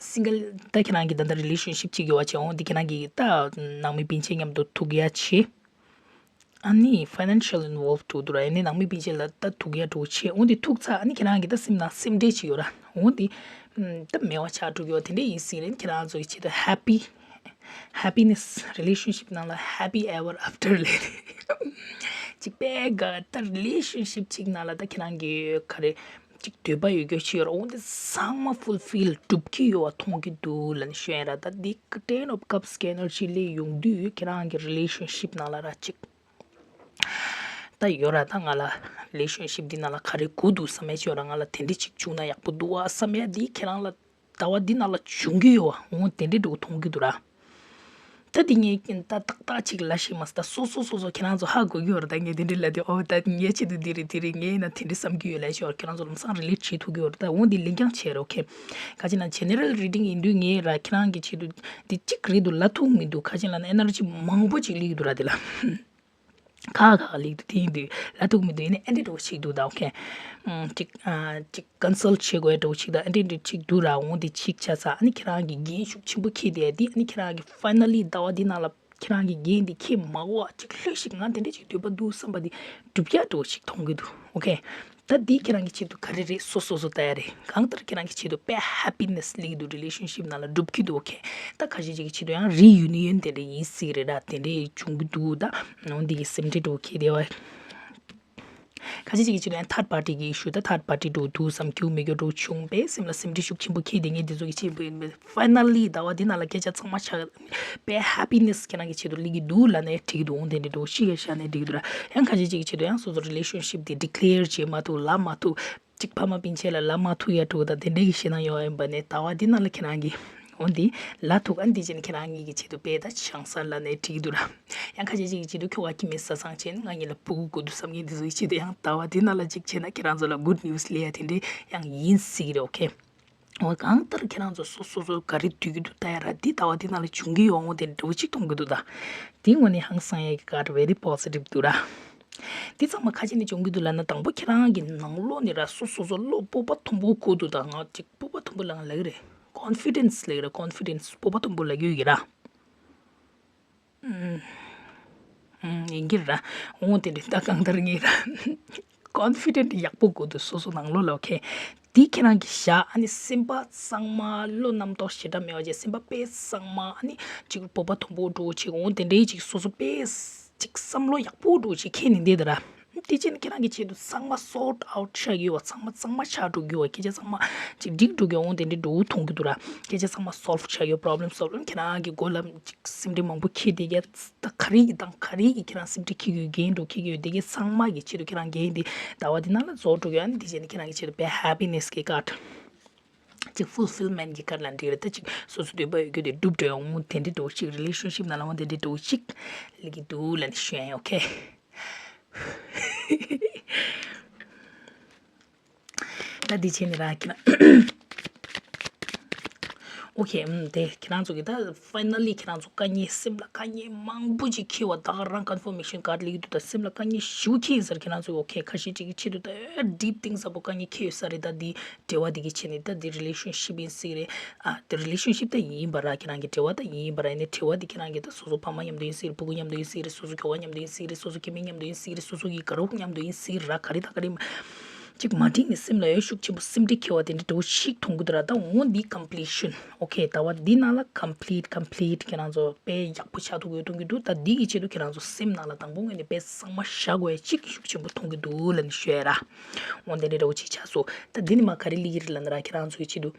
སིང་གལ་ད་ཁྱེད་རང་གི་ད་ལྟ་རི་ལེ་ཤན་ཤིབ་ཅིག་ཡོད་པ་བྱས་འོང་དེ་ཁྱེད་རང་གི་ད་ནང་མི་སྤུན་མཆེད་མཉམ་དུ་ཐུག་ཡ་བྱེད། ཨ་ནི་ཕའི་ནན་ཤལ་ཨིན་ཝོལབ་ཐུག་འདུག་ར། ཨ་ནི་ནང་མི་སྤུན་མཆེད་ལ་ད་ཐུག་ཡ་འགྲོ་བྱེད་འོང་དེ་ཐུག་ཚར། ཨ་ནི་ཁྱེད་རང་གི་ད་སེམས་ནང་སེམས་ཁྲལ་ཅིག་ཡོད་ར། འོང་དེ་ད་མེད་པ་ཆགས་འགྲོ་གི་ཡོད། དེ་འདྲ་ཡིན་སྲིད་རེད། ཁྱེད་རང་ཚོ་གི་ཆེད་དུ་ཧེ་པི། ཧེ་པི་ནེ་སི། རི་ལེ་ཤན་ཤིབ་ནང་ལ་ཧེ་པི་ཨེ་ཝར་ཨབ་ཊར་ལབ་རེད། ཅིག་དཔེ་དགའ། ད་རི་ལེ་ཤན་ཤིབ་ཅིག་ནང་ལ་ད་ཁྱེད་རང་གི་ག་རེ་ཅིག་འདོད་པ་ཡོད་རྒྱུ་ཅིག་ཡོད་ར། འོང་དེ་ཚང་མ་ཕུལ་ཕིལ་སྒྲུབ་ཀྱི་ཡོད་པ་མཐོང་གི་འདུག་ལབ་ནས་ཤོད་ཡ་ར། ད་འདི་ཊེན་ཨོཕ་ཀབ་སི་གི་ཨེ་ནར་ཇི་སླེབས་ཡོང་དུས་ཁྱེད་རང་གི་རི་ལེ་ཤན་ཤིབ་ནང་ལ་ར་ཅིག་ད་ཡོད་ར། ད་ང་ལ་རི་ལེ་ཤན་ཤིབ་འདི་ནང་ལ་ག་རེ་དགོས་འདུག་བསམ་ཡ་ཅིག་ཡོད་ར། ང་ལ་དེ་འདྲ་ཅིག་བྱུང་ན་ཡག་པོ་འདུག་བ་བསམ་ཡ་འདི་ཁྱེད་རང་ལ་ཟླ་བ་འདི་ནང་ལ་བྱུང་གི་ཡོད་པ་འོང་དེ་འདྲ་འདྲ་བོ་མཐོང་གི་འདུག་ར། ད་འདི་ངས་ད་ཏག་ཏག་ཅིག་ལབ་ཤེས་མ་སོང་། ད་སོ་སོ་སོ་སོ་ཁྱེད་རང་ཚོ་ཧ་གོ་གི་ཡོད་རེད། ད་ངས་དེ་འདྲ་ལབ་དུས་ཨོ་ད་ངའི་ཆེད་དུ་འདི་རེད་དེ་རེད། ངས་ན་དེ་འདྲ་བསམ་གྱི་ཡོད་ལབ་ཤོར། ཁྱེད་རང་ཚོ་ལམ་སང་རི་ལེ་ཊི་བྱེད་ཐུབ་ཀྱི་ཡོད་རེད། ད་འོ་འདི་ལེན་རྐྱང་བྱེད་རོགས་ཁྱེད། ག་ཅི་ན་ཇེ་ནེ་རལ་རི་ཌིང་ཡིན་དུས་ངས་ར་ཁྱེད་རང་གི་ཆེད་དུ་འདི་གཅིག་རེད་འདུག་ལབ་ཐུབ་མི་འདུག་ག་ཅི་ལབ་ན་ཨེ་ནར་ཇི་མང་པོ་ཅིག་སླེབས་ཀྱི་འདུག་ར་དེ་ལ། ཁ་ཁ་ལེགས་འདུག་དེ་ཡིན་དུས་ལ་ཐུག་མི་འདུག་ཡིན་ནའི་ཨེ་འདྲ་འདྲ་བོ་ཞིག་འདུག་ད་ཨོ་ཁེ། ཅིག་ཅིག་ཀོན་སལ་བྱེད་དགོས་འདྲ་བོ་ཞིག་དང་ཨེ་འདྲ་འདྲ་ཅིག་འདུག་ར། འོང་དེ་ཅིག་ཆ་ཚ་ཨ་ནི་ཁྱེད་རང་གི་འགན་ཤུགས་ཆེན་པོ་འཁྱེར་བསྡད་དེ་ཨ་ནི་ཁྱེད་རང་གི་ཕའི་ནལ་ལི་ཟླ་བ་འདི་ནང་ལ་ཁྱེད་རང་གི་འགན་འདི་འཁྱེར་མ་དགོས་པ་ཅིག་ལྷོད་ཤིག་ང་དེ་འདྲ་ཅིག་འདོད་པ་འདུག་བསམ་པ་འདི་འགྲུབ་ཡག་འདྲ་བོ་ཞིག་མཐོང་གི་འདུག་ཨོ་ཁེ། ད་འདི་ཁྱེད་རང་གི་ཆེད་དུ་ག་རེ་རེད། སོ་སོ་སོ་ལྟ་ཡ་རེད། གང་ལྟར་ཁྱེད་རང་གི་ཆེད་དུ་དཔེ་ཧེ་པི་ནེ་སི་སླེབས་ཀྱི་འདུག་རི་ལེ་ཤན་ཤིབ་ནང་ལ་འགྲུབ་ཀྱི་འདུག་ཨོ་ཁེ། ད་ཁ་ཤས་ཅིག་གི་ཆེད་དུ་ཡང་རི་ཡུ་ནི་ཡོན་དེ་འདྲ་ཡིན་སྲིད་རེད་ད། དེ་འདྲ་བྱུང་གི་འདུག་ད་འོ་འདི་གི་སེམས་ཁྲལ་འགྲོ་ཁེ་དེ་བ། ཁ་ཤས་ཅིག་གི་ཆེད་དུ་ཡང་ཐར་པར་ཊི་གི་ཨི་ཤུ་ད་ཐར་པར་ཊི་འགྲོ་འདུག་བསམ་རྒྱུ་མི་རྒྱུ་འགྲོ་བྱུང་པས་སེམས་ལ་སེམས་ཁྲལ་ཤུགས་ཆེན་པོ་ཁེ་དེ་ངས་འདི་ཚོ་གི་ཆེད་དུ་ཡིན་པས། ཕའི་ནལ་ལི་ཟླ་བ་འདི་ནང་ལ་སྐད་ཆ་ཚང་མ་ཆགས་པའི་ཧེ་པི་ནེ་སི་ཁྱེད་རང་གི་ཆེད་དུ་སླེབས་ཀྱི་འདུག་ལབ་ནས་འགྲིག་གི་འདུག་འོང་དེ་འདྲ་འདྲ་བོ་ཤི་ག་བཞག་ནས་འགྲིག་གི་འདུག་ར། ཡང་ཁ་ཤས་ཅིག་གི་ཆེད་དུ་ཡང་སོ་སོ་རི་ལེ་ཤན་ཤིབ་དེ་ཌི་ཀི་ལེར་བྱེད་མ་ཐུབ་ལབ་མ་ཐུབ། གཅིག་ཕ་མ་སྤུན་མཆེད་ལ་ལབ་མ་ཐུབ་ཡ་འདྲ་བོ་དང་དེ་འདྲ་གི་ཞེད་སྣང་ཡོད་ཡིན་པ་ནས་ཟླ་བ་འདི་ནང་ལ་ཁྱེད་རང་གི་འོང་དེ་ལབ་ཐུབ་ག་འདི་བྱས་ནས་ཁྱེད་རང་གཉིས་ཀྱི་ཆེད་དུ་དཔེ་ད་བྱང་ས་ལབ་ནས་འགྲིག་གི་འདུག་ར། ཡང་ཁ་ཤས་ཅིག་གི་ཆེད་དུ་ཁྱོ་ག་ཁྱིམ་མི་ས་སང་བྱས་ནས་ང་གཉིས་ལ་ཕྲུ་གུ་དགོས་འདུག་བསམ་མཁན་འདི་ཚོ་གི་ཆེད་དུ་ཡང་ཟླ་བ་འདི་ནང་ལ་གཅིག་བྱས་ན་ཁྱེད་རང་ཚོ་ལ་གུཌ་ནིའུ་སི་སླེབས་ཡ་དེ་འདྲ་ཡང་ཡིན་སྲིད་ཀྱི་རེད། ཨོ་ཁེ། འོ་གང་ལྟར་ཁྱེད་རང་ཚོ་སོ་སོ་སོ་ག་རེ་འདོད་ཀྱི་འདུག་ལྟ་ཡ་ར། འདི་ཟླ་བ་འདི་ནང་ལ་བྱུང་གི་ཡོད་འོང་དེ་འདྲ་བོ་གཅིག་མཐོང་གི་འདུག་ད་འདི་ངོ་ནས་ཧང་སང་ཡ་གི་ཀ་ཊི་ཝེ་རི་པོ་སི་ཊིབ་འདུག་ར། འདི་ཚང་མ་ཁ་ཅིག་ནས་བྱུང་གི་འདུག་ལབ་ན་དང་པོ་ཁྱེད་རང་གི་ནང་ལོགས་ནས་ར་སོ་སོ་སོ་བློ་སྤོབས་པ་མཐོན་པོ་དགོས་འདུག་ད་ང་ཅིག་སྤོབས་པ་མཐོན་པོ་ལབ་ང་ལབ་ཀྱི་རེད། ཀོན་ཕི་ཌེན་སི་ལབ་ཀྱི་རེད། ཀོན་ཕི་ཌེན་སི་སྤོབས་པ་མཐོན་པོ་ལབ་ཀྱི་ཡོད་ཀྱི་ར། ཡིན་གྱི་ར། འོང་དེ་འདྲ་ད་གང་ལྟར་ངེས་ར། ཀོན་ཕི་ཌེན་ཊི་ཡག་པོ་དགོས་འདུག་སོ་སོ་ནང་ལོགས་ལ། ཨོ་ཁེ། འདི་ཁྱེད་རང་གི་བཞག་ཨ་ནི་སེམས་པ་གཙང་མ་བློ་རྣམ་རྟོག་ཞེ་དྲག་མེད་པ་བྱས་སེམས་པ་དཔེ་གཙང་མ་ཨ་ནི་ཅིག་སྤོབས་པ་མཐོན་པོ་འགྲོ་ཅིག་འོང་དེ་འདྲའི་ཅིག་སོ་སོ་དཔེ་ཅིག་བསམ་བློ་ཡག་པོ་འགྲོ་ཅིག་ཁྱེད་ནི་འདི་ད་ར། དེ་ཕྱིན་ཁྱེད་རང་གི་ཆེད་དུ་ཚང་མ་སོར་ཊི་ཨའུཊ་ཆགས་ཡོད་པ། ཚང་མ་གཙང་མ་ཆགས་འགྲོ་གི་ཡོད་པ། སྐད་ཆ་ཚང་མ་ཅིག་འགྲིག་འགྲོ་གི་འོང་དེ་འདྲའི་འགྲོ་མཐོང་གི་འདུག་ར། སྐད་ཆ་ཚང་མ་སོལ་ཝི་ཆགས་ཡོད། པོ་རོབ་ལེམ་སོལ་ཝི། ཁྱེད་རང་གི་མགོ་ལ་ཅིག་སེམས་ཁྲལ་མང་པོ་འཁྱེར་བསྡད་ཀྱི་ད་ག་རེ་གི་དང་ག་རེ་གི་ཁྱེད་རང་སེམས་ཁྲལ་འཁྱེར་གྱི་ཡོད། འགན་འགྲོ་འཁྱེར་གྱི་ཡོད། དེ་གའི་ཚང་མ་གི་ཆེད་དུ་ཁྱེད་རང་འགན་འདི་ཟླ་བ་འདི་ནང་ལ་རྫོགས་འགྲོ་གི་ཡོད། ཨ་ནི་དེ་བྱས་ནས་ཁྱེད་རང་གི་ཆེད་དུ་དཔེ་ཧེ་པི་ནེ་སི་གི་ཀ་ཊི། ཅིག་ཕུལ་ཕིལ་མེན་ཊི་གི་ཀ་ཊི་ལ་འགྲིག་རེད། ད་ཅིག་སོ་སོ་འདོད་པ་ཡོད་རྒྱུ་དེ་འགྲུབ་འགྲོ་ཡོང་དེ་འདྲ་འགྲོ་ཅིག་རི་ལེ་ཤན་ཤིབ་ནང་ལ་འོང་དེ་འདྲ་འགྲོ་ཅིག་ལི་གི་འདུག་ལབ་ནས་ཞུ་ཡ་ཡིན། ཨོ་ཁེ། ད་འདི་བྱས་ནས་ར་ཁྱེད་རང་། ཨོ་ཁེ། ཨུམ། དེ་ཁྱེད་རང་ཚོ་གི་ད་ཕའི་ནལ་ལི་ཁྱེད་རང་ཚོ་དཀའ་ངལ་སེམས་ལ་དཀའ་ངལ་མང་པོ་ཅིག་འཁྱེར་བ་ད་ག་རང་ཀོན་ཕར་མེ་ཤན་ཀ་ཊི་སླེབས་ཀྱི་འདུག་ད་སེམས་ལ་དཀའ་ངལ་ཞེ་པོ་འཁྱེར་ཡིན་ས་རེད། ཁྱེད་རང་ཚོ་ཨོ་ཁེ་ཁ་ཤས་ཅིག་གི་ཆེད་དུ་ད་ཌིབ་ཐིང་ས་པོ་དཀའ་ངལ་འཁྱེར་ཡོད་ས་རེད། ད་འདི་འབྲེལ་བ་འདི་གི་བྱས་ནས་ད་འདི་རི་ལེ་ཤན་ཤིབ་ཡིན་སྲིད་རེད། ཨ་འདི་རི་ལེ་ཤན་ཤིབ་ད་ཡིན་པ་ར། ཁྱེད་རང་གི་འབྲེལ་བ་ད་ཡིན་པ་ར། ཡིན་ནའི་འབྲེལ་བ་འདི་ཁྱེད་རང་གི་ད་སོ་སོ་ཕ་མ་མཉམ་དུ་ཡིན་སྲིད་རེད། ཕྲུ་གུ་མཉམ་དུ་ཡིན་སྲིད་རེད། སོ་སོ་ཁྱོ་ག་མཉམ་དུ་ཡིན་སྲིད་རེད། སོ་སོ་སྐྱེ་དམན་མཉམ་དུ་ཡིན་སྲིད་རེད། སོ་སོ་གི་དགའ་རོགས་མཉམ་དུ་ཡིན་སྲིད་རེད། ར་ག་རེ་ད་ག་རེ་ཅིག་མ་འགྲིག་ནས་སེམས་ལ་ཡོད་ཤུགས་ཆེན་པོ་སེམས་ཁྲལ་འཁྱེར་བ་དེ་འདྲ་འདྲ་བོ་ཞིག་མཐོང་གི་འདུག་ར། ད་འོ་འདི་ཀམ་པི་ལི་ཤན། ཨོ་ཁེ། ཟླ་བ་འདི་ནང་ལ་ཀམ་པི་ལི་ཊི་ཀམ་པི་ལི་ཊི་ཁྱེད་རང་ཚོ་དཔེ་ཡག་པོ་ཆགས་ཐུབ་ཡོད་མཐོང་གི་འདུག་ད་འདི་གི་ཆེད་དུ་ཁྱེད་རང་ཚོ་སེམས་ནང་ལ་དང་པོ་ངོས་ནས་དཔེ་གཙང་མ་བཞག་དགོས་ཡ་ཅིག་ཤུགས་ཆེན་པོ་མཐོང་གི་འདུག་ལབ་ནས་ཞུ་ཡ་ར། འོ་འདི་འདྲ་འདྲ་བོ་ཅིག་ཆགས་སོང་། ད་འདི་ནས་མར་ག་རེ་སླེབས་ཀྱི་རེད་ལབ་ན་ར། ཁྱེད་རང་ཚོ་གི་ཆེད་དུ་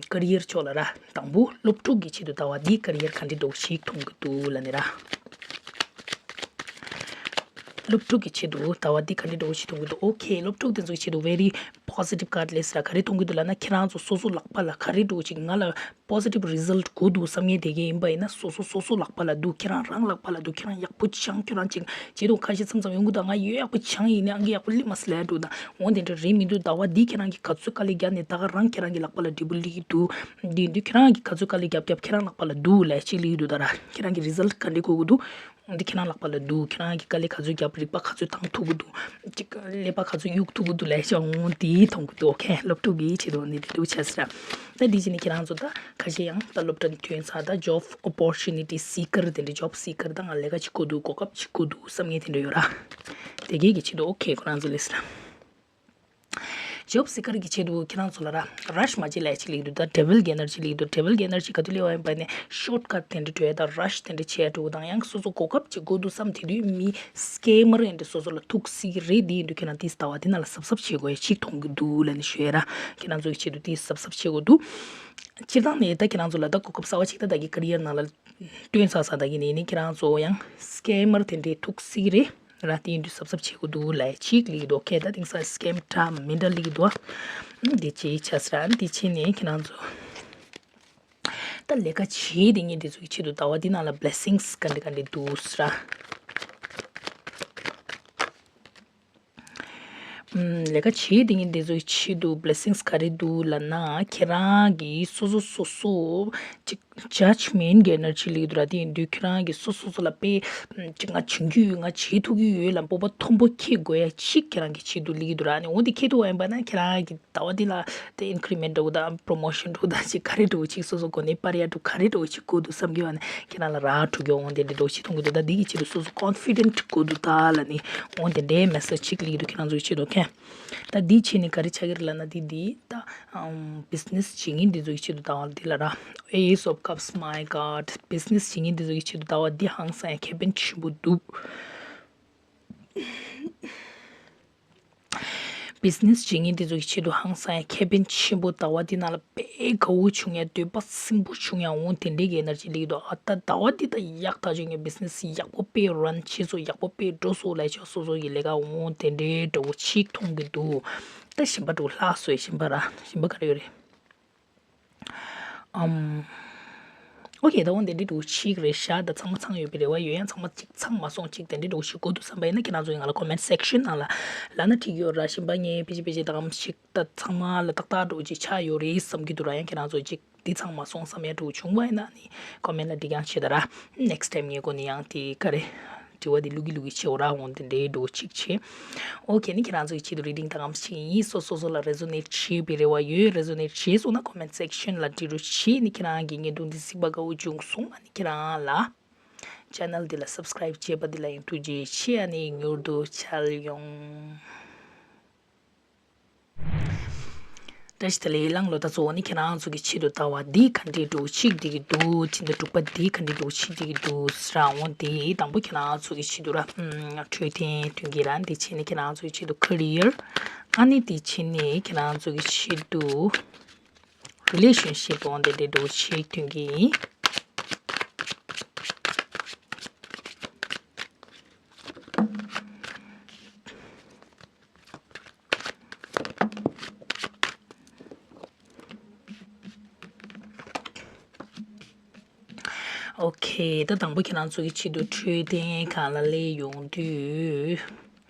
ཀ་རི་ཡར་ཕྱོགས་ལ་ར། དང་པོ་སློབ་ཕྲུག་གི་ཆེད་དུ་ཟླ་བ་འདི་ཀ་རི་ཡར་ག་འདྲ་འདྲ་བོ་ཞིག་མཐོང་གི་འདུག་ལབ་ནས་ར། སློབ་ཕྲུག་གི་ཆེད་དུ་ཟླ་བ་འདི་ག་འདྲ་འདྲ་བོ་ཞིག་མཐོང་གི་འདུག་ཨོ་ཁེ། སློབ་ཕྲུག་དེ་ཚོ་གི་ཆེད་དུ་ཝེ་རི་པོ་སི་ཊིབ་ཀ་ཊི་ལབ་ས་ར། ག་རེ་མཐོང་གི་འདུག་ལབ་ན་ཁྱེད་རང་ཚོ་སོ་སོ་ལག་པ་ལ་ག་རེ་འདྲ་བོ་ཅིག་ང་ལ་པོ་སི་ཊིབ་རི་ཛལ་ཊི་དགོས་འདུག་བསམ་མཁན་དེ་གས་ཡིན་པ་ཡིན་ན་སོ་སོ་སོ་སོ་ལག་པ་ལ་འདུག་ཁྱེད་རང་རང་ལག་པ་ལ་འདུག་ཁྱེད་རང་ཡག་པོ་སྦྱང་། ཁྱོད་རང་ཅིག་བྱེད་དུས་ཁ་ཤས་མཚམས་མཚམས་ཡོང་གི་འདུག་ང་ཡོད་ཡག་པོ་སྦྱངས་ཡིན་ནའི་ཨང་ཀི་ཡག་པོ་སླེབས་མ་སོང་ལབ་འདུག་ད་འོ་དེ་འདྲ་རེད་མི་འདུག་ཟླ་བ་འདི་ཁྱེད་རང་གིས་ག་ཚོད་དཀའ་ལས་བརྒྱབ་ནས་ད་ག་རང་ཁྱེད་རང་གི་ལག་པ་ལ་འབྲས་བུ་སླེབས་ཀྱི་འདུག་དེ་དུས་ཁྱེད་རང་གིས་ག་ཚོད་དཀའ་ལས་བརྒྱབ་བརྒྱབ་ཁྱེད་རང་ལག་པ་ལ་འདུག་ལབ་ཅིག་སླེབས་ཀྱི་འདུག་ད་ར་ཁྱེད་རང་གི་རི་ཛལ་ཊི་ག་འདྲ་དགོས་ཀྱི་འདུག་འདི་ཁྱེད་རང་ལག་པ་ལ་འདུག་ཁྱེད་རང་གིས་དཀའ་ལས་ག་ཚོད་བརྒྱབ། རིག་པ་ག་ཚོད་བཏང་ཐུབ་ཀྱི་འདུག་ཅིག་ཀླད་པ་ག་ཚོད་གཡུག་ཐུབ་ཀྱི་འདུག་ལབ་ཅིག་འོ་དེ་མཐོང་གི་འདུག་ཨོ་ཁེ། སློབ་ཕྲུག་གི་ཆེད་དུ་འདི་འདྲ་འདྲ་བོ་ཆགས་ས་ར། ད་འདི་བྱས་ནས་ཁྱེད་རང་ཚོ་ད་ཁ་ཤས་ཡང་ད་སློབ་གྲྭ་ནས་ཐོན་ཚར། ད་ཇོབ་ཨོ་པོར་ཅུ་ནི་ཊི་སི་ཀར་དེ་འདྲ་ཇོབ་སི་ཀར་ད་ང་ལས་ཀ་བྱེད་དགོས་འདུག་གོ་སྐབས་བྱེད་དགོས་འདུག་བསམ་མཁན་དེ་འདྲ་ཡོད་ར། དེ་གས་ཀྱི་ཆེད་དུ་ཨོ་ཁེ་ཁོ་རང་ཚོ་སླེབས་ས་ར། ཇོབ་སི་ཀར་གི་ཆེད་དུ་ཁྱེད་རང་ཚོ་ལ་ར་རཤ་མ་བྱེད་ལབ་ཅིག་སླེབས་འདུག་ད་ཌེ་བིལ་གི་ཨེ་ནར་ཇི་སླེབས་འདུག་ཌེ་བིལ་གི་ཨེ་ནར་ཇི་ག་དུས་སླེབས་པ་ཡིན་པ་ནས་ཤོཊ་ཀཊ་དེ་འདྲ་འགྲོ་ཡ་དང་རཤ་དེ་འདྲ་བྱེད་ཡ་འགྲོ་དང་ཡང་སོ་སོ་གོ་སྐབས་ཅིག་དགོས་འདུག་བསམ་དེ་དུས་མི་སི་ཀེ་མར་དེ་འདྲ་སོ་སོ་ལ་ཐུག་སྲིད་ཀྱི་རེད། དེ་ཡིན་དུས་ཁྱེད་རང་དེ་ཟླ་བ་དེ་ནང་ལ་གཟབ་གཟབ་བྱེད་དགོས་ཡ་ཞིག་མཐོང་གི་འདུག་ལབ་ནས་ཞུ་ཡ་ར། ཁྱེད་རང་ཚོ་གི་ཆེད་དུ་དེ་གཟབ་གཟབ་བྱེད་དགོས་འདུག་སྤྱིར་བཏང་ནས་ད་ཁྱེད་རང་ཚོ་ལ་ད་གོ་སྐབས་གསར་པ་ཅིག་ད་ད་གི་ཀེ་རི་ཡར་ནང་ལ་བཏོན་ཚར་ས་ད་གི་ནས་ནི་ཁྱེད་རང་ཚོ་ཡང་སི་ཀེ་མར་དེ་འདྲས་ཐུག་སྲིད་ཀྱི་རེད་ར། དེ་ཡིན་དུས་གཟབ་གཟབ་བྱེད་དགོས་འདུག་ལབ་ཅིག་སླེབས་ཀྱི་འདུག་ཨོ་ཁེ། ད་དེང་སང་སི་ཀེ་མ་འདྲ་མི་འདྲ་སླེབས་ཀྱི་འདུག་ཨ། འདི་ཅིག་ཆགས་ས་ར། འདི་བྱས་ནས་ཁྱེད་རང་ཚོ་ད་ལས་ཀ་བྱེད་བསྡད་མཁན་དེ་ཚོ་གི་ཆེད་དུ་ཟླ་བ་འདི་ནང་ལ་བི་ལེ་སིང་སི་ག་འདྲ་ག་འདྲ་འདུག་ཟེར་ར། ཨམ། ལས་ཀ་བྱེད་བསྡད་མཁན་དེ་ཚོ་གི་ཆེད་དུ་བི་ལེ་སིང་སི་ག་རེ་འདུག་ལབ་ན་ཁྱེད་རང་གིས་སོ་སོ་སོ་སོ་ཅིག་ ཇཇ་མེན་གྱི་ཨེ་ནར་ཇི་སླེབས་ཀྱི་འདུག་ར། དེ་ཡིན་དུས་ཁྱེད་རང་གིས་སོ་སོ་སོ་ལ་དཔེ་ཅིག་ང་བྱེད་ཀྱི་ཡོད། ང་བྱེད་ཐུབ་ཀྱི་ཡོད་ལབ་སྤོབས་པ་མཐོན་པོ་འཁྱེར་དགོས་ཡ་ཅིག་ཁྱེད་རང་གི་ཆེད་དུ་སླེབས་ཀྱི་འདུག་ར། ཨ་ནི་འོ་དེ་འཁྱེར་ཐུབ་པ་ཡིན་པ་ན་ཁྱེད་རང་གི་ཟླ་བ་འདི་ལ་དེ་ཨིན་ཀི་རི་མེན་ཊི་འདྲ་བོ་དང་པོ་རོ་མོ་ཤན་འདྲ་བོ་དང་ཅིག་ག་རེ་འདྲ་བོ་ཅིག་སོ་སོ་གོ་གནས་སྤར་ཡ་འདྲ་བོ་ག་རེ་འདྲ་བོ་ཅིག་དགོས་འདུག་བསམ་གྱི་ཡོད་ན་ཁྱེད་རང་ལ་རག་འགྲོ་གི་འོ་དེ་འདྲ་འདྲ་བོ་ཅིག་མཐོང་གི་འདུག་ད་འདི་གི་ཆེད་དུ་སོ་སོ་ཀོན་ཕི་ཌེན་ཊི་དགོས་འདུག་ད་ལབ་ནི་འོ་དེ་འདྲའི་མེ་སེ་ཇི་ཅིག་སླེབས་ཀྱི་འདུག་ཁྱེད་རང་ཚོའི་ཆེད་དུ། ཨོ་ཁེ། ད་འདི་བྱས་ནས་ག་རེ་ཆགས་ཀྱི་རེད་ལབ་ན་འདི་འདི་ད་ཨམ་བི་ཛི་ནེ་སི་བྱེད་མཁན་འདི་ཚོ་ཡི་ཆེད་དུ་ཟླ་བ་འདི་ལ་ར། Ace of Cups, my God. བི་ཛི་ནེ་སི་བྱེད་མཁན་འདི་ཚོ་ཡི་ཆེད་དུ་ཟླ་བ་འདི་ཧང་སང་ཡ་ཁེ་ཕན་ཆེན་པོ་འདུག་བི་ཛི་ནེ་སི་བྱེད་མཁན་འདི་ཚོ་ཡི་ཆེད་དུ་ཧང་སང་ཡ་ཁེ་ཕན་ཆེན་པོ། ཟླ་བ་འདི་ནང་ལ་དཔེ་དགའ་བོ་བྱུང་ཡ། འདོད་པ་སིམ་པོ་བྱུང་ཡ། འོ་དེ་འདྲའི་གི་ཨེ་ནར་ཇི་སླེབས་ཀྱི་འདུག་ཨ་ད་ཟླ་བ་འདི་ད་ཡག་ཐག་ཆོད། ངས་བི་ཛི་ནེ་སི་ཡག་པོ་དཔེ་རན་བྱས་སོང་། ཡག་པོ་དཔེ་འགྲོ་སོང་ལབ་བྱས་སོ་སོ་ཡི་ལས་ཀ་འོ་དེ་འདྲའི་འདྲ་བོ་ཅིག་མཐོང་གི་འདུག་ད་གཞན་པ་འདྲ་བོ་ལྷག་སོང་། གཞན་པ་ར། གཞན་པ་ག་རེ་ཡོད་རེད། ཨམ། ཨོ་ཁེ། ད་འོ་དེ་འདྲའི་འདྲ་བོ་ཅིག་རེད་ཤག་ད་ཚང་མ་ཚང་ཡོད་པའི་རེ་བ་ཡོད། ཡང་ཚང་མ་ཅིག་ཚང་མ་སོང་ཅིག་དེ་འདྲའི་འདྲ་བོ་ཞིག་དགོས་འདུག་བསམ་པ་ཡིན་ན་ཁྱེད་རང་ཚོ་ཡི་ང་ལ་ཀོ་མེན་ཊི་སེག་ཤན་ནང་ལ་ལབ་ན་འགྲིག་གི་ཡོད་ར། གཞན་པ་ངས་ཕལ་ཆེར་ཕལ་ཆེར་ད་གམ་ཞིག་ད་ཚང་མ་ལ་ཏག་ཏག་འདྲ་བོ་ཅིག་ཆགས་ཡོད་རེད་བསམ་གྱི་འདུག་ར། ཡང་ཁྱེད་རང་ཚོ་ཅིག་འདི་ཚང་མ་སོང་བསམ་ཡ་འདྲ་བོ་བྱུང་བ་ཡིན་ན་ནི་ཀོ་མེན་ཊི་ལ་འགྲིག་ཡང་བྱེད་ད་ར། ནེག་སི་ཊའིམ་ངའི་སྒོ་ནས་ཡང་དེ་ག་རེ་དྲི་བ་དེ་ལུག་གི་ལུག་གི་བྱེད་འོ་ར། འོང་དེ་འདྲའི་འདྲ་བོ་ཅིག་བྱེད། ཨོ་ཁེ། ནི་ཁྱེད་རང་ཚོ་ཡི་ཆེད་དུ་རི་ཌིང་ད་གམ་ཞིག་ཡིན། སོ་སོ་སོ་ལ་རེ་ཛོ་ནེཊ་བྱེད་པའི་རེ་བ་ཡོད། རེ་ཛོ་ནེཊ་བྱེད་སོང་ན་ཀོ་མེན་ཊི་སེག་ཤན་ལ་འབྲི་རོགས་བྱེད། ནི་ཁྱེད་རང་གི་བརྙན་ཐུང་འདི་གཟིགས་པ་དགའ་བོ་བྱུང་སོང་ན་ནི་ཁྱེད་རང་ལ་ཅེ་ནལ་འདི་ལ་སབ་སི་ཀི་རེབ་བྱས་པ་འདི་ལ་ཡང་ཐུགས་རྗེ་ཆེ། ཨ་ནི་མྱུར་དུ་མཇལ་ཡོང་། བཀྲ་ཤིས་བདེ་ལེགས། ལགས་སོ། ད་གཙོ་བོ་ནི་ཁྱེད་རང་ཚོ་གི་ཆེད་དུ་ལྟ་བ་འདི་ག་འདྲའི་འདྲ་བོ་ཅིག་བསྡད་ཀྱི་འདུག་སྤྱི་ཟླ་དྲུག་པ་འདི་ག་འདྲའི་འདྲ་བོ་ཅིག་བསྡད་ཀྱི་འདུག་ཟེར་འོང་དེ་དང་པོ་ཁྱེད་རང་ཚོ་གི་ཆེད་དུ་ར་འཕྲོད་བསྟེན་སྟོན་གྱི་ར། འདི་བྱས་ནས་ཁྱེད་རང་ཚོ་གི་ཆེད་དུ་ཁེ་རི་ཡར། ཨ་ནི་འདི་བྱས་ནས་ཁྱེད་རང་ཚོ་གི་ཆེད་དུ་རི་ལེ་ཤན་ཤིབ་འོང་དེ་འདྲའི་འདྲ་བོ་ཅིག་སྟོན་གྱི་ཡིན། ཨོ་ཁེ། ད་དང་པོ་ཁྱེད་རང་ཚོ་གི་ཆེད་དུ་འཕྲོད་བསྟེན་སྒང་ལ་སླེབས་ཡོང་དུས།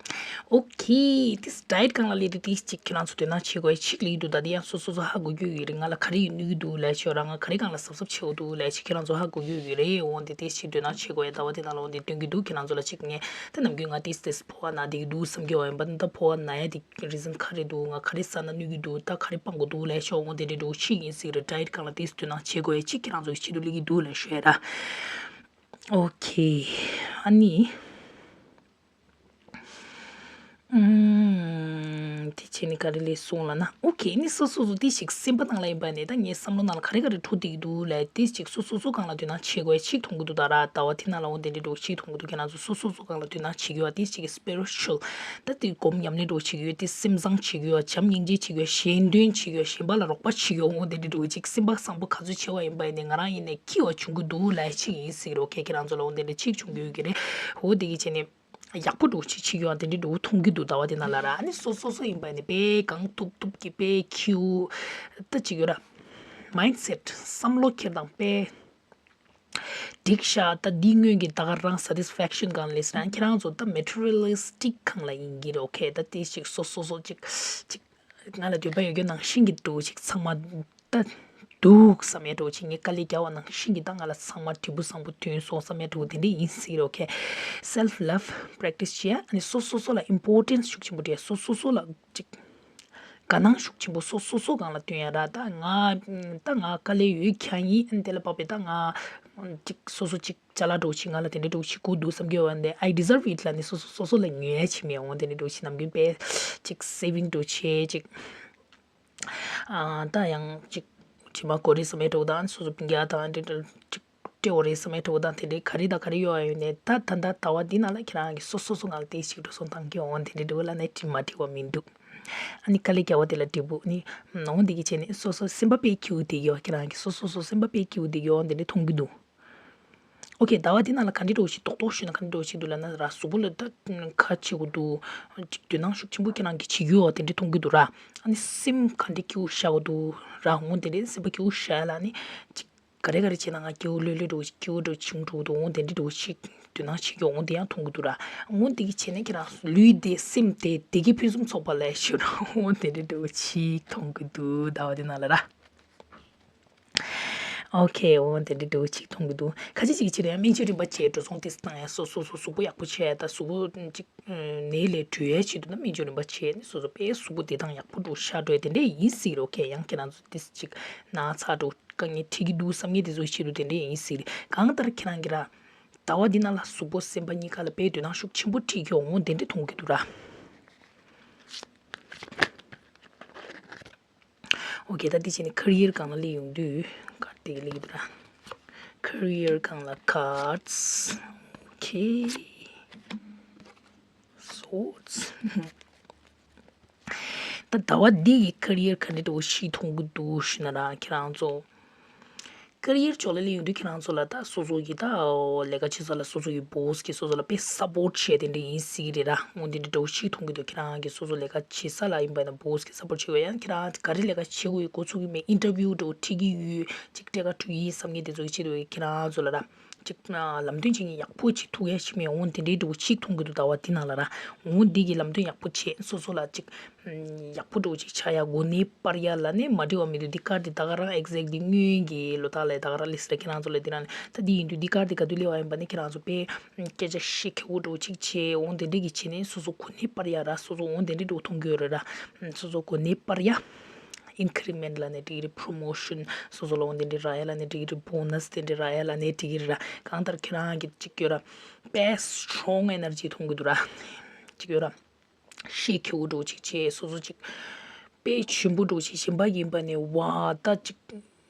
ཨོ་ཁེ། ཏིས་ཌའེ་ཡེཊ་སྒང་ལ་སླེབས་དུས་ཏིས་ཅིག་ཁྱེད་རང་ཚོ་དོ་སྣང་བྱེད་དགོས་ཡ་ཅིག་སླེབས་ཀྱི་འདུག་ད་དེ་ཡང་སོ་སོ་སོ་ཧ་གོ་རྒྱུ་ཡོད་རེད། ང་ལ་ག་རེ་ཡིན་གནོད་ཀྱི་འདུག་ལབ་ཤོག་ར། ང་ག་རེ་སྒང་ལ་གཟབ་གཟབ་བྱེད་དགོས་འདུག་ལབ་ཅིག་ཁྱེད་རང་ཚོ་ཧ་གོ་རྒྱུ་ཡོད་རེད། འོང་དེ་ཏིས་ཅིག་དོ་སྣང་བྱེད་དགོས་ཡ་ཟླ་བ་དེ་ནང་ལ་འོང་དེ་སྟོན་གྱི་འདུག་ཁྱེད་རང་ཚོ་ལ་ཅིག་ངས་ད་ནམ་རྒྱུན་ང་ཏིས་ཏིས་ཕོ་བ་ན་བསྡད་ཀྱི་འདུག་བསམ་གྱི་ཡོད་པ་ད་ཕོ་བ་ན་ཡ་དེ་རི་ཛན་ག་རེ་འདུག་ང་ག་རེ་ཟ་ན་གནོད་ཀྱི་འདུག་ད་ག་རེ་སྤང་དགོས་འདུག་ལབ་ཤོག་འོང་དེ་འདྲའི་འདྲ་བོ་ཅིག་ཡིན་སྲིད་རེད། ཌའེ་ཡེཊ་སྒང་ལ་ཏིས་དོ་སྣང་བྱེད་དགོས་ཡ་ཅིག་ཁྱེད་རང་ཚོ་གི་ཆེད་དུ་སླེབས་ཀྱི་འདུག་ལབ་ཤོད་ཡ་ར། ཨོ་ཁེ། ཨ་ནི། ཨུམ། དེ་བྱས་ནས་ག་རེ་ལབ་སོང་ལབ་ན། ཨོ་ཁེ། ཨ་ནི་སོ་སོ་སོ་དེ་ཞིག་སེམས་པ་ནང་ལ་ཡིན་པ་ནས་ད་ངའི་བསམ་བློ་ནང་ལ་ག་རེ་ག་རེ་འཕྲོ་བསྡད་ཀྱི་འདུག་ལབ་དེ་ཞིག་སོ་སོ་སོ་སྒང་ལ་དོ་སྣང་བྱེད་དགོས་ཡ་ཅིག་མཐོང་གི་འདུག་ད་ར་ཟླ་བ་དེ་ནང་ལ་འོང་དེ་འདྲའི་འདྲ་བོ་ཅིག་མཐོང་གི་འདུག་ཁྱེད་རང་ཚོ་སོ་སོ་སོ་སྒང་ལ་དོ་སྣང་བྱེད་ཀྱི་ཡོད་པ་དེ་ཞིག་གི་སི་པི་རི་ཅུ་ཨལ་ད་དེ་སྒོམ་ཉམས་ལེན་འདྲ་བོ་བྱེད་ཀྱི་ཡོད་དེ་སེམས་བཟང་བྱེད་ཀྱི་ཡོད་བྱམས་སྙིང་རྗེ་བྱེད་ཀྱི་ཡོད་གཞན་དོན་བྱེད་ཀྱི་ཡོད་གཞན་པ་ལ་རོགས་པ་བྱེད་ཀྱི་ཡོད་འོང་དེ་འདྲའི་འདྲ་བོ་ཅིག་སེམས་པ་བཟང་པོ་ག་ཚོད་བྱེད་པ་ཡིན་པ་ཡིན་ནས་ང་རང་ཡིན་ནས་སྐྱིད་པ་བྱུང་གི་འདུག་ལབ་ཡ་ཅིག་ཡིན་སྲིད་རོ། ཁྱེད་ཁྱེད་རང་ཚོ་ལ་འོང་དེ་འདྲ་ཅིག་བྱུང་གི་ཡོད་ཀྱི་རེད། འོ་དེ་གི་བྱས་ནས། ཡག་པོ་འདྲ་བོ་ཅིག་བྱེད་ཀྱི་ཡོད་དེ་འདྲའི་འདྲ་བོ་མཐོང་གི་འདུག་ཟླ་བ་དེ་ནང་ལ་ར། ཨ་ནི་སོ་སོ་སོ་ཡིན་པ་ནི་དཔེ་གང་ཐུབ་ཐུབ་ཀྱི་དཔེ་ཁྱིའུ་ད་ཅིག་ཡོད་ར། མའིན་སེཊ་བསམ་བློ་འཁྱེར་སྟངས་དཔེ་འགྲིག་ཤག་ད་འདི་སྔོན་གྱི་ད་ག་རང་སེ་ཊིས་ཕེག་ཤན་སྒང་ལས་ར། ཁྱེད་རང་ཚོ་ད་མེ་ཊི་རི་ཡལ་ལི་སི་ཊིག་སྒང་ལ་ཡིན་གྱི་རེད། ཨོ་ཁེ། ད་དེ་ཅིག་སོ་སོ་སོ་ཅིག་ཅིག་ང་ལ་འདོད་པ་ཡོད་རྒྱུ་ནང་བཞིན་གྱི་འདྲ་བོ་ཅིག་ཚང་མ། ད་འདུག་བསམ་ཡ་འདྲ་བོ་ཅིག་ངས་དཀའ་ལས་རྒྱག་པ་ནང་བཞིན་གྱི་ད་ང་ལ་ཚང་མ་འབྲས་བུ་བཟང་པོ་ཐོན་སོང་བསམ་ཡ་འདྲ་བོ་དེ་འདྲ་ཡིན་སྲིད་རོ། ཨོ་ཁེ། སེལ་ཕི་ལབ་པྲེག་ཊིས་བྱེད་ཡ། ཨ་ནི་སོ་སོ་སོ་ལ་ཨིམ་པོར་ཊེན་སི་ཤུགས་ཆེན་པོ་སྤྲད་ཡ། སོ་སོ་སོ་ལ་ཅིག་དགའ་སྣང་ཤུགས་ཆེན་པོ་སོ་སོ་སོ་སྒང་ལ་སྟོན་ཡ་ར། ད་ང་ད་ང་དཀའ་ལས་ཡོད་ཀྱང་ཡིན། ཨ་ནི་དེ་ལ་དཔག་པའི་ད་ང་ཅིག་སོ་སོ་ཅིག་ཅ་ལག་འདྲ་བོ་ཅིག་ང་ལ་དེ་འདྲ་འདྲ་བོ་ཅིག་དགོས་འདུག་བསམ་གྱི་ཡོད་པ་འདི། I deserve it ལབ་ནས་སོ་སོ་སོ་སོ་ལ་ཉོ་ཡ་བྱེད་མི་འོང་། དེ་འདྲ་འདྲ་བོ་ཅིག་ནམ་རྒྱུན་དཔེ་ཅིག་སེ་ཝིང་འདྲ་བོ་བྱེད་ཅིག་ཨ། ད་ཡང་ཅིག་ཕྱི་མ་གོ་རེ་བསམ་ཡས་འདྲ་བོ་དང་། སོ་སོ་སྤུན་ཀྱག་དང་འདྲེ་འདྲ་ཅིག་སྤྲད་འོ་རེ་བསམ་ཡས་འདྲ་བོ་དང་། དེ་འདྲའི་ག་རེ་དང་ག་རེ་ཡོད་ཡོད་ནས། ད་ད་ད་ཟླ་བ་འདི་ནང་ལ་ཁྱེད་རང་གིས་སོ་སོ་སོ་སྒང་ལ་དེ་ཞིག་འགྲོ་སོང་བཏང་གི་འོང་། དེ་འདྲ་འདྲ་བོ་ལབ་ནས་དྲི་མ་དྲི་བ་མི་འདུག་ཨ་ནི་དཀའ་ལས་རྒྱག་པ་དེ་ལ་འབྲས་བུ་ནི་འོང་། དེ་གི་བྱས་ནས་སོ་སོ་སེམས་པ་དཔེ་སྐྱིད་པོ་བསྡད་ཀྱི་ཡོད། ཁྱེད་རང་གིས་སོ་སོ་སོ་སེམས་པ་དཔེ་སྐྱིད་པོ་བསྡད་ཀྱི་ཡོད། དེ་འདྲ་མཐོང་གི་འདུག་ཨོ་ཁེ། ཟླ་བ་འདི་ནང་ལ་ག་འདྲ་འདྲ་བོ་ཞིག་རྡོག་རྡོག་ཞུས་ན་ག་འདྲ་འདྲ་བོ་ཞིག་འདུག་ལབ་ན་ར། གཟུགས་པོ་ལ་ད་ཁ་ཕྱེ་དགོས་འདུག་ཅིག་དོ་སྣང་ཤུགས་ཆེན་པོ་ཁྱེད་རང་གིས་བྱེད་ཀྱི་ཡོད་པ་དེ་འདྲ་མཐོང་གི་འདུག་ར། ཨ་ནི་སེམས་ག་འདྲ་སྐྱིད་པོ་བཞག་དགོས་འདུག་ར། འོང་དེ་འདྲའི་སེམས་པ་སྐྱིད་པོ་བཞག་ཡ་ལ་ནི་ཅིག་ག་རེ་ག་རེ་བྱས་ན་ང་སྐྱིད་པོ་ལྷོད་ལྷོད་འདྲ་བོ་ཞིག་སྐྱིད་པོ་འདྲ་བོ་བྱུང་འགྲོ་གི་འདུག་འོང་དེ་འདྲ་འདྲ་བོ་ཞིག་དོ་སྣང་བྱེད་ཀྱི་ཡོད། འོང་དེ་ཡང་མཐོང་གི་འདུག་ར། འོང་དེ་གི་བྱས་ནས་ཁྱེད་རང་ལུས་བདེ་སེམས་བདེ་བདེ་སྐྱིད་ཕུན་སུམ་ཚོགས་པ་ལབ་ཤོད་ར། འོང་དེ་འདྲ་འདྲ་བོ་ཞིག་མཐོང་གི་འདུག་ཟླ་བ་འདི་ནང་ལ་ར། ཨོ་ཁེ། འོ་དེ་འདྲ་འདྲ་བོ་ཅིག་མཐོང་གི་འདུག་ཁ་ཅིག་ཅིག་ཕྱིར་ཡང་སྨན་བཅོས་རིམ་པ་བྱས། འགྲོ་སོང་ཏོག་ཙམ་བཏང་ཡ། སོ་སོ་སོ་གཟུགས་པོ་ཡག་པོ་བྱས་ཡ། ད་གཟུགས་པོ་ཅིག་ནད་ལས་གྲོལ་ཡ་ཆེད་དུ་ན་སྨན་བཅོས་རིམ་པ་བྱས་ནས་སོ་སོ་དཔེ་གཟུགས་པོ་བདེ་ཐང་ཡག་པོ་འདྲ་བོ་ཤར་འགྲོ་ཡ་དེ་འདྲ་ཡིན་སྲིད་རོ། ཁེ་ཡང་ཁྱེད་རང་ཚོ་ཏོག་ཙམ་ཅིག་ན་ཚ་འདྲ་བོ་དཀའ་ངལ་འཕྲད་ཀྱི་འདུག་བསམ་མཁན་དེ་ཚོའི་ཆེད་དུ་དེ་འདྲ་ཡིན་སྲིད་རེད། གང་ལྟར་ཁྱེད་རང་གིས་ར་ཟླ་བ་འདི་ནང་ལ་གཟུགས་པོ་སེམས་པ་གཉིས་ཀ་ལ་དཔེ་དོ་སྣང་ཤུགས་ཆེན་པོ་འཕྲད་ཀྱི་འོང་དེ་འདྲ་མཐོང་གི་འདུག་ར། ཨོ་ཁེ། ད་འདི་བྱས་ནས་ཁེ་རི་ཡར་སྒང་ལ་སླེབས་ཡོང་དུས་ཀར་ཌི་དེ་ག་སླེབས་ཀྱི་འདུག་ར། ཁེ་རི་ཡར་སྒང་ལ་ཀར་ཌི། ཨོ་ཁེ། སོ་ད་ཟླ་བ་འདི་ཡི་ཁེ་རི་ཡར་ག་འདྲ་འདྲ་བོ་ཞིག་མཐོང་གི་འདུག་ཞུ་ན་ར། ཁྱེད་རང་ཚོ་ཁེ་རི་ཡར་ཕྱོགས་ལ་སླེབས་ཡོང་དུས་ཁྱེད་རང་ཚོ་ལ་ད་སོ་སོ་གི་ད་ལས་ཀ་བྱེད་ས་ལ་སོ་སོ་གི་བོ་སི་གིས་སོ་སོ་ལ་དཔེ་སབ་པོར་ཊི་བྱས་དེ་འདྲ་ཡིན་སྲིད་ཀྱི་རེད་ར། འོ་དེ་འདྲ་འདྲ་བོ་ཞིག་མཐོང་གི་འདུག་ཁྱེད་རང་གི་སོ་སོ་ལས་ཀ་བྱེད་ས་ལ་ཡིན་པ་ན་བོ་སི་གིས་སབ་པོར་ཊི་བྱེད་པ། ཡང་ཁྱེད་རང་ག་རེ་ལས་ཀ་བྱེད་དགོས་ཡོད། འགོ་ཚུགས་ཀྱི་མེད། ཨིན་ཊར་བིའུ་འདྲ་བོ་འཁྲིད་ཀྱི་ཡོད། ཅིག་སྐྲ་དཀར་བྲུས་ཡིན་བསམ་མཁན་དེ་ཚོ་གི་ཆེད་དུ་ཁྱེད་རང་ཚོ་ལ་ར། ཅིག་ལམ་སྟོན་བྱེད་མཁན་ཡག་པོ་ཅིག་ཐུག་ཡ་ཞིག་མེད། འོ་དེ་འདྲའི་འདྲ་བོ་ཅིག་མཐོང་གི་འདུག་ཟླ་བ་འདི་ནང་ལ་ར། འོ་འདི་གི་ལམ་སྟོན་ཡག་པོ་བྱས། སོ་སོ་ལ་ཅིག་ཡག་པོ་འདྲ་བོ་ཅིག་ཆགས་ཡ། གོ་གནས་སྤར་ཡ་ལབ་ནས་མ་འགྲིག་པ་མི་འདུག་འདི་ཀར་འདི་ད་ག་རང་ཨེག་ཛེག་ཊི་འདི་སྔོན་གྱི་ལོ་ཏོག་ལ་ད་ག་རང་སླེབས་སྲིད་ར། ཁྱེད་རང་ཚོ་ལ་འདི་རང་ནས་ད་འདི་ཡིན་དུས་འདི་ཀར་འདི་ག་དུས་སླེབས་པ་ཡིན་པ་ནི་ཁྱེད་རང་ཚོ་དཔེ་སྐད་ཆ་བཤད་མཁས་པོ་འདྲ་བོ་ཅིག་བྱས། འོ་དེ་འདྲ་གི་བྱས་ནས་སོ་སོ་གོ་གནས་སྤར་ཡ་ར། སོ་སོ་འོ་དེ་འདྲ་འདྲ་བོ་མཐོང་གི་ཡོད་རེད་ར། སོ་སོ་གོ་གནས་སྤར་ཡ། ཨིན་ཀི་རི་མེན་ཊི་ལབ་ནས་འགྲིག་གི་རེད། པོ་རོ་མོ་ཤན། སོ་སོ་ལ་འོ་དེ་འདྲ་རག་ཡ་ལབ་ནས་འགྲིག་གི་རེད། བོ་ནས་དེ་འདྲ་རག་ཡ་ལབ་ནས་འགྲིག་གི་རེད་ར། གང་ལྟར་ཁྱེད་རང་གི་ཅིག་ཡོད་ར། དཔེ་སི་ཊོང་ཨེ་ནར་ཇི་མཐོང་གི་འདུག་ར། ཅིག་ཡོད་ར། ཤེད་མཁས་པོ་འདྲ་བོ་ཅིག་བྱས། སོ་སོ་ཅིག་དཔེ་ཆེན་པོ་འདྲ་བོ་ཅིག་གཞན་པ་ཡིན་པ་ནས་བ་ད་ཅིག་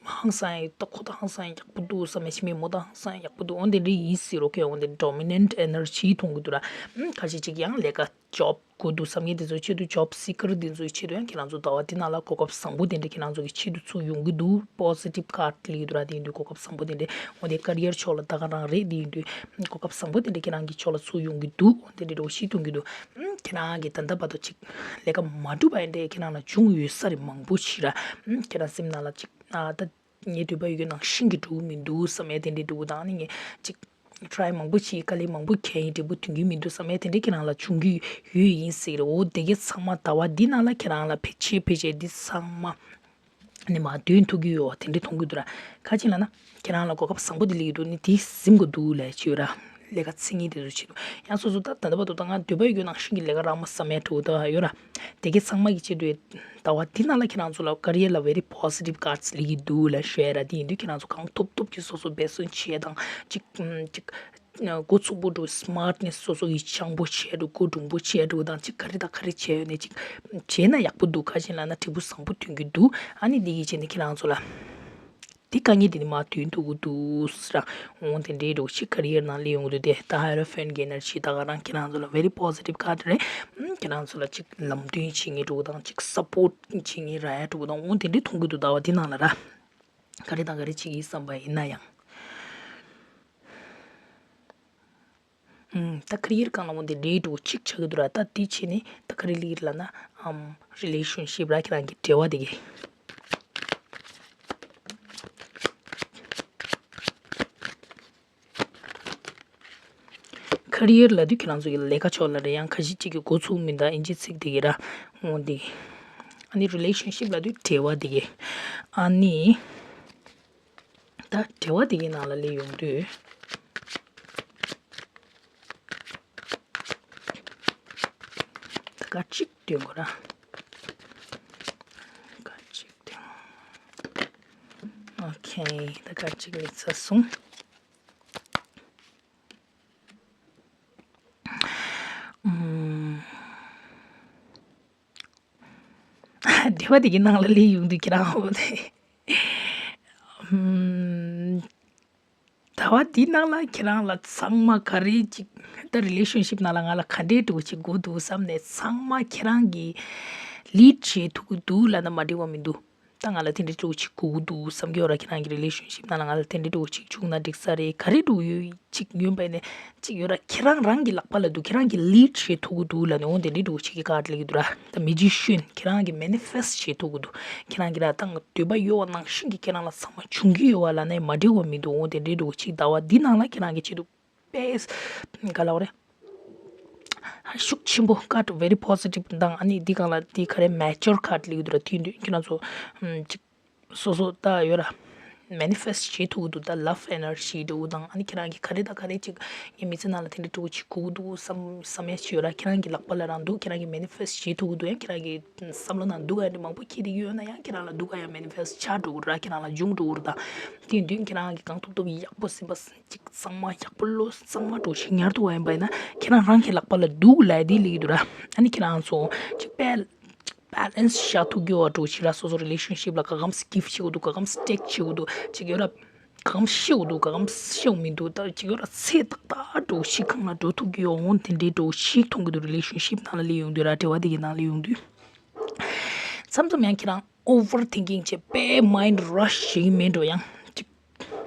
ཧང་སང་ཡ། ད་ཁོ་ད་ཧང་སང་ཡ་ཡག་པོ་འདུག་བསམ་ཡ་ཞིག་མེད། མོ་ད་ཧང་སང་ཡ་ཡག་པོ་འདུག་འོ་དེ་འདྲ་ཡིན་སྲིད་རོ། ཁེ་འོ་དེ་ཌོ་མི་ནེན་ཊི་ཨེ་ནར་ཇི་མཐོང་གི་འདུག་ར། ཁ་ཤས་ཅིག་ཡང་ལས་ཀ་ཇོབ་དགོས་འདུག་བསམ་མཁན་དེ་ཚོའི་ཆེད་དུ། ཇོབ་སི་ཀར་དེ་ཚོའི་ཆེད་དུ་ཡང་ཁྱེད་རང་ཚོ་ཟླ་བ་འདི་ནང་ལ་གོ་སྐབས་བཟང་པོ་དེ་འདྲ་ཁྱེད་རང་ཚོ་གི་ཆེད་དུ་ཚུར་ཡོང་གི་འདུག་པོ་སི་ཊིབ་ཀར་ཌི་སླེབས་ཀྱི་འདུག་ར། དེ་ཡིན་དུས་གོ་སྐབས་བཟང་པོ་དེ་འདྲ། འོ་དེ་ཀེ་རི་ཡར་ཕྱོགས་ལ་ད་ག་རང་རེད། དེ་ཡིན་དུས་གོ་སྐབས་བཟང་པོ་དེ་འདྲ་ཁྱེད་རང་གི་ཕྱོགས་ལ་ཚུར་ཡོང་གི་འདུག་འོ་དེ་འདྲ་འདྲ་བོ་ཞིག་མཐོང་གི་འདུག་ཁྱེད་རང་གི་ད་ལྟ་བར་དུ་ཅིག་ལས་ཀ་མ་གྲུབ་པ་ཡིན་འདྲ་ཁྱེད་རང་ལ་བྱུང་ཡོད་ས་རེད། མང་པོ་ཞིག་ར། ཁྱེད་རང་སེམས་ནང་ལ་ཅིག་ཨ་ད། ངའི་འདོད་པ་ཡོད་རྒྱུ་ནང་བཞིན་གྱི་འགྲོ་གི་མི་འདུག་བསམ་ཡ་དེ་འདྲའི་འདྲ་བོ་དང་། ཨ་ནི་ངས་ཅིག་ཊ་རའི་མང་པོ་བྱས། དཀའ་ལས་མང་པོ་བརྒྱབ་ཡིན། འབྲས་བུ་ཐོན་གྱི་མི་འདུག་བསམ་ཡ་དེ་འདྲ་ཁྱེད་རང་ལ་བྱུང་གི་ཡོད་ཡིན་ཟེར་རེད། འོ་དེ་གའི་ཚང་མ་ཟླ་བ་འདི་ནང་ལ་ཁྱེད་རང་ལ་ཕལ་ཆེར་ཕལ་ཆེར་འདི་ཚང་མ་ནི་མར་ཐོན་ཐུབ་ཀྱི་ཡོད་པ་དེ་འདྲ་མཐོང་གི་འདུག་ར། ག་ཅི་ལབ་ན་ཁྱེད་རང་ལ་གོ་སྐབས་བཟང་པོ་དེ་སླེབས་ཀྱི་འདུག་ནི་དེ་ཟིན་དགོས་འདུག་ལབ་ཡ་ཅིག་ཡོད་ར། ལས་ཀ་འཚོལ་མཁན་དེ་ཚོ་ཆེད་དུ། ཡང་སོ་སོ་ད་ད་ལྟ་བར་དུ་ད་ང་འདོད་པ་ཡོད་རྒྱུ་ནང་བཞིན་གྱི་ལས་ཀ་རག་མ་སོང་བསམ་ཡ་འདྲ་བོ་ད་ཡོད་ར། དེ་གའི་ཚང་མ་གི་ཆེད་དུ་ཟླ་བ་འདི་ནང་ལ་ཁྱེད་རང་ཚོ་ལ་ཀེ་རི་ཡར་ལ་ཝེ་རི་པོ་སི་ཊིབ་ཀར་ཌི་སླེབས་ཀྱི་འདུག་ལབ་ཞུ་ཡ་ར། དེ་ཡིན་དུས་ཁྱེད་རང་ཚོ་གང་ཐུབ་ཐུབ་ཀྱིས་སོ་སོ་འབད་བརྩོན་བྱེད་དང་། ཅིག་ཅིག་འགོ་ཚུགས་པོ་འདྲ་བོ་སི་མཱར་ཊི་ནེ་སི། སོ་སོ་གི་སྤྱང་པོ་བྱས་འདྲ་བོ། མགོ་འདྲོང་པོ་བྱས་འདྲ་བོ་དང་། ཅིག་ག་རེ་དང་ག་རེ་བྱས་ཡོད་ནས་ཅིག་བྱས་ན་ཡག་པོ་འདུག་ག་ཅི་ལབ་ན་འབྲས་བུ་བཟང་པོ་ཐོན་གྱི་འདུག་ཨ་ནི་འདི་གི་ཆེད་ནས་ཁྱེད་རང་ཚོ་ལ། འདི་དཀའ་ངལ་འདི་ནི་མར་ཐོན་ཐུབ་ཀྱི་འདུག་ཟེར་ར། འོ་དེ་འདྲའི་འདྲ་བོ་ཅིག་ཀེ་རི་ཡར་ནང་སླེབས་ཡོང་གི་འདུག་དེ་ད་ཧེ་རོ་ཕེན་གྱི་ཨེ་ནར་ཇི་ད་ག་རང་ཁྱེད་རང་ཚོ་ལ་ཝེ་རི་པོ་སི་ཊིབ་ཀར་ཌི་རེད། ཁྱེད་རང་ཚོ་ལ་ཅིག་ལམ་སྟོན་བྱེད་མཁན་འདྲ་བོ་དང་། ཅིག་སབ་པོར་ཊི་བྱེད་མཁན་རག་ཡ་འདྲ་བོ་དང་། འོ་དེ་འདྲའི་མཐོང་གི་འདུག་ཟླ་བ་འདི་ནང་ལ་ར། ག་རེ་དང་ག་རེ་བྱེད་ཀྱི་ཡིན་བསམ་པ་ཡིན་ན་ཡང་། ཨུམ། ད་ཀེ་རི་ཡར་སྒང་ལ་འོ་དེ་འདྲའི་འདྲ་བོ་ཅིག་ཆགས་ཀྱི་འདུག་ར། ད་དེ་བྱས་ནས་ད་ག་རེ་སླེབས་ཀྱི་རེད་ལབ་ན། ཨམ། རི་ལེ་ཤན་ཤིབ་ར། ཁྱེད་རང་གི་འབྲེལ་བ་དེ་གའི། ཀེ་རི་ཡར་ལབ་དུས་ཁྱེད་རང་ཚོ་གི་ལས་ཀ་ཕྱོགས་ལ་རེད། ཡང་ཁ་ཤས་ཅིག་གི་འགོ་ཚུགས་མིན་ད་ཨིན་ཇི་ཚིག་དེ་གའི་ར། འོ་དེ། ཨ་ནི་རི་ལེ་ཤན་ཤིབ་ལབ་དུས་འབྲེལ་བ་དེ་གའི། ཨ་ནི། ད་འབྲེལ་བ་དེ་གའི་ནང་ལ་སླེབས་ཡོང་དུས། ད་སྐར་གཅིག་སྟོན་དགོས་ར། སྐར་གཅིག་སྟོན། ཨོ་ཁེ། ད་སྐར་གཅིག་སླེབས་ཚར་སོང་། ཨུམ། འབྲེལ་བ་དེ་གའི་ནང་ལ་སླེབས་ཡོང་དུས་ཁྱེད་རང་འོ་དེ། ཨུམ། ཟླ་བ་འདི་ནང་ལ་ཁྱེད་རང་ལ་ཚང་མ་ག་རེ་ཅིག་ད་རི་ལེ་ཤན་ཤིབ་ནང་ལ་ང་ལ་ག་འདྲའི་འདྲ་བོ་ཅིག་དགོས་འདུག་བསམ་ནས་ཚང་མ་ཁྱེད་རང་གིས་ལིཌ་བྱེད་ཐུབ་ཀྱི་འདུག་ལབ་ན་མ་འགྲིག་པ་མི་འདུག་ད་ང་ལ་དེ་འདྲའི་འདྲ་བོ་ཅིག་དགོས་ཀྱི་འདུག་བསམ་གྱི་ཡོད་ར། ཁྱེད་རང་གི་རི་ལེ་ཤན་ཤིབ་ནང་ལ་ང་ལ་དེ་འདྲའི་འདྲ་བོ་ཅིག་བྱུང་ན་འགྲིག་ས་རེད། ག་རེ་འདྲ་བོ་ཡོད་ཅིག་ཡོད་པ་ཡིན་ནའི་ཅིག་ཡོད་ར། ཁྱེད་རང་རང་གི་ལག་པ་ལ་འདུག་ཁྱེད་རང་གིས་ལིཌ་བྱེད་ཐུབ་ཀྱི་འདུག་ལབ་ནས་འོ་དེ་འདྲའི་འདྲ་བོ་ཅིག་གི་ཀར་ཌི་སླེབས་ཀྱི་འདུག་ར། ད་མེ་ཇི་ཤན། ཁྱེད་རང་གིས་མེ་ནི་ཕེ་སི་ཊི་བྱེད་ཐུབ་ཀྱི་འདུག་ཁྱེད་རང་གིས་ར་ད་ང་འདོད་པ་ཡོད་པ་ནང་བཞིན་གྱི་ཁྱེད་རང་ལ་ཚང་མ་བྱུང་གི་ཡོད་པ་ལབ་ནས་མ་འགྲིག་པ་མི་འདུག་འོ་དེ་འདྲའི་འདྲ་བོ་ཅིག་ཟླ་བ་འདི་ནང་ལ་ཁྱེད་རང་གི་ཆེད་དུ་དཔེ་ག་ལབ་དགོས་རེད། ཤུགས་ཆེན་པོ་ཀར་ཌི་ཝེ་རི་པོ་སི་ཊིབ་དང་། ཨ་ནི་འདི་སྒང་ལ་འདི་ག་རེ་མེ་ཅོར་ཀར་ཌི་སླེབས་ཀྱི་འདུག་ར། དེ་དུས་ཁྱེད་རང་ཚོ་ཨམ་ཅིག་སོ་སོ་ད་ཡོད་ར། manifest་བྱེད་ཐུབ་ཀྱི་འདུག་ད་love energy་འདྲ་བོ་དང་ཨ་ནི་ཁྱེད་རང་གིས་ག་རེ་དང་ག་རེ་ཅིག་ངའི་མི་ཚེ་ནང་ལ་དེ་འདྲ་འདྲ་བོ་ཅིག་དགོས་ཀྱི་འདུག་བསམ་བསམ་ཡ་ཅིག་ཡོད་ར། ཁྱེད་རང་གི་ལག་པ་ལ་རང་འདུག་ཁྱེད་རང་གིས་manifest་བྱེད་ཐུབ་ཀྱི་འདུག་ཡང་ཁྱེད་རང་གི་བསམ་བློ་ནང་འདུག་ག་ཡ་འདྲ་མང་པོ་འཁྱེར་བསྡད་ཀྱི་ཡོད་ན་ཡང་ཁྱེད་རང་ལ་འདུག་ག་ཡ་manifest་བྱ་འགྲོ་གི་ར། ཁྱེད་རང་ལ་འབྱུང་འགྲོ་གི་ར། ད་དེ་དུས་ཁྱེད་རང་གིས་གང་ཐུབ་ཐུབ་ཡག་པོ་སེམས་པ་ཅིག་གཙང་མ་ཡག་པོ་བློ་གཙང་མ་འདྲ་བོ་ཞིག་ཉར་ཐུབ་པ་ཡིན་པ་ཡིན་ན་ཁྱེད་རང་རང་གི་ལག་པ་ལ་འདུག་ལབ་ཡ་དེ་སླེབས་ཀྱི་འདུག་ར། ཨ་ནི་ཁྱེད་རང་ཚོ་ཅིག་དཔེ་ཅིག་balance་བཞག་ཐུབ་ཀྱི་ཡོད་འདྲ་བོ་ཞིག་ར། སོ་སོ་relationship་ལ་ག་གམ་give་བྱེད་དགོས་འདུག་ག་གམ་take་བྱེད་དགོས་འདུག་ཅིག་ཡོད་ར། ག་གམ་ཤེས་དགོས་འདུག་ག་གམ་ཤེས་དགོས་མི་འདུག་ད་ཅིག་ཡོད་ར་ཚད་ཏག་ཏག་འདྲ་བོ་ཞིག་སྒང་ལ་འགྲོ་ཐུབ་ཀྱི་ཡོད་འོང་དེ་འདྲའི་འདྲ་བོ་ཞིག་མཐོང་གི་འདུག relationship་ནང་ལ་སླེབས་ཡོང་དུས་ར། འབྲེལ་བ་དེ་གའི་ནང་ལ་སླེབས་ཡོང་དུས། མཚམས་མཚམས་ཡང་ཁྱེད་རང་overthinking་བྱས་དཔེ་mind rush་བྱེད་ཀྱི་མེད་འགྲོ་ཡང་ཅིག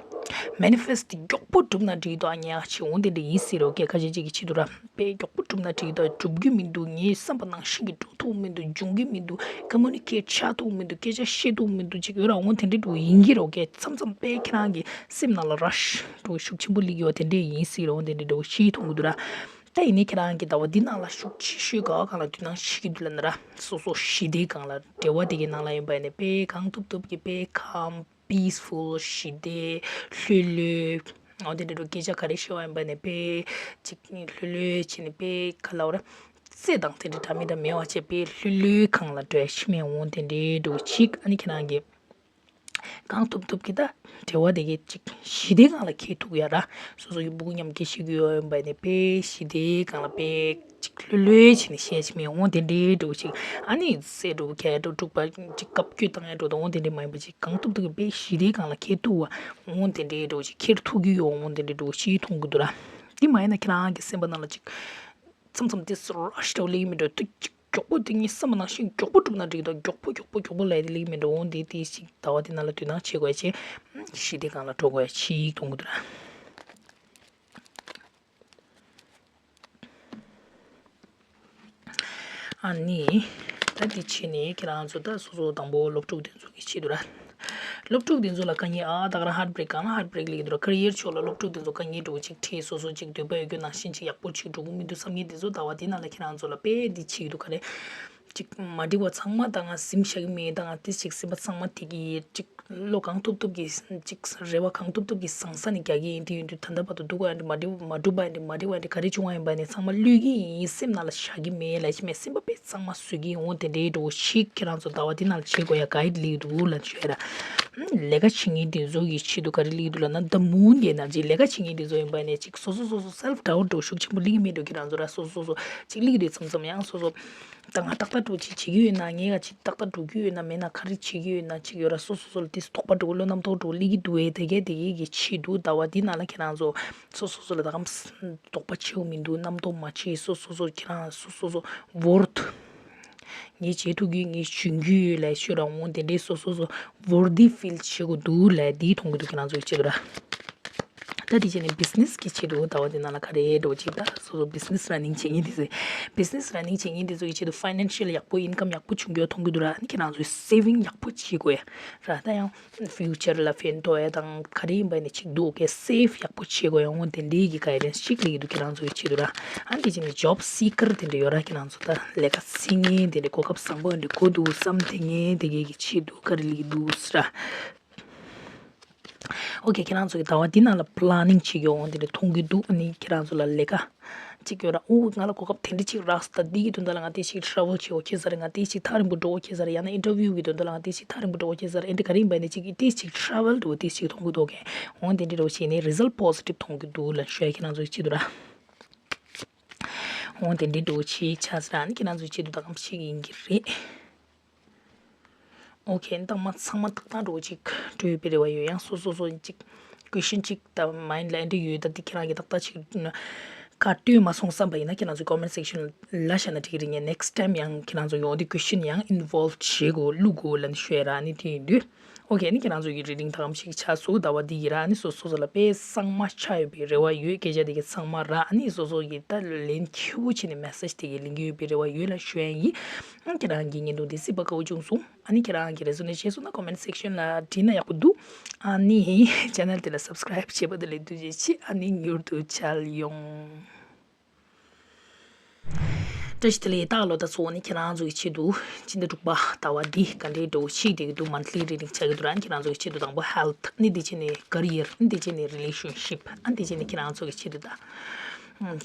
manifest་མགྱོགས་པོ་འགྲུབ་ན་འགྲིག་འདུག་ཨ་ཉག་ཅིག་འོང་དེ་འདྲ་ཡིན་སྲིད་རོ་ཀྱེ་ཁ་ཤས་ཅིག་གི་ཆེད་དུ་ར། དཔེ་མགྱོགས་པོ་འགྲུབ་ན་འགྲིག་འདུག་འགྲུབ་ཀྱི་མི་འདུག་ངའི་བསམ་པ་ནང་བཞིན་གྱི་འགྲོ་ཐུབ་མི་འདུག་འབྱུང་གི་མི་འདུག communicate་བྱ་ཐུབ་མི་འདུག་སྐད་ཆ་བཤད་ཐུབ་མི་འདུག་ཅིག་ཡོད་ར། འོང་དེ་འདྲ་འདྲ་བོ་ཡིན་གྱི་རོ་ཀྱེ། མཚམས་མཚམས་དཔེ་ཁྱེད་རང་གི་སེམས་ནང་ལ་rush་འདྲ་བོ་ཤུགས་ཆེན་པོ་སླེབས་ཀྱི་ཡོད་དེ་འདྲ་ཡིན་སྲིད་རོ། འོང་དེ་འདྲ་འདྲ་བོ་ཞིག་མཐོང་གི་འདུག་ར། ད་ཡིན་ནའི་ཁྱེད་རང་གི་ཟླ་བ་འདི་ནང་ལ་ཤུགས་ཆེ་ཤོས་ག་བ་གང་ལ་དོ་སྣང་བྱེད་ཀྱི་འདུག་ལབ་ན་ར། སོ་སོ་ཞི་བདེ་སྒང་ལ་འབྲེལ་བ་དེ་གའི་ནང་ལ་ཡིན་པ་ཡིན་ནའི་དཔེ་གང་ཐུབ་ཐུབ་ཀྱིས་དཔེ་calm peaceful་ཞི་བདེ་ལྷོད་ལྷོད། འོ་དེ་འདྲ་འདྲ་བོ་སྐད་ཆ་ག་རེ་བཤད་པ་ཡིན་པ་ཡིན་ནའི་དཔེ་ཅིག་ལྷོད་ལྷོད་བྱས་ནས་དཔེ་ག་ལབ་ར། རྩེད་དང་དེ་འདྲ་འདྲ་མི་འདྲ་མེད་པ་བྱས་དཔེ་ལྷོད་ལྷོད་སྒང་ལ་འགྲོ་ཡ་ཤི་མེད་འོང་དེ་འདྲ་འདྲ་བོ་ཅིག་ཨ་ནི་ཁྱེད་རང་གིས་གང་ཐུབ་ཐུབ་ཀྱིས་ད་འབྲེལ་བ་དེ་གའི་ཅིག་ཞི་བདེ་སྒང་ལ་འཁྱེར་ཐུབ་ཡ་ར། སོ་སོ་ཡི་སྤུ་གུ་མཉམ་སྐྱེ་ཤི་གི་ཡོད་ཡིན་པ་ནས་དཔེ་ཞི་བདེའི་སྒང་ལ་དཔེ་ཅིག་ལྷོད་ལྷོད་བྱས་ནས་བཤད་ཅིག་མི་འོང་དེ་འདྲའི་འགྲོ་ཅིག་ཨ་ནི་སེ་འགྲོ་ཁྱེད་འགྲོ་དཀྲུག་པ་ཅིག་བཀབ་བཀྱོད་བཏང་ཡ་འགྲོ་དང་འོང་དེ་འདྲའི་མ་ཡིན་པ་ཅིག་གང་ཐུབ་ཐུབ་ཀྱིས་དཔེ་ཞི་བདེའི་སྒང་ལ་འཁྱེར་ཐུབ་པ་འོང་དེ་འདྲའི་འགྲོ་ཅིག་འཁྱེར་ཐུབ་ཀྱི་ཡོད་འོང་དེ་འདྲའི་འགྲོ་ཅིག་མཐོང་གི་འདུག་ར། དེ་མ་ཡིན་ན་ཁྱེད་རང་གི་སེམས་པ་ནང་ལ་ཅིག་མཚམས་མཚམས་དེ་སུ་ར་ཞིག་འདྲ་བོ་སླེབས་ཀྱི་མི་འདུག་དུ་ཅིག་མགྱོགས་པོ་དེ་ངའི་བསམ་པ་ནང་བཞིན་མགྱོགས་པོ་འགྲུབ་ན་འགྲིག་འདུག་མགྱོགས་པོ་མགྱོགས་པོ་མགྱོགས་པོ་ལས་དེ་སླེབས་ཀྱི་མི་འདུག་འོང་དེ་དེ་ཞིག་ཟླ་བ་དེ་ནང་ལ་དོ་སྣང་བྱེད་དགོས་ཅེས་ཞི་བདེ་སྒང་ལ་འགྲོ་དགོས་ཅིག་མཐོང་གི་འདུག་ར། ཨ་ནི། ད་དེ་བྱས་ནས་ཁྱེད་རང་ཚོ་ད་སོ་སོ་དང་པོ་སློབ་ཕྲུག་དེ་ཚོ་གི་ཆེད་དུ་ར། སློབ་ཕྲུག་དེ་ཚོ་ལ་དཀའ་ངལ་ཨ་ད་ག་རང་heartbreak་གང་ལ་heartbreak་ལེགས་འདུག་ར། career་ཕྱོགས་ལ་སློབ་ཕྲུག་དེ་ཚོ་དཀའ་ངལ་འདྲ་བོ་ཅིག་འཕྲད་སོ་སོ་ཅིག་འདོད་པ་ཡོད་རྒྱུ་ནང་བཞིན་ཅིག་ཡག་པོ་ཅིག་འགྲོ་གི་མི་འདུག་བསམ་མཁན་དེ་ཚོ་ཟླ་བ་དེ་ནང་ལ་ཁྱེད་རང་ཚོ་ལ་དཔེ་འདི་བྱེད་ཀྱི་འདུག་ག་རེ། ཅིག་མ་འགྲིག་པ་ཚང་མ་ད་ང་ཟིན་བཞག་གི་མེད་ད་ང་དེ་ཅིག་སེམས་པ་ཚང་མ་དེ་གི་ཅིག་བློ་གང་ཐུབ་ཐུབ་ཀྱིས་ཅིག་རེ་བ་གང་ཐུབ་ཐུབ་ཀྱིས་བཟང་ས་ནས་རྒྱག་གི་ཡིན། དེ་ཡིན་དུས་ད་ལྟ་བར་དུ་འདུག་ག་ཡ་འདི་མ་འགྲིག་མ་འགྲུབ་པ་ཡ་འདི་མ་འགྲིག་པ་ཡ་འདི་ག་རེ་བྱུང་བ་ཡིན་པ་ནས་ཚང་མ་བླུས་ཀྱི་ཡིན། སེམས་ནང་ལ་བཞག་གི་མེད་ལ་ཤི་མེད་སེམས་པ་དཔེ་ཚང་མ་བཟོད་ཀྱི་ཡིན། འོ་དེ་འདྲའི་འགྲོ་ཞིག་ཁྱེད་རང་ཚོ་ཟླ་བ་འདི་ནང་ལ་བྱེད་དགོས་ཡ་ག་ཡི་ལིག་འདུག་ལ་ཤོད་ར། ལས་ཀ་བྱེད་མཁན་དེ་ཚོ་ཡི་ཆེད་དུ་ག་རེ་ལིག་འདུག་ལ་ན་ད་མུན་གྱི་ན་ཅིག་ལས་ཀ་བྱེད་མཁན་དེ་ཚོ་ཡིན་པ་ནས་ཅིག་སོ་སོ་སོ་སོ་self doubt་འགྲོ་ཤུགས་ཆེན་པོ་ལིག་མེད་འགྲོ་ཁྱེད་རང་ཚོ་ར་སོ་སོ་སོ་སོ་ཅིག་ལིག་འདུག་མཚམས་མཚམས་ཡང་སོ་སོ། ད་ང་ཏག་ཏག་འགྲོ་ཅིག་བྱེད་ཀྱི་ཡོད་ན་ངས་ག་ཅིག་ཏག་ཏག་འགྲོ་གི་ཡོད་ན་མེད་ན་ག་རེ་བྱེད་ཀྱི་ཡོད་ན་ཅིག་ཡོད་ར་སོ་སོ་སོ་ལ་དེ་དོགས་པ་འགྲོ་བློ་རྣམ་རྟོག་འགྲོ་སླེབས་ཀྱི་འདུག་བས་དེ་གས་དེ་གས་ཀྱི་ཆེད་དུ་ཟླ་བ་འདི་ནང་ལ་ཁྱེད་རང་ཚོ་སོ་སོ་སོ་ལ་ད་གམ་དོགས་པ་བྱེད་དགོས་མི་འདུག་རྣམ་རྟོག་མ་བྱེད་སོ་སོ་སོ་ཁྱེད་རང་སོ་སོ་སོ་worth་ངས་བྱེད་ཐུབ་ཀྱི་ངས་བྱུང་རྒྱུ་ཡོད་ལས་ཤོད་ར་འོང་དེ་འདྲའི་སོ་སོ་སོ་worthy feel་བྱེད་དགོས་འདུག་ལས་འདི་མཐོང་གི་འདུག་ཁྱེད་རང་ཚོ་ཡི་ཆེད་དུ་ར། ད་དེ་བྱས་ནས་business་གི་ཆེད་དུ་ཟླ་བ་འདི་ནང་ལ་ག་རེ་འགྲོ་ཅིག་ད་སོ་སོ་business running་བྱེད་མཁན་དེ་ཚོ་business running་བྱེད་མཁན་དེ་ཚོ་ཡི་ཆེད་དུ་financial་ཡག་པོ་income་ཡག་པོ་བྱུང་རྒྱུ་མཐོང་གི་འདུག་ར། ཨ་ནི་ཁྱེད་རང་ཚོས་saving་ཡག་པོ་བྱེད་དགོས་ཡ་ར། ད་ཡང་future་ལ་ཕན་ཐོགས་ཡ་དང་ག་རེ་ཡིན་པ་ནི་ཅིག་འདུག་གས་save་ཡག་པོ་བྱེད་དགོས་ཡ་འོང་དེ་འདྲའི་གི་guidance་ཅིག་ལེགས་འདུག་ཁྱེད་རང་ཚོ་ཡི་ཆེད་དུ་ར། ཨ་ནི་དེ་བྱས་ནས་job seeker་དེ་འདྲ་ཡོད་ར། ཁྱེད་རང་ཚོ་ད་ལས་ཀ་འཚོལ་མཁན་དེ་འདྲ་གོ་སྐབས་བཟང་པོ་འདྲ་གོ་འདུག་བསམ་དེ་ངས་དེ་གས་གི་ཆེད་དུ་ག་རེ་ལེགས་འདུག་ཟེར་ར། ཨོ་ཁེ། ཁྱེད་རང་ཚོ་གི་ཟླ་བ་འདི་ནང་ལ་planning་བྱེད་ཀྱི་འོང་དེ་འདྲ་མཐོང་གི་འདུག་ཨ་ནི་ཁྱེད་རང་ཚོ་ལ་ལས་ཀ་གཅིག་ཡོད་ར། ཨོ་ང་ལ་གོ་སྐབས་དེ་འདྲ་གཅིག་རག་སོང་། ད་འདི་གི་དོན་དག་ལ་ང་དེ་ཞིག་travel་བྱེད་འོ་ཁེ་ཟེར། ང་དེ་ཞིག་ཐག་རིང་པོ་འགྲོ་འོ་ཁེ་ཟེར། ཡང་ན་interview་གི་དོན་དག་ལ་ང་དེ་ཞིག་ཐག་རིང་པོ་འགྲོ་འོ་ཁེ་ཟེར། ཨེ་འདྲ་ག་རེ་ཡིན་པ་ནི་གཅིག་དེ་ཞིག་travel་འགྲོ་དེ་ཞིག་མཐོང་གི་འདུག་ཨོ་དེ་འདྲ་འགྲོ་བྱས་ནས་result positive་མཐོང་གི་འདུག་ལ་ཤོད་ཁྱེད་རང་ཚོ་གི་ཆེད་དུ་ར། ཨོ་དེ་འདྲ་འགྲོ་བྱས་ཆ་ཟེར། ཨ་ནི་ཁྱེད་རང་ཚོ་གི་ཆེད་དུ་ད་གམ་ཞིག་ཡིན་གྱི་རེད། ཨོ་ཁེ། ད་མ་ཚང་མ་ཏག་ཏག་འགྲོ་ཅིག་འགྲོ་ཡོད་པའི་རེ་བ་ཡོད། ཡང་སོ་སོ་སོ་ཅིག་question་ཅིག་ད་mind་ལ་འདི་ཡོད། ད་འདི་ཁྱེད་རང་གི་ཏག་ཏག་ཅིག་ཁ་སྟོན་མ་སོང་བསམ་པ་ཡིན་ན་ཁྱེད་རང་ཚོ་comment section་ལ་བཞག་ན་འགྲིག་གི་རེད། ངས་next time་ཡང་ཁྱེད་རང་ཚོ་ཡོང་དུས་question་ཡང་involve་བྱེད་དགོས་བླུག་དགོས་ལབ་ནས་ཤོད་ར། ཨ་ནི་དེ་ཡིན་དུས་ཨོ་ཁེ། ཨ་ནི་ཁྱེད་རང་ཚོ་གི་reading་ད་གམ་ཞིག་ཆགས་སོང་། ཟླ་བ་འདི་ཡི་ར། ཨ་ནི་སོ་སོ་སོ་ལ་དཔེ་གཙང་མ་ཆགས་ཡོད་པའི་རེ་བ་ཡོད། སྐད་ཆ་དེ་གི་ཚང་མ་ར། ཨ་ནི་སོ་སོ་གི་ད་ལན་ཁྱེའུ་ཆེ་ནས་message་དེ་གི་ལེན་གི་ཡོད་པའི་རེ་བ་ཡོད་ལ་ཤོད་ཡིན། ཨ་ཁྱེད་རང་གི་བརྙན་ཐུང་འདི་གཟིགས་པ་དགའ་བོ་བྱུང་སོང་། ཨ་ནི་ཁྱེད་རང་གི་resonate་བྱས་སོང་ན་comment section་ལ་བྲིས་ན་ཡག་པོ་འདུག་ཨ་ནི་channel་དེ་ལ་subscribe་བྱས་པ་དེ་ལ་ཐུགས་རྗེ་ཆེ། ཨ་ནི་མྱུར་དུ་མཇལ་ཡོང་། བཀྲ་ཤིས་བདེ་ལེགས། ད་ལོ་ད་ཚོ་ནི་ཁྱེད་རང་ཚོ་གི་ཆེད་དུ་ཕྱི་ཟླ་དྲུག་པ་ཟླ་བ་འདི་ག་འདྲའི་འགྲོ་ཞིག་དེ་གི་འདུག་མན་ཐ་ལི་རི་ཌིང་ཆགས་ཀྱི་འདུག་ར། ཁྱེད་རང་ཚོ་གི་ཆེད་དུ་དང་པོ་ཧེལ་ཐི། ཨ་ནི་དེ་བྱས་ནས་ཀེ་རི་ཡར། ཨ་ནི་དེ་བྱས་ནས་རི་ལེ་ཤན་ཤིབ། ཨ་ནི་དེ་བྱས་ནས་ཁྱེད་རང་ཚོ་གི་ཆེད་དུ་ད་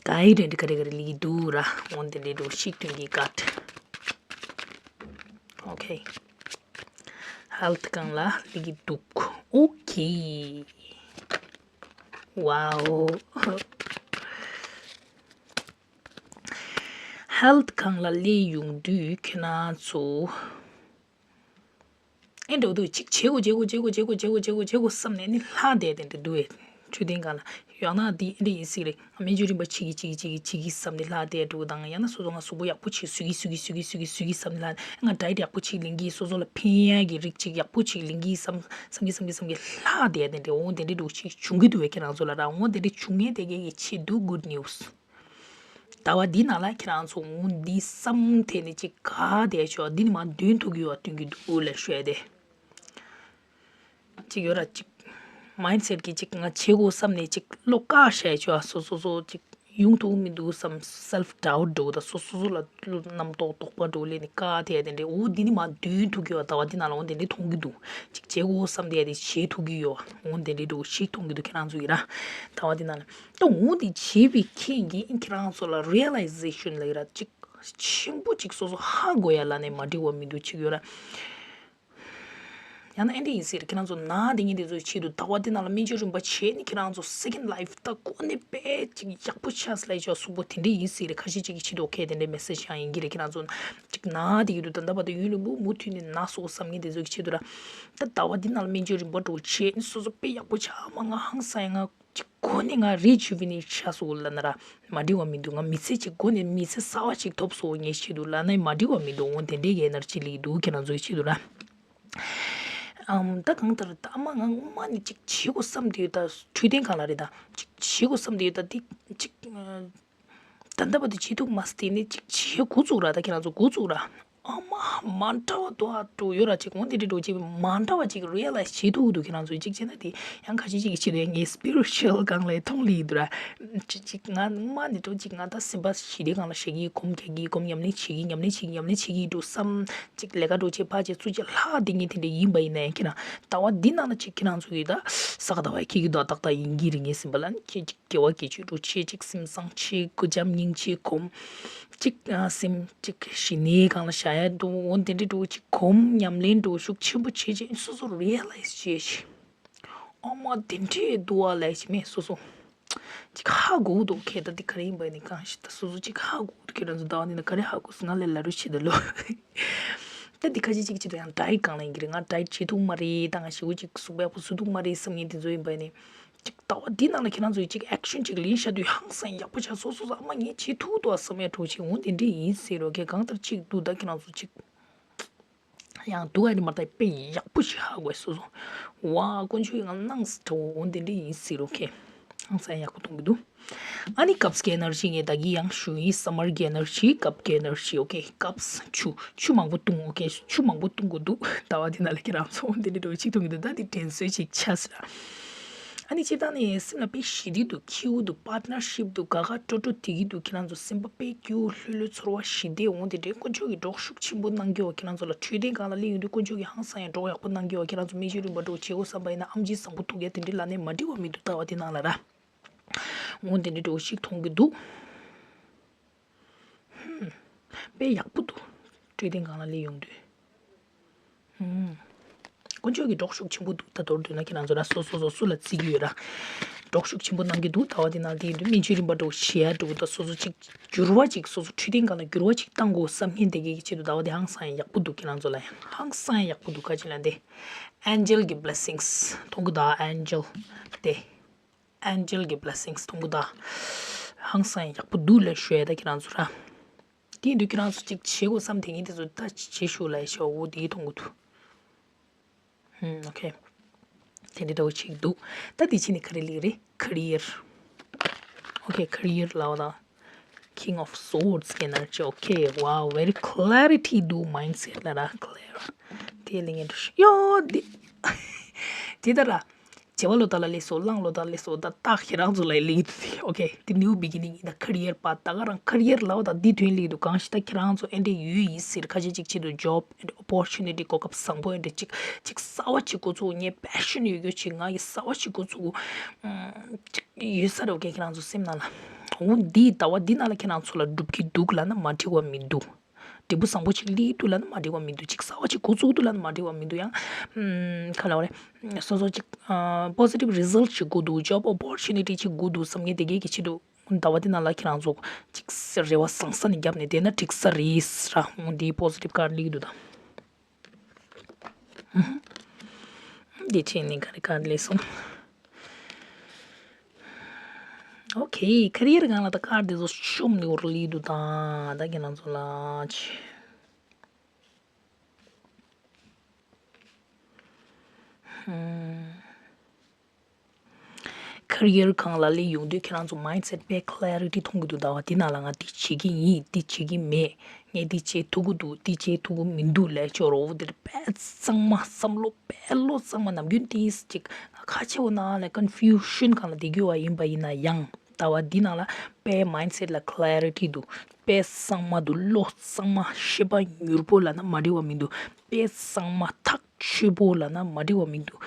ག་ཡི་རེད། འདི་ག་རེ་ག་རེ་ལི་གི་འདུག་ར། འོ་དེ་འདྲའི་འགྲོ་ཞིག་ཐོན་གྱི་ཀ་ཊི། ཨོ་ཁེ། ཧེལ་ཐི་སྒང་ལ་ལི་གི་འདུག་ཨོ་ཁེ། ཝའོ། ཧེལ་ཐི་སྒང་ལ་སླེབས་ཡོང་དུས་ཁྱེད་རང་ཚོ་ཨེ་འགྲོ་འདུག་ཅིག་བྱེད་དགོས་བྱེད་དགོས་བསམ་ནས་ནི་ལྷག་བསྡད་དེ་འདྲ་འདུག་ཨེ། འཕྲོད་བསྟེན་སྒང་ལ་ཡང་ན་འདི་ཨེ་འདྲ་ཡིན་སྲིད་རེད། ང་སྨན་བཅོས་རིམ་པ་བྱེད་ཀྱི་བྱེད་ཀྱི་བྱེད་ཀྱི་བྱེད་ཀྱི་བསམ་ནས་ལྷག་བསྡད་འགྲོ་དང་། ཡང་ན་སོ་སོ་ང་གཟུགས་པོ་ཡག་པོ་ཅིག་བཟོ་གི་བཟོ་གི་བཟོ་གི་བཟོ་གི་བསམ་ནས་ལྷག། ང་ཌའེ་ཊི་ཡག་པོ་ཅིག་ལེན་གྱི། སོ་སོ་ལ་ཕན་ཡག་གི་རིགས་ཅིག་ཡག་པོ་ཅིག་ལེན་གྱི་བསམ་བསམ་གྱི་བསམ་གྱི་བསམ་གྱི་ལྷག་བསྡད་དེ་འདྲ། འོ་དེ་འདྲ་འདྲ་ཅིག་བྱུང་གི་འདུག་བས་ཁྱེད་རང་ཚོ་ལ་ར། འོ་དེ་འདྲ་བྱུང་མཁན་དེ་གའི་ཆེད་དུ་good news། ཟླ་བ་འདི་ནང་ལ་ཁྱེད་རང་ཚོ་འོ་འདི་བསམ་དེ་ནི་ཅིག་ག་དེ་ཆོག་འདི་ནི་མ་འདོན་ཐུབ་ཀྱི་ཡོད་སྟོན་གྱི་འདུག་ལ་ཤོད་དེ། ཅིག་ཡོད་ར་ཅིག་མའིན་སེཊ་གི་ཅིག་ང་བྱེད་དགོས་བསམ་ནས་ཅིག་བློ་བཀག་བཞག་ཆོག་སོ་སོ་སོ་ཅིག་ཡོང་ཐུབ་མི་འདུག་བསམ། སེལ་ཕི་ཌའུཊ་འགྲོ་དང་སོ་སོ་སོ་ལ་རྣམ་རྟོག་དོགས་པ་འགྲོ་ལས་ནི་བཀག་དེ་དེ་འདྲའི་འོ་འདི་ནི་མ་འདོན་ཐུབ་ཀྱི་ཡོད། ཟླ་བ་འདི་ནང་ལ་འོ་དེ་འདྲའི་མཐོང་གི་འདུག་ཅིག་བྱེད་དགོས་བསམ་དེ་དེ་བྱེད་ཐུབ་ཀྱི་ཡོད། འོ་དེ་འདྲའི་འགྲོ་ཞིག་མཐོང་གི་འདུག་ཁྱེད་རང་ཚོ་ཡིན་ར། ཟླ་བ་འདི་ནང་ལ། ད་འོ་དེ་བྱས་པའི་རྐྱེན་གྱིས་ཁྱེད་རང་ཚོ་ལ་རི་ཡ་ལའི་ཟེ་ཤན་ལབ་ཀྱི་ར་ཅིག་ཆེན་པོ་ཅིག་སོ་སོ་ཧ་གོ་ཡ་ལ་ནས་མ་འགྲིག་པ་མི་འདུག་ཅིག་ཡོད་ར། ཡང་ན་ཨེ་འདྲ་ཡིན་ཟེར། ཁྱེད་རང་ཚོ་ན་དེ་ངེས་དེ་ཚོའི་ཆེད་དུ་ཟླ་བ་འདི་ནང་ལ་སྨན་བཅོས་རིམ་པ་བྱས་ནས་ཁྱེད་རང་ཚོ་སེ་ཀེན་ཌ་ལའིཕ་ད་གོ་ནས་དཔེ་ཅིག་ཡག་པོ་ཆགས་ལ་ཡ་ཅོག་གཟུགས་པོ་དེ་འདྲ་ཡིན་ཟེར། ཁ་ཤས་ཅིག་གི་ཆེད་དུ་ཨོ་ཁེ་དེ་འདྲའི་མེ་སེ་ཇི་ཡང་ཡིན་གྱི་རེད། ཁྱེད་རང་ཚོ་ཅིག་ན་དེ་ཡོད་དུས་ད་ལྟ་བར་དུ་ཡུན་རིང་པོ་མུ་མཐུད་ནས་ན་སོང་བསམ་མཁན་དེ་ཚོ་གི་ཆེད་དུ་ར། ད་ཟླ་བ་འདི་ནང་ལ་སྨན་བཅོས་རིམ་པ་འགྲོ་བྱས་ནས་སོ་སོ་དཔེ་ཡག་པོ་ཆགས། མ་ང་ཧང་སང་ཡ་ང་ཅིག་གོ་ནས་ང་རི་ཇུ་ཝི་ནེཊ་ཆགས་སོང་ལབ་ན་ར་མ་འགྲིག་པ་མི་འདུག་ང་མི་ཚེ་ཅིག་གོ་ནས་མི་ཚེ་གསར་བ་ཅིག་ཐོབ་སོང་ངའི་ཆེད་དུ་ལབ་ན་མ་འགྲིག་པ་མི་འདུག་འོ་དེ་འདྲའི་ཡན་ནར་ཅིག་ལི་འདུག་ཁྱེད་རང་ཚོའི་ཆེད་དུ་ར། ཨམ། ད་གང་ལྟར་ད་མ་ང་ངོ་མ་ནི་ཅིག་བྱེད་དགོས་བསམ་དུས་ད་འཕྲོད་བསྟེན་སྒང་ལ་རེད། ད་ཅིག་བྱེད་དགོས་བསམ་དུས་ད་འདི་ཅིག་ད་ལྟ་བར་དུ་བྱེད་ཐུབ་མ་སྟེ་ནི་ཅིག་བྱེད་འགོ་བཙུགས་ར། ད་ཁྱེད་རང་ཚོ་འགོ་བཙུགས་ར། ཨ་མ་མ་འདྲ་བ་འདུག་ཨ་འགྲོ་ཡོད་ར། ཅིག་འོ་འདི་འདྲ་འགྲོ་ཅིག་མ་འདྲ་བ་ཅིག་རི་ཡ་ལའི་ཛི་བྱེད་ཐུབ་འདུག་ཁྱེད་རང་ཚོ་ཅིག་བྱས་ན་དེ་ཡང་ཁ་ཤས་ཅིག་གི་ཆེད་དུ་ཡང་ངའི་སི་པི་རི་ཅུ་ཨལ་སྒང་ལ་མཐོང་ལི་འདུག་ར། ཅིག་ཅིག་ང་མ་ནི་འགྲོ་ཅིག་ང་ད་སེམས་པ་ཞི་བདེ་སྒང་ལ་བཞག་གི་གོམ་རྒྱག་གི་གོམ་ཉམས་ལེན་བྱེད་ཀྱི་ཉམས་ལེན་བྱེད་ཀྱི་ཉམས་ལེན་བྱེད་ཀྱི་འགྲོ་བསམ། ཅིག་ལས་ཀ་འགྲོ་ཆེད་ཕར་ཆེད་ཚུར་ཆེད་ལྷག་དེ་ངས་དེ་འདྲ་ཡིན་པ་ཡིན་ན་ཡང་ཁྱེད་རང་ཟླ་བ་འདི་ནང་ལ་ཅིག་ཁྱེད་རང་ཚོ་གི་ད་ས་ག་ཟླ་བ་ཁྱེད་ཀྱི་ད་ཏག་ཏག་ཡིན་གྱི་རེད། ངའི་སེམས་པ་ལ་ནི་ཁྱེད་ཅིག་དགེ་བ་དགེ་སྦྱོར་འགྲོ་ཆེད་ཅིག་སེམས་བཟང་ཆེ་གུ་འཇམ་སྙིང་རྗེ་གོམ། ཅིག་ཨ་སེམས་ཅིག་ཞི་གནས་སྒང་ལ་བཞག་ཡ་འདུག་འོ་དེ་འདྲ་འགྲོ་ཅིག་གོམ་ཉམས་ལེན་འགྲོ་ཤུགས་ཆེན་པོ་བྱེད་ཅིག་སོ་སོ་རི་ཡ་ལའི་ཛི་བྱེད་ཅིག་ཨ་མ་དེ་འདྲས་འདུག་ཨ་ལས་ཅིག་མེད་སོ་སོ། ཅིག་ཧ་གོ་འདུག་ཁྱེད་ད་འདི་ག་རེ་ཡིན་པ་ནི་གང་ཞིག་ད་སོ་སོ་ཅིག་ཧ་གོ་འདུག་ཁྱེད་རང་ཚོ་ཟླ་བ་འདི་ན་ག་རེ་ཧ་གོ་སོང་ང་ལས་ལ་རུ་བྱེད་ད་ལོ། ད་འདི་ཁ་ཅིག་ཅིག་ཅིག་ད་ཡང་ཌའེ་ཊི་སྒང་ལ་ཡིན་གྱི་རེད། ང་ཌའེ་ཊི་བྱེད་ཐུབ་མ་རེད། ད་ང་ཞེ་པོ་ཅིག་གཟུགས་པོ་ཡག་པོ་བཟོ་ཐུབ་མ་རེད་བསམ་མཁན་དེ་ཚོ་ཡིན་པ་ནི། ཅིག་ཟླ་བ་འདི་ནང་ལ་ཁྱེད་རང་ཚོས་ཅིག་ཨེག་ཤན་ཅིག་ལེན་བཞག་དུས་ཧང་སང་ཡག་པོ་ཆགས་སོ་སོ་སོ་ཨ་མ་ངས་བྱེད་ཐུབ་འདུག་ཨ་བསམ་ཡ་གྲོགས་ཆེ་འོ་དེ་འདྲས་ཡིན་ཟེར་རོ། ཁྱེད་གང་ལྟར་ཅིག་འདུག་ད་ཁྱེད་རང་ཚོ་ཅིག་ཡང་སྡུག་ཨ་ནི་མ་ལྟ་དཔེ་ཡག་པོ་ཞིག་ཧ་གོ་སོ་སོ། ཝ་དཀོན་མཆོག་གིས་ང་གནང་སོང་འོ་དེ་འདྲ་ཡིན་ཟེར་རོ་ཁེ། ཧང་སང་ཡག་པོ་གཏོང་གི་འདུག་ཨ་ནི་ཀབ་སི་གི་ཨེ་ནར་ཇི་ངས་ད་གི་ཡང་ཞུ་ཡིན། སམ་མར་གི་ཨེ་ནར་ཇི་ཀབ་སི་གི་ཨེ་ནར་ཇི་ཨོ་ཁེ། ཀབ་སི་ཆུ་ཆུ་མང་པོ་བཏུང་། ཨོ་ཁེ་ཆུ་མང་པོ་བཏུང་དགོས་འདུག་ཟླ་བ་འདི་ནང་ལ་ཁྱེད་རང་ཚོ་འོ་དེ་འདྲ་འགྲོ་ཅིག་གཏོང་གི་འདུག་ད་འདི་དྲན་གསོ་ཅིག་ཆགས་སོང་ར། ཨ་ནི་སྤྱིར་བཏང་ནས་སེམས་ལ་དཔེ་ཞི་བདེ་འདུག་ཁྱིའུ་འདུག་པར་ཊི་ནར་ཤིབ་འདུག་དགའ་དགའ་སྤྲོ་སྤྲོ་བསྡད་ཀྱི་འདུག་ཁྱེད་རང་ཚོ་སེམས་པ་དཔེ་སྐྱིད་པོ་ལྷོད་ལྷོད་ཚོར་བ་ཞི་བདེ་འོང་དེ་འདྲའི་དཀོན་མཆོག་གིས་གྲོགས་ཤུགས་ཆེན་པོ་གནང་གི་ཡོད། ཁྱེད་རང་ཚོ་ལ་འཕྲོད་བསྟེན་སྒང་ལ་སླེབས་ཡོང་དུས་དཀོན་མཆོག་གིས་ཧང་སང་ཡང་གྲོགས་ཡག་པོ་གནང་གི་ཡོད། ཁྱེད་རང་ཚོ་སྨན་བཅོས་རིམ་པ་འགྲོ་བྱེད་དགོས་བསམ་པ་ཡིན་ན་ཨེམ་ཆི་བཟང་པོ་ཐུག་ཡ་དེ་འདྲའི་ལ་ནས་མ་འགྲིག་པ་མི་འདུག་ཟླ་བ་དེ་ནང་ལ་ར། འོ་དེ་འདྲའི་འགྲོ་ཞིག་མཐོང་གི་འདུག་ཧུམ། དཔེ་ཡག་པོ་འདུག་འཕྲོད་བསྟེན་སྒང་ལ་སླེབས་ཡོང་དུས། ཧུམ། དཀོན་མཆོག་གིས་གྲོགས་ཤུགས་ཆེན་པོ་འདུག་ད་མདོར་བསྡུས་ན་ཁྱེད་རང་ཚོ་ར་སོ་སོ་སོ་སུ་ལ་བརྩི་གི་ཡོད་ར། གྲོགས་ཤུགས་ཆེན་པོ་གནང་གི་འདུག་ཟླ་བ་འདི་ནང་དེ་ཡིན་དུས་སྨན་བཅོས་རིམ་པ་འགྲོ་བྱེད་ཡ་འགྲོ་ད་སོ་སོ་ཅིག་འགྱུར་བ་ཅིག་སོ་སོ་འཕྲོད་བསྟེན་སྒང་ལ་འགྱུར་བ་ཅིག་བཏང་དགོས་བསམ་མཁན་དེ་གའི་ཆེད་དུ་ཟླ་བ་འདི་ཧང་སང་ཡག་པོ་འདུག་ཁྱེད་རང་ཚོ་ལ་ཡང་ཧང་སང་ཡག་པོ་འདུག་ཁ་ཅིག་ལ་འདི་ཨན་ཇེལ་གི་བྷི་ལེ་སིང་སི་མཐོང་གི་ད་ཨན་ཇེལ་དེ། ཨན་ཇེལ་གྱི་བྷི་ལེ་སིང་སི་མཐོང་གི་ད། ཧང་སང་ཡག་པོ་འདུག་ལ་ཞུ་ཡ་ད་ཁྱེད་རང་ཚོ་ར། དེ་ཡིན་དུས་ཁྱེད་རང་ཚོ་ཅིག་བྱེད་དགོས་བསམ་དེ་ངས་དེ་ཚོ་ད་བྱེད་ཤོག་ལ་ཞོག་འོ་དེ་མཐོང་གི་འདུག་ཧུམ། ཨོ་ཁེ། དེ་འདྲ་འདྲ་བོ་ཅིག་འདུག་ད་དེ་ཕྱི་ནས་ག་རེ་ལེགས་རེད། ཀེ་རི་ཡར། ཨོ་ཁེ། ཀེ་རི་ཡར་ལ་བ་ད། King of Swords གི་ཨེ་ནར་ཇི། ཨོ་ཁེ། Wow, very clarity འདུག་མའིན་སེཊ་ལ་ར། ཀེ་རི་ཡར། དེ་ལེགས་ངན་འདུག་ཡོ་དེ། དེ་ད་ར། བྱེ་བ་ལོ་ད་ལ་སླེབས་སོང་། གླང་ལོ་ད་ལ་སླེབས་སོང་། ད་རྟགས་ཁྱེད་རང་ཚོ་ལ་སླེབས་ཀྱི་འདུག་དེ། ཨོ་ཁེ། དེ་new beginning ཡིན། ད་career path ད་ག་རང་career ལབ་པ་ད་འདི་དོན་སླེབས་ཀྱི་འདུག་གང་ཞིག་ད་ཁྱེད་རང་ཚོ་ཨེ་འདྲས་ཡོད་ཡིན་ཟེར། ཁ་ཤས་ཅིག་ཆེད་དུ་job and opportunity གོ་སྐབས་བཟང་པོ་ཨེ་འདྲས་ཅིག་ཅིག་གསར་བ་ཅིག་འགོ་ཚུགས། ངས་passion ཡོད་རྒྱུ་ཅིག་ང་གི་གསར་བ་ཅིག་འགོ་ཚུགས། ཨམ། ཅིག་ཡོད་ས་རེད། ཨོ་ཁེ། ཁྱེད་རང་ཚོ་སེམས་ནང་ལ། འོ་འདི་ཟླ་བ་འདི་ནང་ལ་ཁྱེད་རང་ཚོ་ལ་འགྲུབ་ཀྱི་འདུག་ལབ་ན་མ་འགྲིག་པ་མི་འདུག་འབྲས་བུ་བཟང་པོ་ཅིག་སླེབས་འདུག་ལབ་ན་མ་འགྲིག་པ་མི་འདུག་ཅིག་གསར་བ་ཅིག་འགོ་བཙུགས་འདུག་ལབ་ན་མ་འགྲིག་པ་མི་འདུག་ཡང་། ཨམ། ག་ལབ་དགོས་རེད། སོ་སོ་ཅིག་ཨ། positive result ཅིག་དགོས་འདུག job opportunity ཅིག་དགོས་འདུག་བསམ་མཁན་དེ་གས་ཀྱི་ཆེད་དུ་ཟླ་བ་འདི་ནང་ལ་ཁྱེད་རང་ཚོ་ཅིག་རེ་བ་བཟང་ས་ནས་བརྒྱབ་ནས་བསྡད་ན་འགྲིག་ས་རེད་ར། འོ་འདི་positive card སླེབས་འདུག་ད། འདི་བྱས་ནས་ག་རེ་card སླེབས་སོང་། ཨོ་ཁེ། career སྒང་ལ་ད་card དེ་ཚོ་ཤོམ་ནི་འོར་ལི་འདུག་ད། ད་ཁྱེད་རང་ཚོ་ལ་ཅི། ཧུམ། career སྒང་ལ་སླེབས་ཡོང་དུས་ཁྱེད་རང་ཚོ་mindset དཔེ་clarity མཐོང་གི་འདུག་ཟླ་བ་འདི་ནང་ལ་ང་འདི་བྱེད་ཀྱི་ཡིན། འདི་བྱེད་ཀྱི་མེད། ངས་འདི་བྱེད་ཐུབ་ཀྱི་འདུག་འདི་བྱེད་ཐུབ་ཀྱི་མི་འདུག་ལབ་ཆོག་རོ། འོ་དེར་དཔེ་གཙང་མ་བསམ་བློ་དཔེ་བློ་གཙང་མ་ནམ་རྒྱུན་ཏིས་ཅིག་ཁ་ཆེ་བོ་ནང་ལ་confusion སྒང་ལ་བསྡད་རྒྱུ་བ་ཡིན་པ་ཡིན་ན་ཡང་ཟླ་བ་འདི་ནང་ལ་དཔེ་mindset ལ་clarity འདུག་དཔེ་གཙང་མ་འདུག་བློ་གཙང་མ། ཤེས་པ་མྱུར་པོ་ལབ་ན་མ་འགྲིག་པ་མི་འདུག་དཔེ་གཙང་མ་ཐག་ཆོད་པོ་ལབ་ན་མ་འགྲིག་པ་མི་འདུག་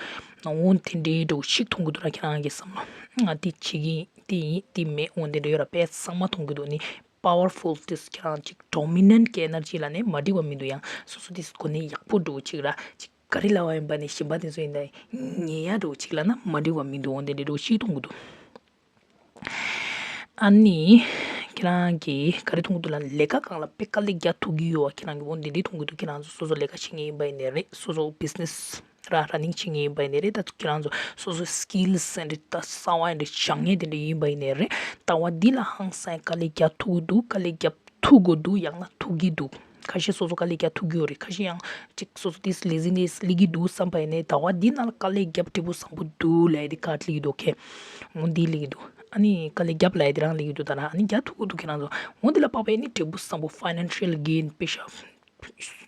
འོ་དེ་འདྲའི་འདྲ་བོ་ཞིག་མཐོང་གི་འདུག་ར། ཁྱེད་རང་གི་བསམ་བློ་ང་འདི་བྱེད་ཀྱི་ཡིན། འདི་ཡིན་འདི་མེད། འོ་དེ་འདྲ་ཡོད་ར། དཔེ་གཙང་མ་མཐོང་གི་འདུག་ནི་powerful དེ་ཁྱེད་རང་ཅིག་dominant གི་energy ལབ་ནས་མ་འགྲིག་པ་མི་འདུག་ཡང་སོ་སོ་དེ་གོ་གནས་ཡག་པོ་འདྲ་བོ་ཅིག་ར། ཅིག་ག་རེ་ལབ་པ་ཡིན་པ་ནས་གཞན་པ་དེ་ཚོ་ཡིན་ད་ཉན་ཡ་འདྲ་བོ་ཅིག་ལབ་ན་མ་འགྲིག་པ་མི་འདུག་འོ་དེ་འདྲ་འདྲ་བོ་ཞིག་མཐོང་གི་འདུག་ཨ་ནི་ཁྱེད་རང་གིས་ག་རེ་མཐོང་གི་འདུག་ལབ་ན་ལས་ཀ་སྒང་ལ་དཔེ་དཀའ་ལས་རྒྱག་ཐུབ་ཀྱི་ཡོད་པ་ཁྱེད་རང་གིས་འོ་དེ་འདྲ་མཐོང་གི་འདུག་ཁྱེད་རང་ཚོ་སོ་སོ་ལས་ཀ་བྱེད་མཁན་ཡིན་པ་ཡིན་ནའི་རེད། སོ་སོ་business ར་running བྱེད་མཁན་ཡིན་པ་ཡིན་ནའི་རེད། ད་ཁྱེད་རང་ཚོ་སོ་སོ་skills ཨེ་འདྲ་ད་གསར་པ་ཨེ་འདྲ་སྦྱང་མཁན་དེ་འདྲ་ཡིན་པ་ཡིན་ནའི་རེད། ཟླ་བ་འདི་ལ་ཧང་སང་དཀའ་ལས་རྒྱག་ཐུབ་ཀྱི་འདུག་དཀའ་ལས་རྒྱབ་ཐུབ་དགོས་འདུག་ཡང་ན་ཐུབ་ཀྱི་འདུག་ཁ་ཤས་སོ་སོ་དཀའ་ལས་རྒྱག་ཐུབ་ཀྱི་ཡོད་རེད། ཁ་ཤས་ཡང་ཅིག་སོ་སོ་དེ་laziness སླེབས་ཀྱི་འདུག་བསམ་པ་ཡིན་ནའི་ཟླ་བ་འདི་ནང་ལ་དཀའ་ལས་རྒྱབ་འབྲས་བུ་བཟང་པོ་འདུག་ལབ་ཡ་དེ་card སླེབས་ཀྱི་འདུག་ཁེ། འོ་འདི་སླེབས་ཀྱི་འདུག་ཨ་ནི་དཀའ་ལས་རྒྱབ་ལབ་ཡ་དེ་རང་སླེབས་ཀྱི་འདུག་ད་རང་ཨ་ནི་རྒྱག་ཐུབ་ཀྱི་འདུག་ཁྱེད་རང་ཚོ། འོ་འདི་ལ་དཔག་པའི་ནི་འབྲས་བུ་བཟང་པོ་financial gain པེ་ཤ་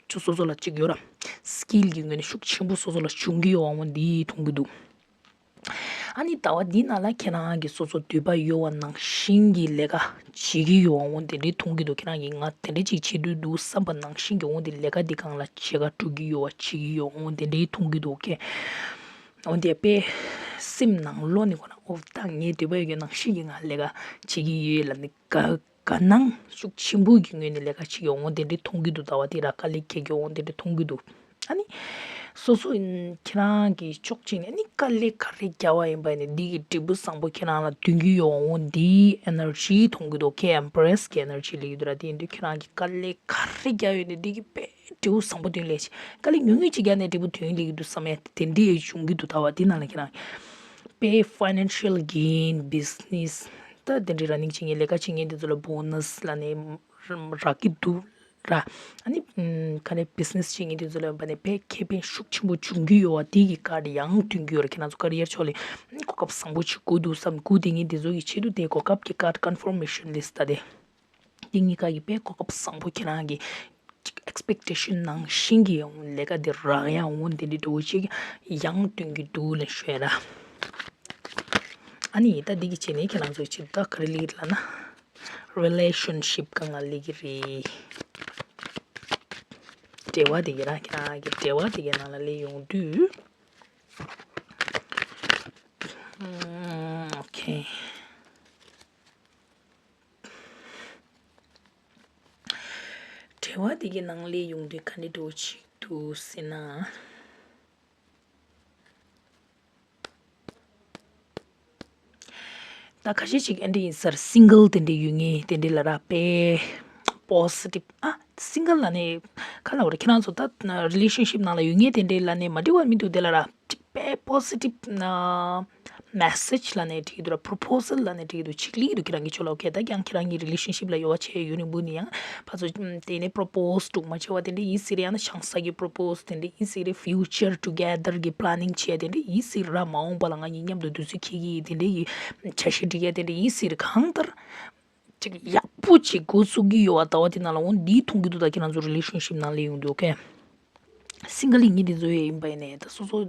ཅིག་སོ་སོ་ལ་ཅིག་ཡོད་ར། skill གི་ངོས་ནས་ཤུགས་ཆེན་པོ་སོ་སོ་ལ་འབྱུང་གི་ཡོད་པ་འོ་འདི་མཐོང་གི་འདུག་ཨ་ནི་ཟླ་བ་འདི་ནང་ལ་ཁྱེད་རང་གིས་སོ་སོ་འདོད་པ་ཡོད་པ་ནང་བཞིན་གྱི་ལས་ཀ་བྱེད་ཀྱི་ཡོད་པ་འོ་དེ་འདྲའི་མཐོང་གི་འདུག་ཁྱེད་རང་གིས་ང་དེ་འདྲ་ཅིག་བྱེད་འདོད་འདུག་བསམ་པ་ནང་བཞིན་གྱི་འོ་དེ་ལས་ཀ་འདི་སྒང་ལ་བྱེད་ཀ་སྤྲོད་ཀྱི་ཡོད་པ་བྱེད་ཀྱི་ཡོད་འོ་དེ་འདྲའི་མཐོང་གི་འདུག་ཁེ། འོ་དེ་དཔེ་སེམས་ནང་ལོགས་ནས་ཁོ་ན་ཨོ་ད་ངའི་འདོད་པ་ཡོད་ཀྱི་ནང་བཞིན་གྱི་ང་ལས་ཀ་བྱེད་ཀྱི་ཡོད་ལབ་ནས་དགའ་དགའ་སྣང་ཤུགས་ཆེན་པོ་གི་ངོས་ནས་ལས་ཀ་བྱེད་ཀྱི་འོ་དེ་འདྲའི་མཐོང་གི་འདུག་ཟླ་བ་དེ་ར་དཀའ་ལས་ཁྱེར་གྱི་འོ་དེ་འདྲའི་མཐོང་གི་འདུག་ཨ་ནི་སོ་སོ་ཡིན་ཁྱེད་རང་གི་ཕྱོགས་གཅིག་ནས་ཨ་ནི་དཀའ་ལས་ག་རེ་བརྒྱབ་པ་ཡིན་པ་ཡིན་ནའི་འདི་གི་འབྲས་བུ་བཟང་པོ་ཁྱེད་རང་ལ་འདོན་གྱི་ཡོད་འོ་འདིའི་energy མཐོང་གི་འདུག་ཁེ། Empress གི་energy སླེབས་ཀྱི་འདུག་ར། དེ་ཡིན་དུས་ཁྱེད་རང་གི་དཀའ་ལས་ག་རེ་བརྒྱབ་ཡོད་ནའི་འདི་གི་དཔེ་འབྲས་བུ་བཟང་པོ་ཐོན་ལས་ཤིག་དཀའ་ལས་ཉུང་ཉུང་ཅིག་བརྒྱབ་ནས་འབྲས་བུ་ཐོན་ལས་ཀྱི་འདུག་བསམ་ཡ་དེ་འདྲའི་བྱུང་གི་འདུག་ད་བ་དེ་ནང་ལ་ཁྱེད་རང་དཔེ་financial gain business ད་དེ་འདྲའི་running བྱེད་མཁན་ལས་ཀ་བྱེད་མཁན་དེ་ཚོ་ལ་bonus ལབ་ནས་རག་གི་འདུག་ར། ཨ་ནི་ཨམ། ག་རེ་business བྱེད་མཁན་དེ་ཚོ་ལ་ཡོད་པ་ནས་དཔེ་ཁེ་ཕན་ཤུགས་ཆེན་པོ་འབྱུང་གི་ཡོད་པ་དེ་གི་card ཡང་ཐོན་གི་ཡོད་རེད། ཁྱེད་རང་ཚོ་career ཕྱོགས་ལ་གོ་སྐབས་བཟང་པོ་ཅིག་དགོས་འདུག་བསམ་སྒུག་བསྡད་མཁན་དེ་ཚོ་གི་ཆེད་དུ་དེ་གོ་སྐབས་ཀྱི་card confirmation list ད་དེ། འདི་གཉིས་ཀ་གི་དཔེ་གོ་སྐབས་བཟང་པོ་ཁྱེད་རང་གི་ཅིག་expectation ནང་བཞིན་གྱི་ལས་ཀ་འདི་རག་ཡ་འོང་དེ་འདྲའི་འགྲོ་ཅིག་ཡང་སྟོན་གྱི་འདུག་ལ་ཤོད་ར། ཨ་ནི་ད་འདི་གི་བྱས་ནས་ཁྱེད་རང་ཚོ་ཅིག་ད་ག་རེ་ལེགས་ལབ་ན་relationship སྒང་ལ་ལེགས་ཀྱི་རེད། འབྲེལ་བ་དེ་གི་ར་ཁྱེད་རང་གི་འབྲེལ་བ་དེ་གི་ནང་ལ་ལེགས་ཡོང་དུས། ཨོ་ཁེ། འབྲེལ་བ་དེ་གི་ནང་ལས་ཡོང་དུས་ག་འདྲ་འགྲོ་ཅིག་འདུག་ཟེར་ན། ད་ཁ་ཤས་ཅིག་ཨེ་འདྲ་ཡིན་སར་single དེ་འདྲ་ཡོད་ངེས་དེ་འདྲ་ལ་ར་དཔེ་positive ཨ་single ལ་ནས་ག་ལ་བར་ཁྱེད་རང་ཚོ་ད་relationship ནང་ལ་ཡོད་ངེས་དེ་འདྲ་ལ་ནས་མ་འགྲིག་པ་མི་འདུག་དེ་ལ་ར། དཔེ་positive ན་message ལབ་ནས་འགྲིག་གི་འདུག་ར། proposal ལབ་ནས་འགྲིག་གི་འདུག་ཅིག་ལེགས་འདུག་ཁྱེད་རང་གི་ཕྱོགས་ལ། ཨོ་ཁེ། ད་ཀྱང་ཁྱེད་རང་གི་relationship ལ་ཡོད་པ་བྱས་ཡོད་ནི་འབུ་ནི་ཡང་ཕ་ཚོ་དེ་ནས་propose འདུག་མ་བྱས་པ་དེ་འདྲ་ཡིན་སྲིད་རེད། ཡང་ན་ཆང་ས་གི་propose དེ་འདྲ་ཡིན་སྲིད་རེད། future together གི་planning བྱས་དེ་འདྲ་ཡིན་སྲིད་ར། མ་འོངས་པ་ལ་ང་གཉིས་མཉམ་དུ་དུས་ཚོད་འཁྱེར་གི་ཡིན་དེ་འདྲ་གི་འཆར་གཞི་སྒྲིག་ཡ་དེ་འདྲ་ཡིན་སྲིད་རེད། གང་ལྟར་ཅིག་ཡག་པོ་ཅིག་འགོ་བཙུགས་ཀྱི་ཡོད་པ་ཟླ་བ་དེ་ནང་ལ་འོ་འདི་མཐོང་གི་འདུག་ད་ཁྱེད་རང་ཚོ་relationship ནང་ལ་ཡོང་དུས། ཨོ་ཁེ། single ཡིན་གྱི་འདི་ཚོ་ཡིན་པ་ཡིན་ནའི་ད་སོ་སོ་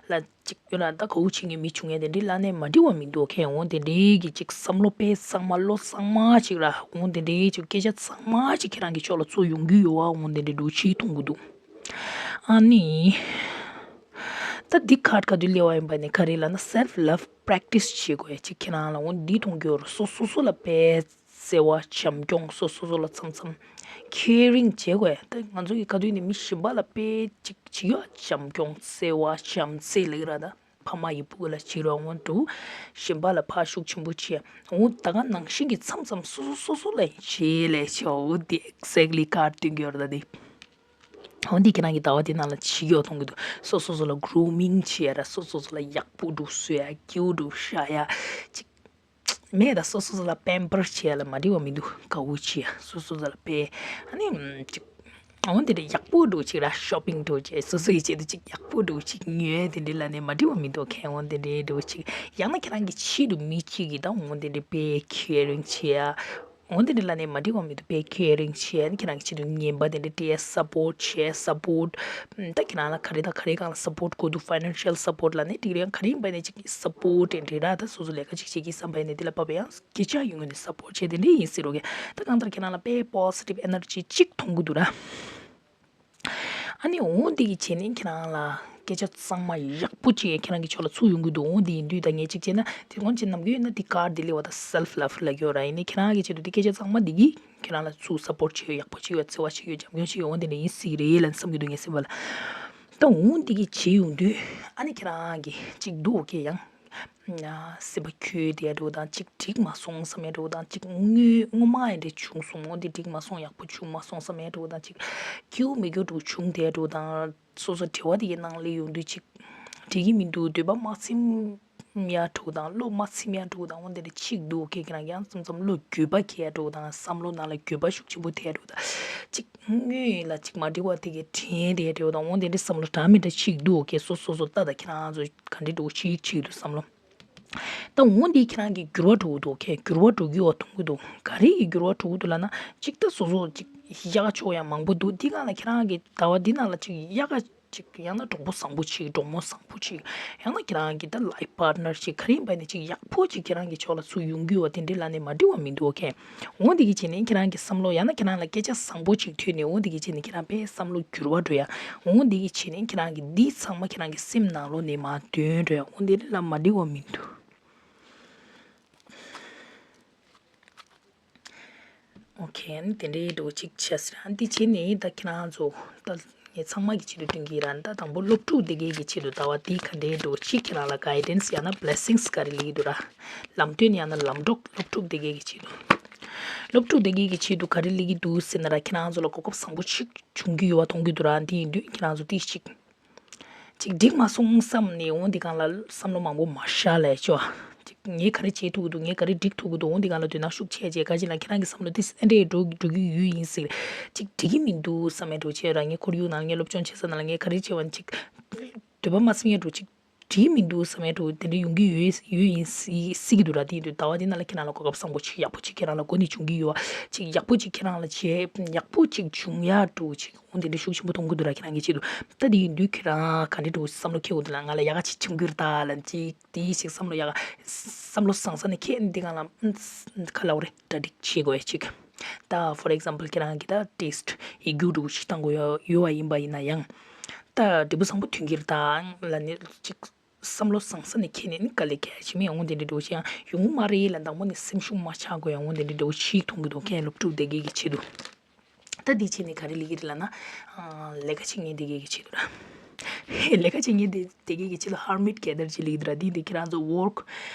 ལ་ཅིག་ཡོད་ན་ད་གའུ་ཆེ་ངེས་མི་ཆུང་ངེས་དེ་འདྲའི་ལ་ནས་མ་འགྲིག་པ་མི་འདུག་ཁེ། འོ་དེ་འདྲའི་གི་ཅིག་བསམ་བློ་དཔེ་གཙང་མ་བློ་གཙང་མ་ཅིག་ར། འོ་དེ་འདྲའི་ཅིག་སྐད་ཆ་གཙང་མ་ཅིག་ཁྱེད་རང་གི་ཕྱོགས་ལ་ཚུར་ཡོང་གི་ཡོད་བ། འོ་དེ་འདྲའི་འདྲ་ཅིག་མཐོང་གི་འདུག་ཨ་ནི། ད་འདི་ཁ་ག་དུས་སླེབས་པ་ཡིན་པ་ནི་ག་རེ་ལབ་ན། self love practice བྱེད་དགོས་ཡ་ཅིག་ཁྱེད་རང་ལ་འོ་འདི་མཐོང་གི་ཡོད་རེད། སོ་སོ་སོ་ལ་དཔེ་བརྩེ་བ་བྱམས་སྐྱོང་སོ་སོ་སོ་ལ་མཚམས་མཚམས་caring བྱེད་དགོས། ད་ང་ཚོ་གི་ག་དུས་ནས་མི་གཞན་པ་ལ་དཔེ་ཅིག་བྱེད་ཡོད། བྱམས་སྐྱོང་བརྩེ་བ་བྱམས་བརྩེ་ལབ་ཀྱི་ར། ད་ཕ་མ་ཡི་བུ་ལ་བྱེད་རོགས་འོང་འགྲོ། གཞན་པ་ལ་ཕར་ཤུགས་ཆེན་པོ་བྱེད་འོང་། ད་ག་ནང་བཞིན་གྱི་མཚམས་མཚམས་སོ་སོ་སོ་སོ་ལ་ཡང་བྱེད་ལས་བྱ་འོ་དེ་exactly ག་སྟོན་གྱི་ཡོད་རེད། ད་དེ་འོ་འདི་ཁྱེད་རང་གི་ཟླ་བ་འདི་ནང་ལ་བྱེད་ཀྱི་ཡོད་མཐོང་གི་འདུག་སོ་སོ་སོ་ལ་grooming བྱེད་ཡ་ར། སོ་སོ་སོ་ལ་ཡག་པོ་འགྲོ་བཟོ་ཡ། སྐྱིད་པོ་འགྲོ་བཞག་ཡ་ཅིག་མེད་ད། སོ་སོ་སོ་ལ་pamper བྱེད་ཡ་ལ་མ་འགྲིག་པ་མི་འདུག་དགའ་བོ་བྱེད་ཡ་སོ་སོ་སོ་ལ་དཔེ་ཨ་ནི་ཅིག་འོ་དེ་འདྲ་ཡག་པོ་འགྲོ་ཅིག་ར། shopping འགྲོ་ཅིག་སོ་སོ་ཡི་ཆེད་དུ་ཅིག་ཡག་པོ་འགྲོ་ཅིག་ཉོ་ཡ་དེ་འདྲ་ལ་ནི་མ་འགྲིག་པ་མི་འདུག་ཁེ། འོ་དེ་འདྲ་འགྲོ་ཅིག་ཡང་ན་ཁྱེད་རང་གི་ཆེད་དུ་མི་གཅིག་གིས་ད་འོ་དེ་འདྲ་དཔེ་caring བྱེད་ཡ། འོ་དེ་འདྲ་ལ་ནི་མ་འགྲིག་པ་མི་འདུག་དཔེ་caring བྱེད་ཡ་ནི་ཁྱེད་རང་གི་ཆེད་དུ་ངན་པ་དེ་འདྲ་སྤྲད་ཡ། support བྱེད་ཡ། support ད་ཁྱེད་རང་ལ་ག་རེ་དང་ག་རེ་སྒང་ལ་support དགོས་འདུག financial support ལ་ནི་འགྲིག་རེད། ཡང་ག་རེ་ཡིན་པ་ནི་ཅིག་support དེ་འདྲ་ར། ད་སོ་སོ་ལས་ཀ་ཅིག་བྱེད་ཀྱི་བསམ་པ་ཡིན་ན་དེ་ལ་བབས་ཡང་སྐད་ཆ་ཡོང་གི་ནི་support བྱེད་དེ་འདྲ་ཡིན་ཟེར་རོ་གི། ད་གང་ལྟར་ཁྱེད་རང་ལ་དཔེ་positive energy ཅིག་མཐོང་གི་འདུག་ར། ཨ་ནི་འོ་འདི་གི་བྱས་ནས་ཁྱེད་རང་ལ་སྐད་ཆ་གཙང་མ་ཡག་པོ་ཅིག་ཁྱེད་རང་གི་ཕྱོགས་ལ་ཚུར་ཡོང་གི་འདུག་འོ་འདི་ཡིན་དུས་ད་ངས་ཅིག་བྱས་ན་དེ་སྔོན་ཅིག་ནམ་རྒྱུན་ཡོད་ན་འདི་གར་འདི་ལས་བ་ད་self love ལ་གྱོ་ར། ཡིན་ནི་ཁྱེད་རང་གི་ཆེད་དུ་འདི་སྐད་ཆ་གཙང་མ་འདི་གིས་ཁྱེད་རང་ལ་ཚུར་support བྱེད་ཡག་པོ་ཅིག་ཡོད། བརྩེ་བ་ཅིག་ཡོད། བྱམས་སྐྱོང་ཅིག་ཡོད། འོ་འདི་འདྲ་ཡིན་སྲིད་རེད་ལབ་བསམ་གྱི་འདུག་ངས་སེམས་པ་ལ། ད་འོ་འདི་གི་བྱེད་ཡོང་དུས་ཨ་ནི་ཁྱེད་རང་གི་ཅིག་འདུག་ཨོ་ཁེ་ཡང་། སེམས་པ་འཁྱོལ་བསྡད་འགྲོ་དང་ཅིག་འགྲིག་མ་སོང་བསམ་ཡ་འགྲོ་དང་ཅིག་དངོས་སྔོན་མ་ཡ་འདྲ་བྱུང་སོང་འོ་འདི་འགྲིག་མ་སོང་ཡག་པོ་བྱུང་མ་སོང་བསམ་ཡ་འགྲོ་དང་ཅིག་སྐྱིད་པོ་མི་སྐྱིད་འགྲོ་བྱུང་བསྡད་འགྲོ་དང་སོ་སོ་འབྲེལ་བ་དེ་གའི་ནང་ལ་ཡོང་དུས་ཅིག་འགྲིག་གི་མི་འདུག་འདོད་པ་མ་ཚིམ་ཡ་འགྲོ་དང་བློ་མ་ཚིམ་ཡ་འགྲོ་དང་འོ་འདི་འདྲ་ཅིག་འདུག་ཨོ་ཁེ་ཁྱེད་རང་ཡང་མཚམས་མཚམས་བློ་འགྱོད་པ་སྐྱེ་ཡ་འགྲོ་དང་བསམ་བློ་ནང་ལ་འགྱོད་པ་ཤུགས་ཆེན་པོ་ཐེབས་འགྲོ་དང་ཅིག་དངོས་ཡིན་ལ་ཅིག་མ་འགྲིག་པ་དེ་གའི་དྲན་བསྡད་འགྲོ་དང་འོ་འདི་འདྲ་བསམ་བློ་འདྲ་མི་འདྲ་ཅིག་འདུག་ཨོ་ཁེ་སོ་སོ་སོ་ལྟ་དང་ཁྱེད་རང་ཚོ་ག་འདྲ་འགྲོ་ཅིག་ཅིག་འདུག་བསམ་བློ། ད་འོ་འདི་ཁྱེད་རང་གི་འགྱུར་བ་འགྲོ་གི་འདུག་ཨོ་ཁེ་འགྱུར་བ་འགྲོ་གི་ཡོད་མཐོང་གི་འདུག་ག་རེ་ཡི་འགྱུར་བ་འགྲོ་གི་འདུག་ལབ་ན་ཅིག་ད་སོ་སོ་ཅིག་གཡག་ཆོག་ཡང་མང་པོ་འདུག་འདི་གང་ལ་ཁྱེད་རང་གི་ཟླ་བ་འདི་ནང་ལ་ཅིག་གཡག་ཅིག་ཡང་ན་གྲོགས་པོ་བཟང་པོ་ཅིག་གྲོགས་མོ་བཟང་པོ་ཅིག་ཡང་ན་ཁྱེད་རང་གི་ད་life partner ཅིག་ག་རེ་ཡིན་པ་ནི་ཅིག་ཡག་པོ་ཅིག་ཁྱེད་རང་གི་ཕྱོགས་ལ་ཚུར་ཡོང་གི་ཡོད་དེ་འདྲ་ལབ་ནས་མ་འགྲིག་པ་མི་འདུག་ཨོ་ཁེ། འོ་འདི་གི་བྱས་ནས་ཁྱེད་རང་གི་བསམ་བློ་ཡང་ན་ཁྱེད་རང་ལ་སྐད་ཆ་བཟང་པོ་ཅིག་ཐོས་ནས་འོ་འདི་གི་བྱས་ནས་ཁྱེད་རང་དཔེ་བསམ་བློ་འགྱུར་བ་འགྲོ་ཡ། འོ་འདི་གི་བྱས་ནས་ཁྱེད་རང་གི་འདི་ཚང་མ་ཁྱེད་རང་གི་སེམས་ནང་ལོགས་ནས་མར་འདོན་འགྲོ་ཡ། འོ་འདི་ལ་མ་འགྲིག་པ་མི་འདུག་ཨོ་ཁེ། ཨ་ནི་དེ་འདྲའི་འགྲོ་གཅིག་བྱས་ཟེར། ཨ་འདི་བྱས་ནས་ད་ཁྱེད་རང་ཚོ་ད་ངས་ཚང་མ་གི་ཆེད་དུ་སྟོན་གྱི་ཡིན་ར། ད་དང་པོ་སློབ་ཕྲུག་དེ་གའི་གི་ཆེད་དུ་ཟླ་བ་འདི་ག་འདྲའི་འགྲོ་གཅིག་ཁྱེད་རང་ལ་guidance ཡང་ན་blessings ག་རེ་སླེབས་ཀྱི་འདུག་ར། ལམ་སྟོན་ཡང་ན་ལམ་གྲོགས་སློབ་ཕྲུག་དེ་གའི་གི་ཆེད་དུ། སློབ་ཕྲུག་དེ་གའི་གི་ཆེད་དུ་ག་རེ་སླེབས་ཀྱི་འདུག་ཟེར་ན་ར་ཁྱེད་རང་ཚོ་ལ་གོ་སྐབས་བཟང་པོ་ཞིག་འབྱུང་གི་ཡོད་པ་མཐོང་གི་འདུག་ར། འདི་ཡིན་དུས་ཁྱེད་རང་ཚོ་ཏིག་ཅིག་ཅིག་འགྲིག་མ་སོང་བསམ་ནས་འོ་འདི་སྒང་ལ་བསམ་བློ་མང་པོ་མ་བཞག་ལས་ཆོག་ཅིག་ངས་ག་རེ་བྱེད་ཐུབ་ཀྱི་འདུག་ངས་ག་རེ་འགྲིག་ཐུབ་ཀྱི་འདུག་འོ་འདི་སྒང་ལ་དོ་སྣང་ཤུགས་ཆེ་བྱས་ཁ་ཅིག་ལ་ཁྱེད་རང་གི་བསམ་བློ་དེ་ཨེ་འདྲས་འགྲོ་འགྲོ་གི་ཡོད་ཡིན་ཟེར། ཅིག་འགྲིག་གི་མི་འདུག་བསམ་ཡ་འགྲོ་བྱས་ར། ངས་ཁོར་ཡུག་ནང་ངས་སློབ་སྦྱོང་བྱེད་ས་ནང་ལ་ངས་ག་རེ་བྱས་པ་ནི་ཅིག་འདོད་པ་མ་ཚིམ་ཡ་འགྲོ་ཅིག་འགྲིག་གི་མི་འདུག་བསམ་ཡ་འགྲོ་དེ་འདྲ་ཡོང་གི་ཡོད་ཡོད་ཡིན་སྲིད་ཀྱི་འདུག་ར། དེ་ཡིན་དུས་ཟླ་བ་འདི་ནང་ལ་ཁྱེད་རང་ལ་གོ་སྐབས་བཟང་པོ་ཅིག་ཡག་པོ་ཅིག་ཁྱེད་རང་ལ་མགོ་ནས་བྱུང་གི་ཡོད་པ་ཅིག་ཡག་པོ་ཅིག་ཁྱེད་རང་ལ་བྱས་ཡག་པོ་ཅིག་བྱུང་ཡ་འགྲོ་ཅིག་འོ་དེ་འདྲ་ཤུགས་ཆེན་པོ་མཐོང་གི་འདུག་ར། ཁྱེད་རང་གི་ཆེད་དུ། ད་དེ་ཡིན་དུས་ཁྱེད་རང་ག་འདྲ་འགྲོ་བསམ་བློ་འཁྱེར་དགོས་འདུག་ལ། ང་ལ་ཡག་ག་ཅིག་བྱུང་གི་རེད་ད་ལབ་ཅིག་དེའི་ཞིག་བསམ་བློ་ཡག་བསམ་བློ་བཟང་ས་ནས་ཁྱེད་འདི་གང་ལ་ཁ་ལ་འོ་རེ་གྲ་སྒྲིག་བྱེད་དགོས་ཡ་ཅིག་ད་for example ཁྱེད་རང་གི་ད་test ཡིག་རྒྱུགས་འདྲ་བོ་ཞིག་བཏང་དགོས་ཡོད་ཡོད་པ་ཡིན་པ་ཡིན་ན་ཡང་། ད་འབྲས་བུ་བཟང་པོ་ཐོན་གྱི་རེད་ད་ལབ་ནས་ཅིག་བསམ་བློ་བཟང་ས་ནས་འཁྱེར་ནས་ནི་དཀའ་ལས་ཁག་ཅིག་མེད། འོང་དེ་འདྲ་འདྲ་བོ་ཞིག་ཡང་ཡོང་གི་མ་རེད་ལབ་དང་པོ་ནས་སེམས་ཤུགས་མ་ཆག་དགོས་ཡ། འོང་དེ་འདྲ་འདྲ་བོ་ཞིག་མཐོང་གི་འདུག་ཁྱེད་སློབ་ཕྲུག་དེ་གའི་གི་ཆེད་དུ། ད་འདི་བྱས་ནས་ག་རེ་ལབ་ཀྱི་རེད་ལབ་ན། ཨ་ལས་ཀ་བྱེད་མཁན་དེ་གའི་གི་ཆེད་དུ་ར། ལས་ཀ་བྱེད་མཁན་དེ་དེ་གའི་གི་ཆེད་དུ་hermit གི་ཨེ་ནར་ཇི་ལབ་ཀྱི་འདུག་ར། འདི་འདི་ཁྱེད་རང་ཚོ་work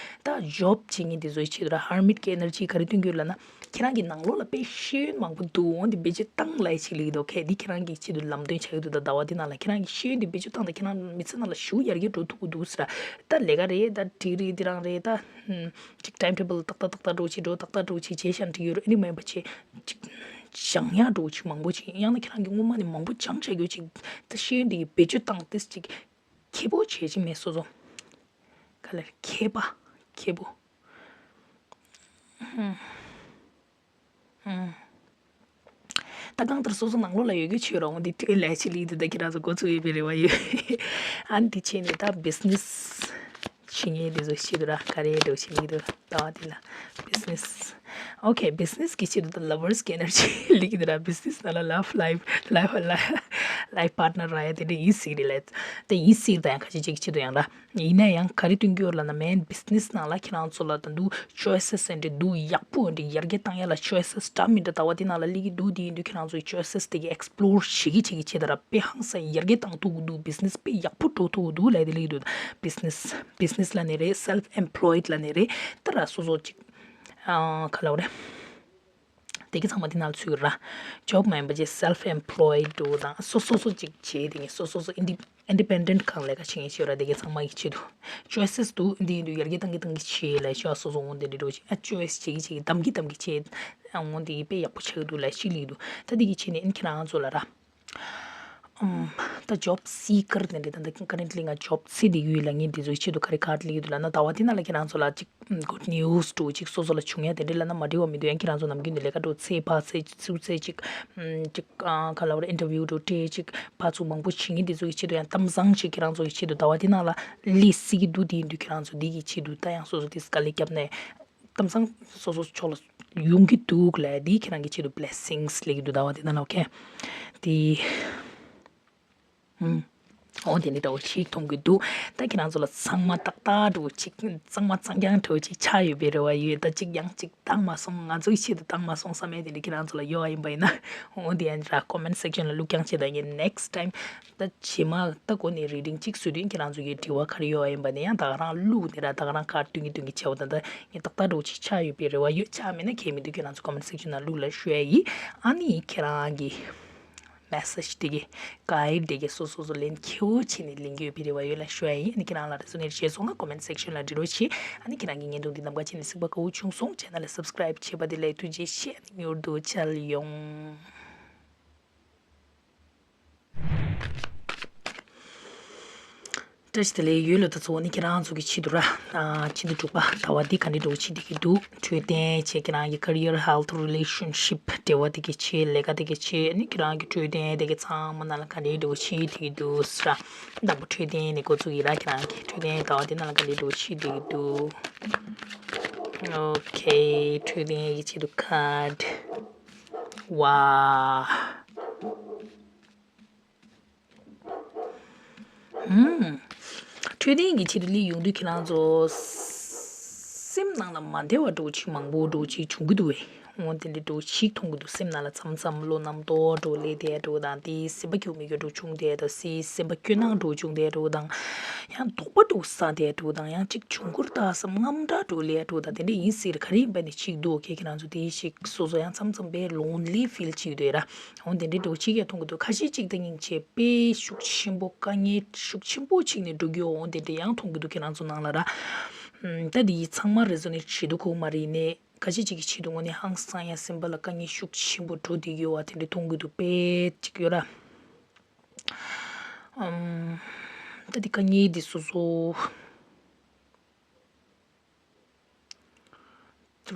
ད་job བྱེད་མཁན་དེ་ཚོའི་ཆེད་དུ་ར། hermit གི་ཨེ་ནར་ཇི་ག་རེ་སྟོན་གྱི་ཡོད་ལབ་ན། ཁྱེད་རང་གི་ནང་ལོགས་ལ་དཔེ་ཤེས་ཡོན་མང་པོ་འདུག་འོ་འདི་བེད་སྤྱོད་བཏང་ལབ་ཅིག་ལབ་ཀྱི་འདུག་ཁེ་འདི་ཁྱེད་རང་གི་ཆེད་དུ་ལམ་སྟོན་བྱ་གི་འདུག་ད་ཟླ་བ་འདི་ནང་ལ་ཁྱེད་རང་གི་ཤེས་ཡོན་འདི་བེད་སྤྱོད་བཏང་ད་ཁྱེད་རང་མི་ཚེ་ནང་ལ་ཞེ་པོ་ཡར་རྒྱས་འགྲོ་ཐུབ་ཀྱི་འདུག་ཟེར། ད་ལས་ཀ་རེད་ད་འགྲིག་རེད་འདི་རང་རེད་ད། ཅིག་time table ཏག་ཏག་ཏག་ཏག་འགྲོ་ཅིག་འགྲོ་ཏག་ཏག་འགྲོ་ཅིག་བྱས་ཤག་འགྲིག་ཡོད་རེད། ཨ་ནི་མ་ཡིན་པ་བྱས་ཅིག་སྦྱང་ཡག་འགྲོ་ཅིག་མང་པོ་ཅིག་ཡང་ན་ཁྱེད་རང་གི་སྔོན་མ་ནས་མང་པོ་སྦྱང་བྱ་རྒྱུ་ཅིག་ད་ཤེས་ཡོན་འདི་གི་བེད་སྤྱོད་བཏང་ཏེ་ཅིག་མཁས་པོ་བྱས་ཅིག་མེད་སོ་སོ། ག་ལེར་མཁས་པ་མཁས་པོ། ཧུམ། ཧུམ། ད་གང་ལྟར་སོ་སོ་ནང་ལོགས་ལ་ཡོད་རྒྱུ་བྱོས་རོགས། འོ་འདི་དུས་ལས་ཆེ་ལི་འདུག་ད་ཁྱེད་རང་ཚོ་འགོ་ཚུགས་ཡོད་པའི་རེ་བ་ཡོད། ཨ་ནི་འདི་བྱས་ནས་ད་བི་ཛི་ནེ་སི་བྱེད་མཁན་འདི་ཚོ་ཤི་འདུག་ར། ག་རེ་འགྲོ་ཆེ་ལི་འདུག་ད་བ་འདི་ལ་བི་ཛི་ནེ་སི། ཨོ་ཁེ། བི་ཛི་ནེ་སི་གི་ཆེད་དུ་ད་ལབ་བར་སི་གི་ཨེ་ནར་ཇི་ལི་འདུག་ར། བི་ཛི་ནེ་སི་ནང་ལ་ལབ་ལའིབ་ལའིབ་ལའིབ་པར་ཊི་ནར་རག་ཡ་དེ་འདྲ་ཡིན་སྲིད་རེད་ལ། དེ་ཡིན་སྲིད་ད་ཡང་ཁ་ཤས་ཅིག་ཆེད་དུ་ཡང་ར། ཡིན་ན་ཡང་ག་རེ་སྟོན་གྱི་ཡོད་ལབ་ན། མེན་བི་ཛི་ནེ་སི་ནང་ལ་ཁྱེད་རང་ཚོ་ལ་ད་དུང་ཆོའི་སི་ཟེར་འདྲ་འདུག་ཡག་པོ་འདྲ་ཡར་རྒྱས་བཏང་ཡ་ལ་ཆོའི་སི་འདྲ་མི་འདྲ་ད་བ་དེ་ནང་ལ་སླེབས་ཀྱི་འདུག་དེ་ཡིན་དུས་ཁྱེད་རང་ཚོའི་ཆོའི་སི་དེ་གི་ཨེག་སི་པི་ལོར་བྱེད་ཀྱི་བྱེད་ཀྱི་བྱེད་ད་ར། དཔེ་ཧང་སང་ཡར་རྒྱས་བཏང་ཐུབ་ཀྱི་འདུག་བི་ཛི་ནེ་སི་དཔེ་ཡག་པོ་འགྲོ་ཐུབ་ཀྱི་འདུག་ལབ་དེ་སླེབས་ཀྱི་འདུག་བི་ཛི་ནེ་སི་བི་ཛི་ནེ་སི་ལབ་ནའི་རེད། སེལ་ཕི་ཨེམ་པོ་ལོའི་ཌི་ལབ་ནའི་རེད། ད་ར་སོ་སོ་ཅིག་ཨ་ག་ལབ་རེད། དེ་གི་ཚང་མ་དེ་ནང་ཚུད་ར། ཇོབ་མ་ཡིན་པ་ཅིག་སེལ་ཕི་ཨེམ་པོ་ལོའི་ཌི་འདྲ་བོ་དང་སོ་སོ་སོ་ཅིག་བྱེད་དེ་ངས་སོ་སོ་སོ་ཨིན་ཌི་ཨིན་ཌི་པེན་ཌེན་ཊི་གང་ལས་ཀ་བྱེད་མཁན་ཞིག་ཡོད་ར། དེ་གའི་ཚང་མ་གི་ཆེད་དུ་ཆོའི་སི་འདུག་འདི་ཡིན་དུས་ཡར་རྒྱས་བཏང་གི་བཏང་གི་བྱེད་ལ་ཤོག་སོ་སོ་འོང་དེ་འདྲ་འགྲོ་ཆེ་ཨ་ཆོའི་སི་བྱེད་ཀྱི་བྱེད་ཀྱི་གདམ་གྱི་གདམ་གྱི་བྱེད་ཨ་འོང་དེ་ཡི་དཔེ་ཡག་པོ་ཆགས་ཀྱི་འདུག་ལ་ཤི་ལི་འདུག་ད་འདི་གི་ཆེད་ནས་ཨིན་ཁྱེད་རང་ཚོ་ལ་ར། ཨམ། ད་ཇོབ་སི་ཀར་དེ་འདྲ་ད་ད་ཀ་རེན་ཊི་ལི་ང་ཇོབ་བཙལ་བསྡད་ཡོད་ལ། ངས་འདི་ཚོའི་ཆེད་དུ་ག་རེ་ག་རེ་ལབ་ཀྱི་འདུག་ལབ་ན། ཟླ་བ་འདི་ནང་ལ་ཁྱེད་རང་ཚོ་ལ་ཅིག་གུཌ་ནིའུ་སི་འདྲ་བོ་ཅིག་སོ་སོ་ལ་བྱུང་ཡ་དེ་འདྲ་ལབ་ན་མ་འགྲིག་པ་མི་འདུག་ཡང་ཁྱེད་རང་ཚོ་ནམ་རྒྱུན་ནས་ལས་ཀ་འདྲ་བོ་བཙལ་ཕར་བཙལ་ཚུར་བཙལ་ཅིག་ཨམ། ཅིག་ཨ་ག་ལབ་རེད། ཨིན་ཊར་བིའུ་འདྲ་བོ་སྤྲད་ཅིག་ཕར་ཚུར་མང་པོ་བྱེད་མཁན་འདི་ཚོ་གི་ཆེད་དུ་ཡང་གཏམ་བཟང་ཅིག་ཁྱེད་རང་ཚོ་གི་ཆེད་དུ་ཟླ་བ་འདི་ནང་ལ་སླེབས་སྲིད་ཀྱི་འདུག་དེ་ཡིན་དུས་ཁྱེད་རང་ཚོ་འདི་གི་ཆེད་དུ་ད་ཡང་སོ་སོ་དེ་དཀའ་ལས་བརྒྱབ་ནས། གཏམ་བཟང་སོ་སོ་ཕྱོགས་ལ་ཡོང་གི་འདུག་ལབ་དེ་ཁྱེད་རང་གི་ཆེད་དུ་བི་ལེ་སིང་སི་སླེབས་ཀྱི་འདུག་ཟླ་བ་དེ་ནང་ལ། ཨོ་ཁེ། དེ། ཨུམ། འོ་དེ་འདྲ་འདྲ་བོ་ཞིག་མཐོང་གི་འདུག་ད་ཁྱེད་རང་ཚོ་ལ་ཚང་མ་ཏག་ཏག་འདྲ་བོ་ཅིག་གཙང་མ་གཙང་རྐྱང་འདྲ་བོ་ཅིག་ཆགས་ཡོད་པའི་རེ་བ་ཡོད། ད་ཅིག་ཡང་ཅིག་བཏང་མ་སོང་། ང་ཚོའི་ཆེད་དུ་བཏང་མ་སོང་བསམ་ཡས་དེ་འདྲ་ཁྱེད་རང་ཚོ་ལ་ཡོད་པ་ཡིན་པ་ཡིན་ན། འོ་དེ་ཡང་ར་ཀོ་མེན་ཊི་སེག་ཤན་ལ་བླུགས་རྐྱང་བྱེད་དང་། ངས་ནེགསི་ཊའིམ། ད་རྗེས་མ་ད་གོ་ནས་རི་ཌིང་གཅིག་བཟོས་དུས་ཁྱེད་རང་ཚོ་གི་དྲི་བ་ག་རེ་ཡོད་པ་ཡིན་པ་ནས་ཡང་ད་ག་རང་བླུགས་ནས་ར་ད་ག་རང་ཁ་སྟོན་གྱི་སྟོན་གྱི་བྱས་པ་དང་། ད་ངས་ཏག་ཏག་འདྲ་བོ་ཅིག་ཆགས་ཡོད་པའི་རེ་བ་ཡོད། ཆགས་མེད་ན་ཁྱད་མི་འདུག་ཁྱེད་རང་ཚོ་ཀོ་མེན་ཊི་སེག་ཤན་ནང་བླུགས་ལ་ཞུ་ཡ་ཡིན། ཨ་ནི་ཁྱེད་རང་གི་མེ་སེཇ་དེ་གི་ག་ཡེ་དེ་གི་སོ་སོ་སོ་ལན་ཁྱེའུ་ཆེ་ནས་ལེན་གྱི་ཡོད་པའི་རེ་བ་ཡོད་ལ་ཞུ་ཡ་ཡིན། ཨ་ནི་ཁྱེད་རང་ལ་རེ་སོ་ནས་བྱས་སོང་ན་ཀོ་མེན་ཊི་སེག་ཤན་ལ་འབྲི་རོགས་བྱེད། ཨ་ནི་ཁྱེད་རང་གི་བརྙན་ཐུང་འདི་ནམ་མཁའ་ཆེ་ནས་གཟིགས་པ་དགའ་བོ་བྱུང་སོང་། ཆེ་ནལ་ལ་སབ་སི་ཀ་རེབ་བྱས་པ་དེ་ལ་ཐུགས་རྗེ་ཆེ། ཨ་ནི་མྱུར་དུ་མཇལ་ཡོང་། བཀྲ་ཤིས་བདེ་ལེགས། ཡོད་ལ་ད་ཚོ་ནི་ཁྱེད་རང་ཚོ་གི་ཆེད་དུ་ར། ཨ་ཕྱི་ཟླ་དྲུག་པ་ཟླ་བ་འདི་ག་འདྲ་འགྲོ་བྱེད་བསྡད་ཀྱི་འདུག་འཕྲོད་བསྟེན་བྱས་ཁྱེད་རང་གི་ཀ་རི་ཡར་ཧེལ་ཐི་རི་ལེ་ཤན་ཤིབ་འབྲེལ་བ་དེ་གི་ཆེད། ལས་ཀ་དེ་གི་ཆེད། ཨ་ནི་ཁྱེད་རང་གི་འཕྲོད་བསྟེན་དེ་གི་ཚང་མ་ནང་ལ་ག་འདྲ་འགྲོ་བྱེད་བསྡད་ཀྱི་འདུག་ཟེར་ར། དང་པོ་འཕྲོད་བསྟེན་ནས་འགོ་ཚུགས་ཡིན་ར། ཁྱེད་རང་གི་འཕྲོད་བསྟེན་ཟླ་བ་འདི་ནང་ལ་ག་འདྲ་འགྲོ་བྱེད་བསྡད་ཀྱི་འདུག་ཨོ་ཁེ། འཕྲོད་བསྟེན་གི་ཆེད་དུ་ཁ་ཌི། ཝ། ཧུམ། འཕྲོད་བསྟེན་གྱི་ཆེད་དུ་སླེབས་ཡོང་དུས་ཁྱེད་རང་ཚོ་སེམས་ནང་ལ་མ་བདེ་བ་འདྲ་བོ་ཅིག་མང་པོ་འདྲ་བོ་ཅིག་བྱུང་གི་འདུག་བས། འོ་དེ་འདྲ་འདྲ་བོ་ཅིག་མཐོང་གི་འདུག་སེམས་ནང་ལ་མཚམས་མཚམས་བློ་རྣམ་རྟོག་འདྲ་བོ་སླེབས་བསྡད་འདྲ་བོ་དང་། དེ་སེམས་པ་སྐྱོ་མི་སྐྱོ་འདྲ་བོ་བྱུང་བསྡད་འདྲ་བོ། སེམས་པ་སྐྱོ་སྣང་འདྲ་བོ་བྱུང་བསྡད་འདྲ་བོ་དང་། ཡང་དོགས་པ་འདྲ་བོ་ཟ་བསྡད་འདྲ་བོ་དང་། ཡང་ཅིག་བྱུང་ཁུར་ལྟ་བསམ་དངངས་སྐྲག་འདྲ་བོ་སླེབས་འདྲ་བོ་དང་། དེ་འདྲ་ཡིན་སྲིད་ར། ག་རེ་ཡིན་པ་ནས་ཅིག་འདུག་ཁྱེད་རང་ཚོ་དེ་ཞིག་སོ་སོ་ཡང་མཚམས་མཚམས་དཔེ་ལོན་ལི་ཕིལ་བྱེད་ཀྱི་འདུག་ར། འོ་དེ་འདྲའི་འདྲ་བོ་ཅིག་ཡང་མཐོང་གི་འདུག་ཁ་ཤས་ཅིག་ད་སྙིང་རྗེ་དཔེ་ཤུགས་ཆེན་པོ་དཀའ་ངལ་ཤུགས་ཆེན་པོ་ཅིག་ནས་འགྲོ་གི་ཡོད། འོ་དེ་འདྲ་ཡང་མཐོང་གི་འདུག་ཁྱེད་རང་ཚོ་ནང་ལ་ར། ཨམ། ད་འདི་ཚང་མ་རེ་ཟོ་ནས་བྱེད་འདུག་གོ་མ་རེད་ནས། ཁ་ཤས་ཅིག་གི་ཆེད་དུ་དངོས་གནས་ཧང་སང་ཡ་སེམས་པ་ལ་དཀའ་ངལ་ཤུགས་ཆེན་པོ་འགྲོ་བསྡད་ཀྱི་ཡོད་པ་དེ་འདྲ་མཐོང་གི་འདུག་དཔེ་ཅིག་ཡོད་ར། ཨམ། ད་འདི་དཀའ་ངལ་འདི་སོ་སོ།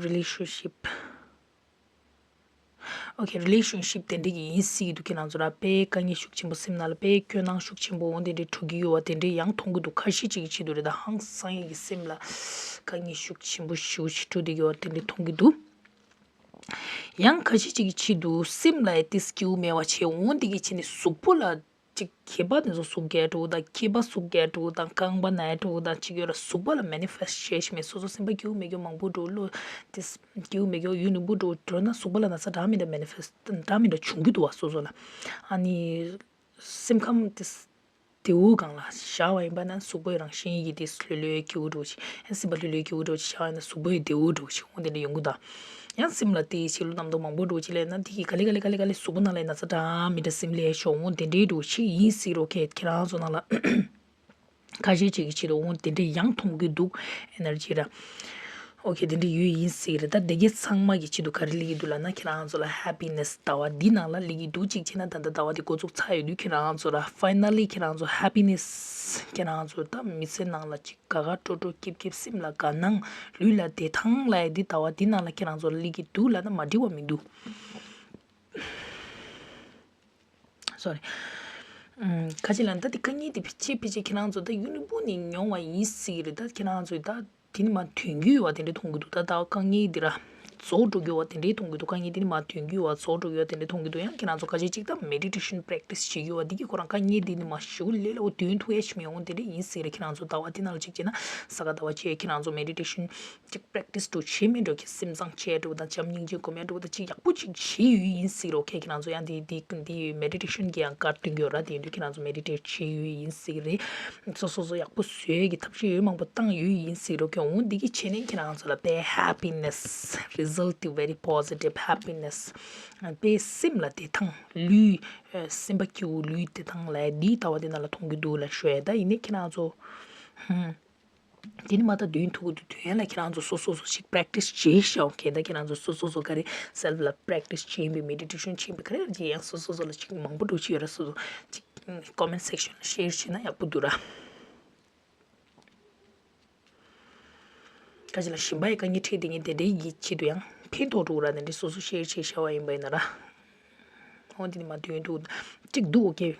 རི་ལེ་ཤན་ཤིབ། ཨོ་ཁེ། རི་ལེ་ཤན་ཤིབ་དེ་འདྲ་གི་ཡིན་སྲིད་ཀྱི་འདུག་ཁྱེད་རང་ཚོ་ར། དཔེ་དཀའ་ངལ་ཤུགས་ཆེན་པོ། སེམས་ནང་ལ་དཔེ་སྐྱོ་སྣང་ཤུགས་ཆེན་པོ་འོ་དེ་འདྲ་འགྲོ་གི་ཡོད་པ་དེ་འདྲ་ཡང་མཐོང་གི་འདུག་ཁ་ཤས་ཅིག་གི་ཆེད་དུ་རེད། ད་ཧང་སང་ཡས་ཀྱི་སེམས་ལ་དཀའ་ངལ་ཤུགས་ཆེན་པོ་ཞེ་པོ་ཅིག་འགྲོ་བསྡད་ཀྱི་ཡོད་པ་དེ་འདྲ་མཐོང་གི་འདུག་ཡང་ཁ་ཤས་ཅིག་གི་ཆེད་དུ་སེམས་ལ་ཡ་ཏིས་སྐྱིད་པོ་མེད་པ་བྱས། འོ་འདི་གི་ཆེད་ནས་གཟུགས་པོ་ལ་ཅིག་མཁལ་པ་དེ་ཚོ་ཟུག་རྒྱག་འགྲོ་དང་། མཁལ་པ་ཟུག་རྒྱག་འགྲོ་དང་། རྐང་པ་ན་འགྲོ་དང་། ཅིག་ཡོད་ར། གཟུགས་པོ་ལ་མེ་ནི་ཕེ་སི་ཊི་བྱེད་ཤེས་མེད། སོ་སོ་སེམས་པ་སྐྱིད་པོ་མེད་རྒྱུ་མང་པོ་འགྲོ། བློ་དེ་སྐྱིད་པོ་མེད་རྒྱུ་ཡུན་རིང་པོ་འགྲོ་འགྲོ་ན་གཟུགས་པོ་ལ་ན་ཚ་འདྲ་མི་འདྲ་མེ་ནི་ཕེ་སི་ཊི་འདྲ་མི་འདྲ་བྱུང་གི་འདུག་བ། སོ་སོ་ལ། ཨ་ནི་སེམས་ཁམས་དེ་བདེ་པོ་སྒང་ལ་བཞག་པ་ཡིན་པ་ན་གཟུགས་པོའི་རང་བཞིན་གྱིས་དེ་ལྷོད་ལྷོད་སྐྱིད་པོ་འགྲོ་ཅིག་ཡང་སེམས་པ་ལྷོད་ལྷོད་སྐྱིད་པོ་འགྲོ་ཅིག་བཞག་པ་ཡིན་ན་གཟུགས་པོ་ཡང་བདེ་པོ་འགྲོ་ཅིག་འོ་དེ་འདྲ་ཡོང་གི་འདུག་ཡང་སེམས་ལ་དེ་བྱེད་ལུགས་རྣམ་རྟོག་མང་པོ་འགྲོ་ཅིག་ལབ་ན། དེ་གིས་ག་ལེ་ག་ལེ་ག་ལེ་ག་ལེ་གཟུགས་པོ་ནང་ལ་ན་ཚ་འདྲ་མི་འདྲ་སེམས་ལ་ཤོར། འོ་དེ་འདྲའི་འགྲོ་ཅིག་ཡིན་སྲིད་རོ། ཁྱེད་ཁྱེད་རང་ཚོ་ནང་ལ་ཁ་ཤས་ཅིག་གི་ཆེད་དུ་འོ་དེ་འདྲ་ཡང་མཐོང་གི་འདུག་ཨེ་ནར་ཇི་ར། ཨོ་ཁེ། དེ་འདྲ་ཡོད་ཡིན་སྲིད་རེད། ད་དེ་གའི་ཚང་མ་གི་ཆེད་དུ་ག་རེ་སླེབས་ཀྱི་འདུག་ལབ་ན། ཁྱེད་རང་ཚོ་ལ་ཧེ་པི་ནེ་སི་ཟླ་བ་འདི་ནང་ལ་སླེབས་ཀྱི་འདུག་གཅིག་བྱས་ན་ད་ལྟ་ཟླ་བ་འདི་འགོ་བཙུགས་ཚར་ཡོད་དུས་ཁྱེད་རང་ཚོ་ར། ཕའི་ནལ་ལི་ཁྱེད་རང་ཚོ་ཧེ་པི་ནེ་སི་ཁྱེད་རང་ཚོ་ད་མི་ཚེ་ནང་ལ་ཅིག་དགའ་དགའ་སྤྲོ་སྤྲོ་སྐྱིད་སྐྱིད། སེམས་ལ་དགའ་སྣང་ལུས་ལ་བདེ་ཐང་ལབ་ཡ་འདི་ཟླ་བ་འདི་ནང་ལ་ཁྱེད་རང་ཚོ་ལ་སླེབས་ཀྱི་འདུག་ལབ་ན་མ་འགྲིག་པ་མི་འདུག་སོ་རི། ཨམ། ཁ་ཅིག་ལ་ད་དེ་དཀའ་ངལ་དེ་ཕལ་ཆེར་ཕལ་ཆེར་ཁྱེད་རང་ཚོ་ད་ཡུན་རིང་པོ་ནས་མྱོང་བ་ཡིན་སྲིད་ཀྱི་རེད། ད་ཁྱེད་རང་ཚོས་ད་དེ་ནི་མར་དོན་རྒྱུ་ཡོད་པ་དེ་འདྲ་མཐོང་གི་འདུག་ད་ད་དཀའ་ངལ་འདི་ར་རྫོགས་འགྲོ་རྒྱུ་བ་དེ་འདྲའི་མཐོང་གི་འདུག་དཀའ་ངལ་འདི་ནི་མར་དོན་རྒྱུ་བ་རྫོགས་འགྲོ་རྒྱུ་བ་དེ་འདྲའི་མཐོང་གི་འདུག་ཡང་ཁྱེད་རང་ཚོ་ཁ་ཤས་ཅིག་ད་མེ་ཌི་ཊེ་ཤན་པེ་རེག་ཊི་སི་བྱེད་རྒྱུ་བ་འདི་གི་ཁོ་རང་དཀའ་ངལ་འདི་ནི་མར་ཞེ་པོ་ལས་སླ་པོ་དོན་ཐུག་ཡ་ཞིག་མི་ཡོང་དེ་འདྲ་ཡིན་སྲིད་རེད། ཁྱེད་རང་ཚོ་ཟླ་བ་འདི་ནང་ལ་ཅིག་བྱས་ན་ས་ག་ཟླ་བ་བྱས་ཁྱེད་རང་ཚོ་མེ་ཌི་ཊེ་ཤན་ཅིག་པེ་རེག་ཊི་སི་འགྲོ་བྱེད་མི་འགྲོ་ཁྱེད་སེམས་བཟང་བྱས་འགྲོ་དང་བྱམས་སྙིང་རྗེ་སྒོམ་ཡ་འགྲོ་དང་ཅིག་ཡག་པོ་ཅིག་བྱེད་ཡོད་ཡིན་སྲིད་རོ། ཁྱེད་ཁྱེད་རང་ཚོ་ཡང་འདི་འདི་འདི་མེ་ཌི་ཊེ་ཤན་གྱི་ཡང་བཀའ་སྟོན་གྱི་ཡོད་ར། དེ་ཡིན་དུས་ཁྱེད་རང་ཚོ་མེ་ཌི་ཊེ་ཊི་བྱེད་ཡོད་ཡིན་སྲིད་རེད། སོ་སོ་སོ་ཡག་པོ་བཟོས་ཀྱི་ཐབས་ཤེས་ཡོད་མང་པོ་བཏང་ཡོད་ཡིན་སྲིད་རོ། ཁྱེད་འོང་འདི་གི་བྱས་ནས་ཁྱེད་རང་ཚོ་ལ་དཔེ་ཧེ་པི་ནེ་སི། རི་ཛལ་ཊི་དེ་very positive happiness། དཔེ་སེམས་ལ་བདེ་ཐང་ལུས། སེམས་པ་སྐྱིད་པོ་ལུས་བདེ་ཐང་ལ་འདི་ལྟ་བ་འདི་ནང་ལ་མཐོང་གི་འདུག་ལ་ཞུ་ཡ། ད་ཡིན་ནའི་ཁྱེད་རང་ཚོ་ཧུམ། དེ་ནི་མ་ད་དོན་ཐུག་གི་འདུག་དོན་ལ་ཁྱེད་རང་ཚོ་སོ་སོ་སོ་ཞིག་པེ་རེག་ཊི་སི་བྱེད་ཤོག་གལ་ཏེ་ཁྱེད་རང་ཚོ་སོ་སོ་སོ་ག་རེ་སེལ་ཕི་ལ་པེ་རེག་ཊི་སི་བྱེད་པའི་མེ་ཌི་ཊེ་ཤན་བྱེད་པའི་ག་རེ་ཡང་སོ་སོ་སོ་ལ་ཅིག་མང་པོ་འགྲོ་ཅིག་ཡོད་ར། སོ་སོ་ཅིག་ཀོ་མེན་ཊི་སེག་ཤན་ལ་ཤེར་བྱེད་ན་ཡག་པོ་འདུག་ར། ཁ་ཅིག་ལ་གཞན་པ་ཡི་དཀའ་ངལ་འཕྲད་དེ་ངས་དེ་འདྲའི་ཡིད་ཆེད་དུ་ཡང་ཕན་ཐོགས་འགྲོ་ར། དེ་འདྲའི་སོ་སོ་ཤེར་བྱེད་ཤ་བ་ཡིན་པ་ཡིན་ན་ར། འོ་འདི་ནི་མ་དོན་ཐུག་ཅིག་འདུག་ཨོ་ཁེ།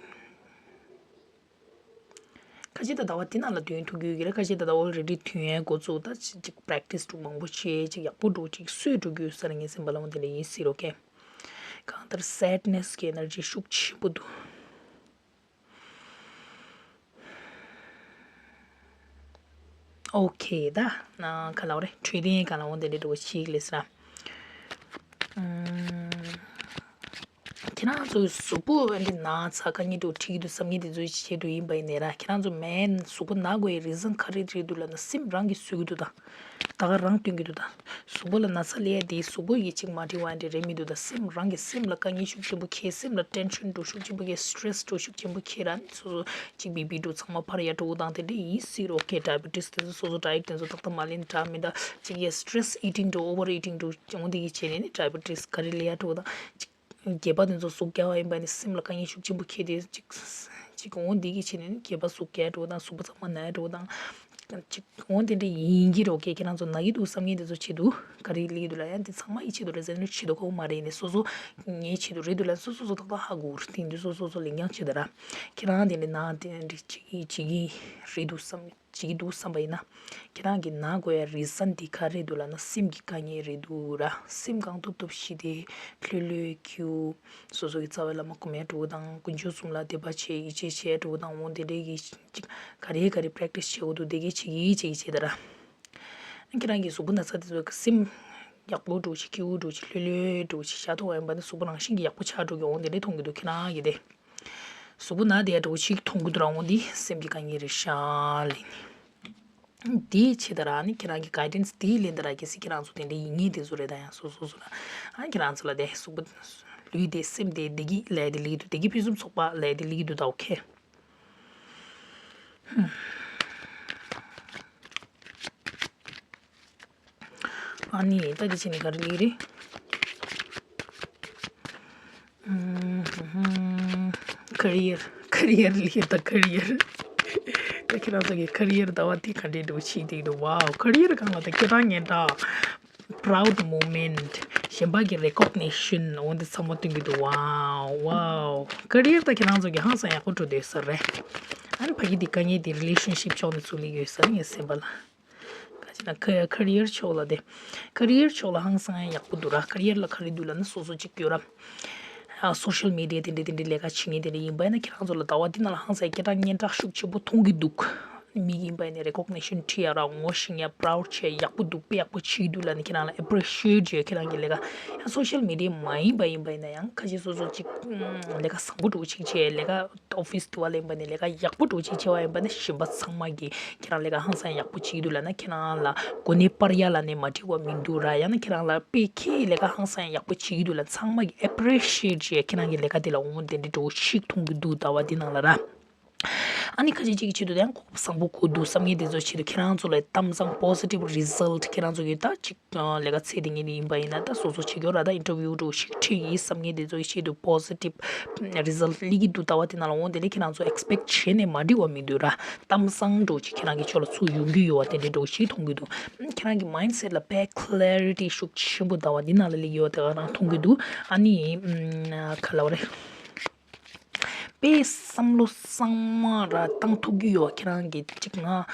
ཁ་ཅིག་ད་ཟླ་བ་འདི་ནང་ལ་དོན་ཐུག་རྒྱུ་ཡོད་ཀྱི་རེད། ཁ་ཅིག་ད་ད་ཨོལ་རེ་ཌི་དོན་ཡས་འགོ་བཙུགས། ད་ཅིག་ཅིག་པེ་རེག་ཊི་སི་འགྲོ་མང་པོ་བྱས་ཅིག་ཡག་པོ་འགྲོ་ཅིག་སོས་འགྲོ་རྒྱུ་ཡོད་ས་རེད། ངའི་སེམས་པ་ལ་འོ་དེ་འདྲ་ཡིན་སྲིད་རོ་ཁེ། གང་ལྟར་སེད་ནེ་སི་གི་ཨེ་ནར་ཇི་ཤུགས་ཆེན་པོ་འདུག་ཨོ་ཁེ། ད་ན་ག་ལ་བ་རེད། འཕྲོད་བསྟེན་ག་ལ་འོ་དེ་འདྲ་འགྲོ་ཅིག་ལས་སྲ། ཁྱེད་རང་ཚོའི་གཟུགས་པོ་འདི་ན་ཚ་དཀའ་ངལ་འདྲ་བོ་འཕྲད་ཀྱི་འདུག་བསམ་མཁན་དེ་ཚོའི་ཆེད་དུ་ཡིན་པ་ཡིན་ནའི་ར། ཁྱེད་རང་ཚོ་མེན་གཟུགས་པོ་ན་དགོས་ཡའི་རི་ཛན་ག་རེ་རེད་འདུག་ལབ་ན་སེམས་རང་གིས་བཟོས་ཀྱི་འདུག་ད་ད་ག་རང་སྟོན་གྱི་འདུག་ད་གཟུགས་པོ་ལ་ན་ཚ་སླེབས་ཡ་དེ་གཟུགས་པོ་ཡིས་ཅིག་མ་འགྲིག་པ་འདྲ་རེད་མི་འདུག་ད་སེམས་རང་གིས་སེམས་ལ་དཀའ་ངལ་ཤུགས་ཆེན་པོ་འཁྱེར། སེམས་ལ་ཊེན་ཤན་འདྲ་ཤུགས་ཆེན་པོ་འཁྱེར། སི་ཊི་རེ་སི་འདྲ་ཤུགས་ཆེན་པོ་འཁྱེར་ར། ནི་སོ་སོ་ཅིག་བི་པི་འདྲ་ཚང་མ་འཕར་ཡ་འདྲ་བོ་དང་དེ་འདྲ་ཡིན་སྲིད་རོ་ཁེ། ཌའི་བེ་ཊི་སི་དེ་ཚོ་སོ་སོ་ཌ་ཡེ་ཊི་དེ་ཚོ་ཏག་ཏག་མ་ལེན་འདྲ་མི་འདྲ་ཅིག་ཡ་སི་ཊི་རེ་སི་ཨི་ཊིང་འདྲ་ཨོ་ཝར་ཨི་ཊིང་འདྲ་འོ་འདི་གི་བྱས་ནས་ནི་ཌའི་བེ་ཊི་སི་ག་རེ་སླེབས་ཡ་འདྲ་བོ་དང་ཅིག་སྒལ་པ་དེ་ཚོ་ཟུག་རྒྱག་པ་ཡིན་པ་ནི་སེམས་ལ་དཀའ་ངལ་ཤུགས་ཆེན་པོ་འཁྱེར་ཏེ་ཅིག་ཅིག་འོ་འདི་གི་བྱས་ནས་ནི་སྒལ་པ་ཟུག་རྒྱག་འདྲ་བོ་དང་གཟུགས་པོ་ཚང་མ་ན་འདྲ་བོ་དང་ཅིག་འོ་དེ་འདྲ་ཡིན་གྱི་རོ་ཁེ། ཁྱེད་རང་ཚོ་ན་གི་འདུག་བསམ་མཁན་དེ་ཚོ་ཆེད་དུ་ག་རེ་སླེབས་ཀྱི་འདུག་ལབ་ཡ་འདི་ཚང་མ་ཡི་ཆེད་དུ་རེད་ཟེར་ནས་ཆེད་དུ་ཁོ་མ་རེད་ནས་སོ་སོ་ངའི་ཆེད་དུ་རེད་འདུག་ལབ་སོ་སོ་སོ་ཏག་ཏག་ཧ་གོ་རེད། དེ་འདི་སོ་སོ་སོ་ལིང་ཡང་ཆེད་དུ་ར། ཁྱེད་རང་དེ་འདྲ་ན་དེ་འདྲ་ཅིག་ཅིག་རེད་འདུག་བསམ། བྱེད་ཀྱི་འདུག་བསམ་པ་ཡིན་ན། ཁྱེད་རང་གི་ན་དགོས་ཡ་རི་ཛན་འདི་ག་རེ་འདུག་ལབ་ན་སེམས་ཀྱི་དཀའ་ངལ་རེད་འདུག་ར། སེམས་གང་ཐུབ་ཐུབ་ཞི་བདེ་ལྷོད་ལྷོད་ཁྱུ། སོ་སོ་གི་རྩ་བའི་བླ་མ་སྒོམ་ཡ་འགྲོ་དང་དཀོན་མཆོག་གསུམ་ལ་དད་པ་བྱེད་ཡིད་ཆེས་བྱེད་འགྲོ་དང་འོ་དེ་འདྲའི་གི་ཅིག་ག་རེ་ག་རེ་པེ་རེག་ཊི་སི་བྱེད་དགོས་འདུག་དེ་གི་བྱེད་ཀྱི་བྱེད་ཀྱི་བྱེད་ཀྱི་ད་ར། ཁྱེད་རང་གི་གཟུགས་པོ་ན་ཚ་དེ་ཚོ་གི་སེམས་ཡག་པོ་འགྲོ་ཅིག་སྐྱིད་པོ་འགྲོ་ཅིག་ལྷོད་ལྷོད་འགྲོ་ཅིག་བཞག་ཐུབ་པ་ཡིན་པ་ནི་གཟུགས་པོ་རང་བཞིན་གྱི་ཡག་པོ་ཆགས་འགྲོ་གི་འོ་དེ་འདྲའི་མཐོང་གི་འདུག་ཁྱེད་རང་གི་དེ། གཟུགས་པོ་ན་དེ་འདྲ་བོ་ཞིག་མཐོང་གི་འདུག་ར། འོ་འདི་སེམས་ཀྱི་དཀའ་ངལ་རེད་ཤག་ལབ་ནི། འདིའི་ཆེད་དུ་ར་ནི་ཁྱེད་རང་གི་གའི་ཌེན་སི་འདིའི་ལན་དུ་ར་གལ་སྲིད་ཁྱེད་རང་ཚོ་དེ་འདྲ་ཡིན་ངེས་དེ་ཚོ་རེད། ད་ཡང་སོ་སོ་སོ་ར་ཨ་ཁྱེད་རང་ཚོ་ལ་དེ་གཟུགས་པོ་ལུས་དེ་སེམས་དེ་བདེ་སྐྱིད་ལས་དེ་ལིག་འདུག་བདེ་སྐྱིད་ཕུན་སུམ་ཚོགས་པ་ལས་དེ་ལིག་འདུག་ད་ཨོ་ཁེ། ཨ་ནི་ད་དེ་བྱས་ནས་ག་རེ་ལེགས་རེད། ཀེ་རི་ཡར། ཀེ་རི་ཡར་ལེགས་ད་ཀེ་རི་ཡར། ད་ཁྱེད་རང་ཚོ་གི་ཀེ་རི་ཡར་ཟླ་བ་འདི་ག་འདྲའི་འདྲ་བོ་ཞིག་འདུག་ཝའོ། ཀེ་རི་ཡར་སྒང་ལ་ད་ཁྱེད་རང་ངན་ད། proud moment གཞན་པ་གི་རེ་ཀོག་ནེ་ཤན་འོ་འདི་ཚང་མ་སྟོན་གྱི་འདུག་ཝའོ་ཝའོ། ཀེ་རི་ཡར་ད་ཁྱེད་རང་ཚོ་གི་ཧང་སང་ཡག་པོ་འགྲོ་བསྡད་ས་རེད། ཨ་ནི་ཕ་གི་འདི་དཀའ་ངལ་འདི་རི་ལེ་ཤན་ཤིབ་ཕྱོགས་ནས་ཚུགས་ལེ་ཡོད་ས་རེད་ངའི་སེམས་པ་ལ། ག་ཅི་ན་ཀེ་ཀེ་རི་ཡར་ཕྱོགས་ལ་དེ། ཀེ་རི་ཡར་ཕྱོགས་ལ་ཧང་སང་ཡག་པོ་འདུག་ར། ཀེ་རི་ཡར་ལ་ག་རེ་འདུག་ལབ་ན་སོ་སོ་གཅིག་ཡོད་ར། ཨ་སོ་ཤལ་མི་ཌི་ཡ་དེ་འདྲ་དེ་འདྲ་ལས་ཀ་བྱེད་མཁན་དེ་འདྲ་ཡིན་པ་ཡིན་ན་ཁྱེད་རང་ཚོ་ལ་ཟླ་བ་འདི་ནང་ལ་ཧང་སང་སྐད་གྲགས་སྙན་གྲགས་ཤུགས་ཆེན་པོ་མཐོང་གི་འདུག་མི་ཡིན་པ་ཡིན་ན་རེ་ཀོག་ནེ་ཤན་ཁྲི་ཡ་ར་ངོ་ཤེས་ཡ་པ་རའུ་ཌི་བྱས་ཡག་པོ་འདུག་དཔེ་ཡག་པོ་བྱེད་ཀྱི་འདུག་ལབ་ནས་ཁྱེད་རང་ལ་ཨེ་པི་རི་ཤི་ཨེ་ཊི་བྱས་ཁྱེད་རང་གི་ལས་ཀ་ཡང་སོ་ཤལ་མི་ཌི་ཡ་མ་ཡིན་པ་ཡིན་པ་ཡིན་ན་ཡང་ཁ་ཤས་སོ་སོ་གཅིག་ལས་ཀ་བཟང་པོ་འདྲ་བོ་གཅིག་བྱས་ལས་ཀ་ཨོ་ཕི་སི་དུ་བ་ལེན་པ་ནས་ལས་ཀ་ཡག་པོ་འགྲོ་ཅིག་བྱེད་པ་ཡིན་པ་ནས་གཞན་པ་ཚང་མ་གིས་ཁྱེད་རང་ལས་ཀ་ཧང་སང་ཡག་པོ་བྱེད་ཀྱི་འདུག་ལབ་ན་ཁྱེད་རང་ལ་གོ་གནས་སྤར་ཡ་ལབ་ནས་མ་འགྲིག་པ་མི་འདུག་ར། ཡང་ན་ཁྱེད་རང་ལ་དཔེ་ཁྱེད་ལས་ཀ་ཧང་སང་ཡག་པོ་བྱེད་ཀྱི་འདུག་ལབ་ཚང་མ་གིས་ཨེ་པི་རི་ཤི་ཨེ་ཊི་བྱས་ཁྱེད་རང་གི་ལས་ཀ་དེ་ལ་འོ་དེ་འདྲ་འདྲ་བོ་ཞིག་མཐོང་གི་འདུག་ཟླ་བ་འདི་ནང་ལ་ར། ཨ་ནི་ཁ་ཅིག་ཅིག་གི་ཆེད་དུ་ཡང་གོ་སྐབས་བཟང་པོ་དགོས་འདུག་བསམ་མཁན་དེ་ཚོ་ཆེད་དུ་ཁྱེད་རང་ཚོ་ལ་གཏམ་བཟང་པོ་སི་ཊིབ་རི་ཛལ་ཊི་ཁྱེད་རང་ཚོ་གིས་ད་ཅིག་ལས་ཀ་ཚད་དེ་ངེས་ནས་ཡིན་པ་ཡིན་ན་ད་སོ་སོ་བྱེད་སྐྱོར་ར་ད་ཨིན་ཊར་བིའུ་འདྲ་བོ་ཞིག་ཁྲིད་ཡིན་བསམ་མཁན་དེ་ཚོ་ཡི་ཆེད་དུ་པོ་སི་ཊིབ་རི་ཛལ་ཊི་སླེབས་ཀྱི་འདུག་ཟླ་བ་དེ་ནང་ལ་འོང་དེ་ནས་ཁྱེད་རང་ཚོ་ཨེག་སི་པེག་བྱས་ནས་མ་འགྲིག་པ་མི་འདུག་ར། གཏམ་བཟང་འདྲ་བོ་ཅིག་ཁྱེད་རང་གི་ཕྱོགས་ལ་ཚུར་ཡོང་གི་ཡོད་པ་དེ་འདྲ་འདྲ་བོ་ཞིག་མཐོང་གི་འདུག་ཁྱེད་རང་གི་མའིན་ཌི་སེ་ཊི་ལ་དཔེ་ཀི་ལེ་རི་ཊི་ཤུགས་ཆེན་པོ་ཟླ་བ་འདི་ནང་ལ་སླེབས་ཡོད་དེ་ག་རང་མཐོང་གི་འདུག་ཨ་ནི་ག་ལབ་རེད། དཔེ་བསམ་བློ་གཙང་མ་ར་བཏང་ཐུབ་ཀྱི་ཡོད། ཁྱེད་རང་གིས་གཅིག་ང་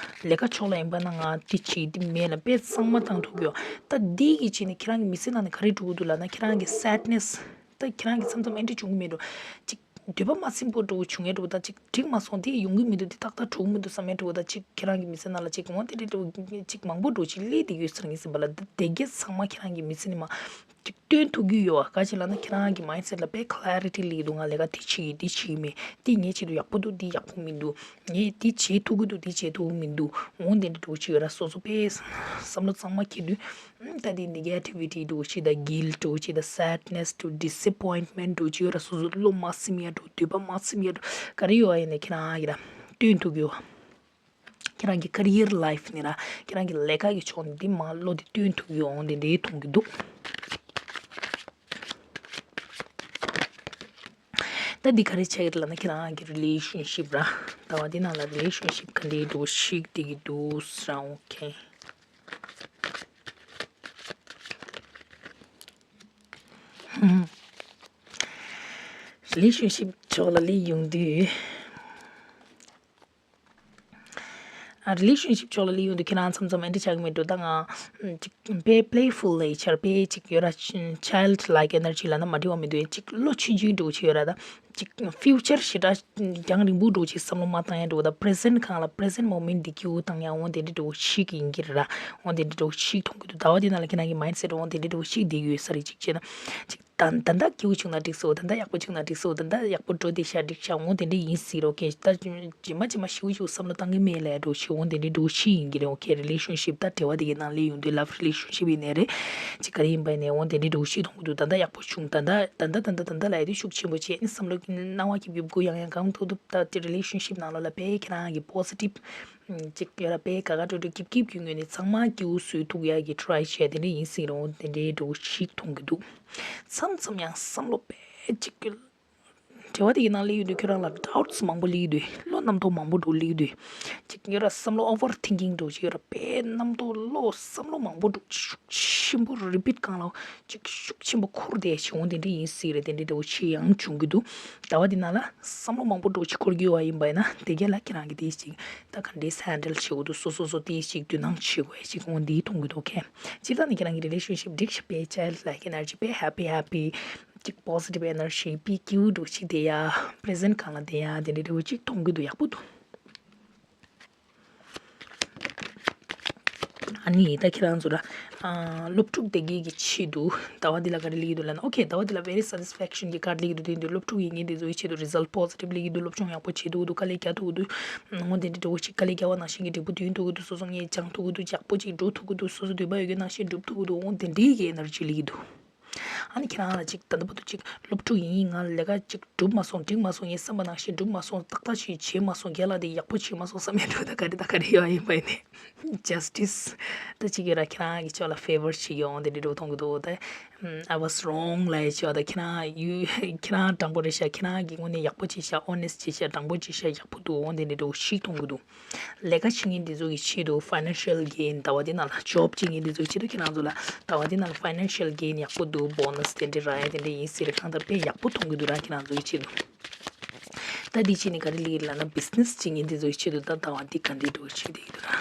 ལས་ཀ་ཕྱོགས་ལ་ཡིན་པ་ན་ང་འདི་བྱེད་འདི་མེད་ལ་དཔེ་གཙང་མ་བཏང་ཐུབ་ཀྱི་ཡོད། ད་འདི་གི་བྱས་ནས་ཁྱེད་རང་གི་མི་ཚེ་ནང་ནས་ག་རེ་འགྲོ་གི་འདུག་ལབ་ན། ཁྱེད་རང་གི་སེཌ་ནེས་ད་ཁྱེད་རང་གི་མཚམས་མཚམས་ཨེ་འདྲ་བྱུང་གི་མེད་འགྲོ། གཅིག་འདོད་པ་མ་ཚིམ་པོ་འགྲོ་བྱུང་ཡས་འགྲོ། ད་གཅིག་འགྲིག་མ་སོང་དེ་ཡོང་གི་མི་འདུག་དེ་ཏག་ཏག་འགྲོ་གི་མི་འདུག་བསམ་ཡས་འགྲོ། ད་གཅིག་ཁྱེད་རང་གི་མི་ཚེ་ནང་ལ་གཅིག་འོང་དེ་འདྲ་འགྲོ་གཅིག་མང་པོ་འགྲོ་གཅིག་སླེབས་བསྡད་ཡོད་ཟེར་ངེས་ཟིན་པ་ལ། ད་དེ་གས་ཚང་མ་ཁྱེད་རང་གི་མི་ཚེ་ནས་མ་གཅིག་སྟོན་ཐུབ་ཀྱི་ཡོད་པ། ག་ཅི་ལབ་ན་ཁྱེད་རང་གི་མའིན་ཌ་སེཊ་ལ་དཔེ་ཀ་ལེ་རི་ཊི་སླེབས་འདུག་ང་ལས་ཀ་དེ་བྱེད་ཀྱི་དེ་བྱེད་ཀྱི་མེད། དེ་ངའི་ཆེད་དུ་ཡག་པོ་འདུག་དེ་ཡག་པོ་མི་འདུག་ངས་དེ་བྱེད་ཐུབ་ཀྱི་འདུག་དེ་བྱེད་ཐུབ་ཀྱི་མི་འདུག་འོང་དེ་འདྲ་འགྲོ་གི་ཡོད་ར། སོ་སོ་དཔེ་བསམ་བློ་གཙང་མ་འཁྱེར་དུས། ད་དེ་ནེ་གེ་ཊི་ཝི་ཊི་འགྲོ་གི་དང་གིལ་ཊི་འགྲོ་གི་དང་སེཌ་ནེས་འགྲོ་ཌི་སི་ཨེ་པོའིན་ཊི་མེན་ཊི་འགྲོ་གི་ཡོད་ར། སོ་སོ་བློ་མ་ཚིམ་ཡས་འགྲོ། འདོད་པ་མ་ཚིམ་ཡས་འགྲོ། ག་རེ་ཡོད་པ་ཡིན་ནའི་ཁྱེད་རང་གིས་ར་སྟོན་ཐུབ་ཀྱི་ཡོད་པ། ཁྱེད་རང་གི་ཀེ་རི་ཡར་ལའིཕ་ནས་ར། ཁྱེད་རང་གི་ལས་ཀ་གི་ཕྱོགས་ནས་འདི་མ་བློ་དེ་སྟོན་ཐུབ་ཀྱི་ཡོད། འོང་དེ་འདྲའི་མཐོང་གི་འདུག་ད་འདི་ག་རེ་ཆགས་ཀྱི་རེད་ལབ་ན་ཁྱེད་རང་གི་རི་ལེ་ཤན་ཤིབ་ར། ཟླ་བ་འདི་ནང་ལ་རི་ལེ་ཤན་ཤིབ་ག་འདྲའི་འགྲོ་ཤིག་བསྡད་ཀྱི་འདུག་ཟེར་ར། ཨོ་ཁེ། རི་ལེ་ཤན་ཤིབ་ཕྱོགས་ལ་སླེབས་ཡོང་དུས། ཨ། རི་ལེ་ཤན་ཤིབ་ཕྱོགས་ལ་སླེབས་ཡོང་དུས་ཁྱེད་རང་མཚམས་མཚམས་ཨེ་འདྲ་ཆགས་ཀྱི་མེད་འགྲོ། ད་ང་ཅིག་དཔེ་པི་ལེ་ཕུལ་ནེ་ཅར་དཔེ་ཅིག་ཡོད་ར། ཆའི་ལྡི་ལའིཀ་ཨེ་ནར་ཇི་ལབ་ན་མ་འགྲིག་པ་མི་འདུག་ཅིག་བློ་ཆུང་ཆུང་འགྲོ་ཅིག་ཡོད་ར། ད་ཅིག་ཕིའུ་ཅར་ཞེ་དྲག་རྒྱང་རིང་པོ་འགྲོ་ཅིག་བསམ་བློ་མ་བཏང་ཡས་འགྲོ། ད་པི་རེ་ཟེན་ཊི་སྒང་ལ་པི་རེ་ཟེན་ཊི་མོ་མེན་ཊི་འདི་ཀིའུ་བཏང་ཡ། འོང་དེ་འདྲ་འགྲོ་ཞིག་ཡིན་གྱི་རེད་ར། འོང་དེ་འདྲ་འགྲོ་ཞིག་མཐོང་གི་འདུག་ཟླ་བ་འདི་ནང་ལ་ཁྱེད་རང་གི་མའིན་ཌ་སེཊ་འོང་དེ་འདྲ་འགྲོ་ཞིག་བསྡད་ཡོད་ས་རེད། ཅིག་བྱས་ན་ཅིག་ད་ད་ལྟ་སྐྱིད་པོ་བྱུང་ན་འགྲིག་སོང་། ད་ལྟ་ཡག་པོ་བྱུང་ན་འགྲིག་སོང་། ད་ལྟ་ཡག་པོ་འགྲོ་བསྡད་ཤག་འགྲིག་ཤག་འོང་དེ་འདྲ་ཡིན་སྲིད་རོ། ཁྱེད་ད་རྗེས་མ་རྗེས་མ་ཞེ་པོ་ཞེ་པོ་བསམ་བློ་བཏང་གི་མེད་ལབ་འགྲོ་ཞིག་འོང་དེ་འདྲ་འགྲོ་ཞིག་ཡིན་གྱི་རེད། འོ་ཁེ། རི་ལེ་ཤན་ཤིབ་ད་འབྲེལ་བ་དེ་གའི་ནང་སླེབས་ཡོང་དུས། ལབ་རི་ལེ་ཤན་ཤིབ་ཡིན་ནའི་རེད། ཅིག་ག་རེ་ཡིན་པ་ཡིན་ནའི་འོང་དེ་འདྲ་འགྲོ་ཞིག་མཐོང་གི་འདུག་ད་ལྟ་ཡག་པོ་བྱུང་། ད་ལྟ་ད་ལྟ་ད་ལབ་ཡ་དེ་ཤུགས་ཆེན་པོ་བྱས་ནས་བསམ་བློ་སྣང་བ་སྐྱིད་སྐྱིད་སྒུག་ཡང་ཡང་གང་ཐུབ་ཐུབ། ད་དེ་རི་ལེ་ཤན་ཤིབ་ནང་ལོགས་ལ་དཔེ་ཁྱེད་རང་གི་པོ་སི་ཊིབ་ཅིག་ཡོད་ར། དཔེ་དགའ་དགའ་སྤྲོ་སྤྲོ་སྐྱིད་སྐྱིད་ཀྱི་ངོས་ནས་ཚང་མ་སྐྱིད་པོ་བཟོ་ཐུབ་ཡ་གི་ཊི་རའི་བྱས་དེ་འདྲ་ཡིན་སྲིད་རོ། དེ་འདྲའི་འགྲོ་ཞིག་མཐོང་གི་འདུག་མཚམས་མཚམས་ཡང་བསམ་བློ་དཔེ་ཅིག་འབྲེལ་བ་དེ་གའི་ནང་སླེབས་ཡོང་དུས་ཁྱོད་རང་ལ་ཌའུ་ཊི་སི་མང་པོ་སླེབས་ཡོང་དུས། བློ་རྣམ་རྟོག་མང་པོ་འགྲོ་སླེབས་ཡོང་དུས། ཅིག་ཡོད་ར། བསམ་བློ་ཨོ་ཝར་ཐིང་ཀིང་འགྲོ་ཅིག་ཡོད་ར། དཔེ་རྣམ་རྟོག་བློ་བསམ་བློ་མང་པོ་འགྲོ་ཅིག་ཤུགས་ཆེན་པོ་རི་པིཊ་སྒང་ལ་ཅིག་ཤུགས་ཆེན་པོ་འཁོར་བསྡད་ཅིག་འོང་དེ་འདྲ་ཡིན་སྲིད་རེད། དེ་འདྲ་འདྲ་བོ་ཅིག་ཡང་བྱུང་གི་འདུག་ཟླ་བ་འདི་ནང་ལ་བསམ་བློ་མང་པོ་འགྲོ་ཅིག་འཁོར་གྱི་ཡོད་པ་ཡིན་པ་ཡིན་ན། དེ་གས་ལ་ཁྱེད་རང་གིས་དེ་ཅིག་ད་ག་འདྲས་ཧེན་ཌལ་བྱེད་དགོས་འདུག་སོ་སོ་སོ་དེ་ཅིག་དོ་སྣང་བྱེད་དགོས་ཅིག་འོང་འདི་མཐོང་གི་འདུག་ཁེ། སྤྱིར་བཏང་ནས་ཁྱེད་རང་གི་རི་ལེ་ཤན་ཤིབ་འགྲིག་ཤག་པས། ཅའི་ལྡི་ལའིཀ་ཨེ་ནར་ཇི་དཔེ་ཧེ་པི་ཧེ་པི། ཅིག་པོ་སི་ཊིབ་ཨེ་ནར་ཇི། དཔེ་སྐྱིད་པོ་འགྲོ་ཅིག་བསྡད་ཡ། པི་རེ་ཟེན་ཊི་སྒང་ལ་བསྡད་ཡ། དེ་འདྲ་འདྲ་བོ་ཅིག་མཐོང་གི་འདུག་ཡག་པོ་འདུག་ཨ་ནི་ད་ཁྱེད་རང་ཚོ་ལ་ཨ་སློབ་ཕྲུག་དེ་གའི་གི་ཆེད་དུ་ཟླ་བ་འདི་ལ་ག་རེ་སླེབས་ཀྱི་འདུག་ལབ་ན། ཨོ་ཁེ། ཟླ་བ་འདི་ལ་ཝེ་རི་སེ་ཊིས་ཕེག་ཤན་གྱི་ཀར་སླེབས་ཀྱི་འདུག་དེ་འདུག་སློབ་ཕྲུག་ཡིན་མཁན་དེ་ཚོའི་ཆེད་དུ་རི་ཛལ་ཊི་པོ་སི་ཊིབ་སླེབས་ཀྱི་འདུག་སློབ་སྦྱོང་ཡག་པོ་བྱེད་ཐུབ་ཀྱི་འདུག་དཀའ་ལས་རྒྱག་ཐུབ་ཀྱི་འདུག་འོ་དེ་འདྲ་འདྲ་བོ་ཅིག་དཀའ་ལས་རྒྱག་པ་ནང་བཞིན་གྱི་འབྲས་བུ་ཐོན་ཐུབ་ཀྱི་འདུག་སོ་སོ་ངས་སྦྱང་ཐུབ་ཀྱི་འདུག་ཡག་པོ་ཅིག་འགྲོ་ཐུབ་ཀྱི་འདུག་སོ་སོ་འདོད་པ་ཡོད་མཁན་ནང་བཞིན་འགྲུབ་ཐུབ་ཀྱི་འདུག་འོ་དེ་འདྲའི་གི་ཨེ་ནར་ཇི་སླེབས་ཀྱི་འདུག་ཨ་ནི་ཁྱེད་རང་ལ་ཅིག་ད་ལྟ་བར་དུ་ཅིག་སློབ་ཕྲུག་ཡིན། ང་ལས་ཀ་ཅིག་འགྲུབ་མ་སོང་། འགྲིག་མ་སོང་། ངས་བསམ་པ་ནང་བཞིན་འགྲུབ་མ་སོང་། ཏག་ཏག་ཅིག་བྱས་མ་སོང་། རྒན་ལགས་འདི་ཡག་པོ་བྱས་མ་སོང་བསམ་ཡས་འདུག་ད་ག་རེ་ད་ག་རེ་ཡོད་ཡིན་པ་ཡིན་ནའི། ཇ་སི་ཊིས་ད་ཅིག་ཡོད་ར། ཁྱེད་རང་གི་ཕྱོགས་ལ་ཕེ་ཝར་ཞིག་ཡོང་དེ་འདྲ་འདྲ་བོ་མཐོང་གི་འདུག་ད་ཨམ། I was wrong ལབ་ཡས་ཅིག་ཡོད། ད་ཁྱེད་རང་ཡུ་ཁྱེད་རང་དྲང་པོ་རེད་ཤག་ཁྱེད་རང་གི་ངོས་ནས་ཡག་པོ་བྱས་ཤག་ཨོ་ནེ་སི་ཊི་བྱས་ཤག་དྲང་པོ་བྱས་ཤག་ཡག་པོ་འདུག་འོ་དེ་འདྲ་འདྲ་བོ་ཞིག་མཐོང་གི་འདུག་ལས་ཀ་བྱེད་མཁན་འདི་ཚོ་གི་ཆེད་དུ་ཕའི་ནན་ཤལ་གེན། ཟླ་བ་འདི་ནང་ལ་ཇོབ་བྱེད་མཁན་འདི་ཚོ་གི་ཆེད་དུ་ཁྱེད་རང་ཚོ་ལ་ཟླ་བ་འདི་ནང་ལ་ཕའི་ནན་ཤལ་གེན་ཡག་པོ་འདུག་བོ་ནས་དེ་འདྲ་རག་ཡ་དེ་འདྲ་ཡིན་ཟེར། གང་ལྟར་དཔེ་ཡག་པོ་མཐོང་གི་འདུག་ར། ཁྱེད་རང་ཚོ་གི་ཆེད་དུ། ད་འདི་བྱས་ནས་ག་རེ་སླེབས་ཀྱི་ལབ་ན། བི་ཛི་ནེ་སི་བྱེད་མཁན་འདི་ཚོ་གི་ཆེད་དུ་ད་ཟླ་བ་འདི་ག་འདྲའི་འགྲོ་བྱེད་བསྡད་ཀྱི་འདུག་ར།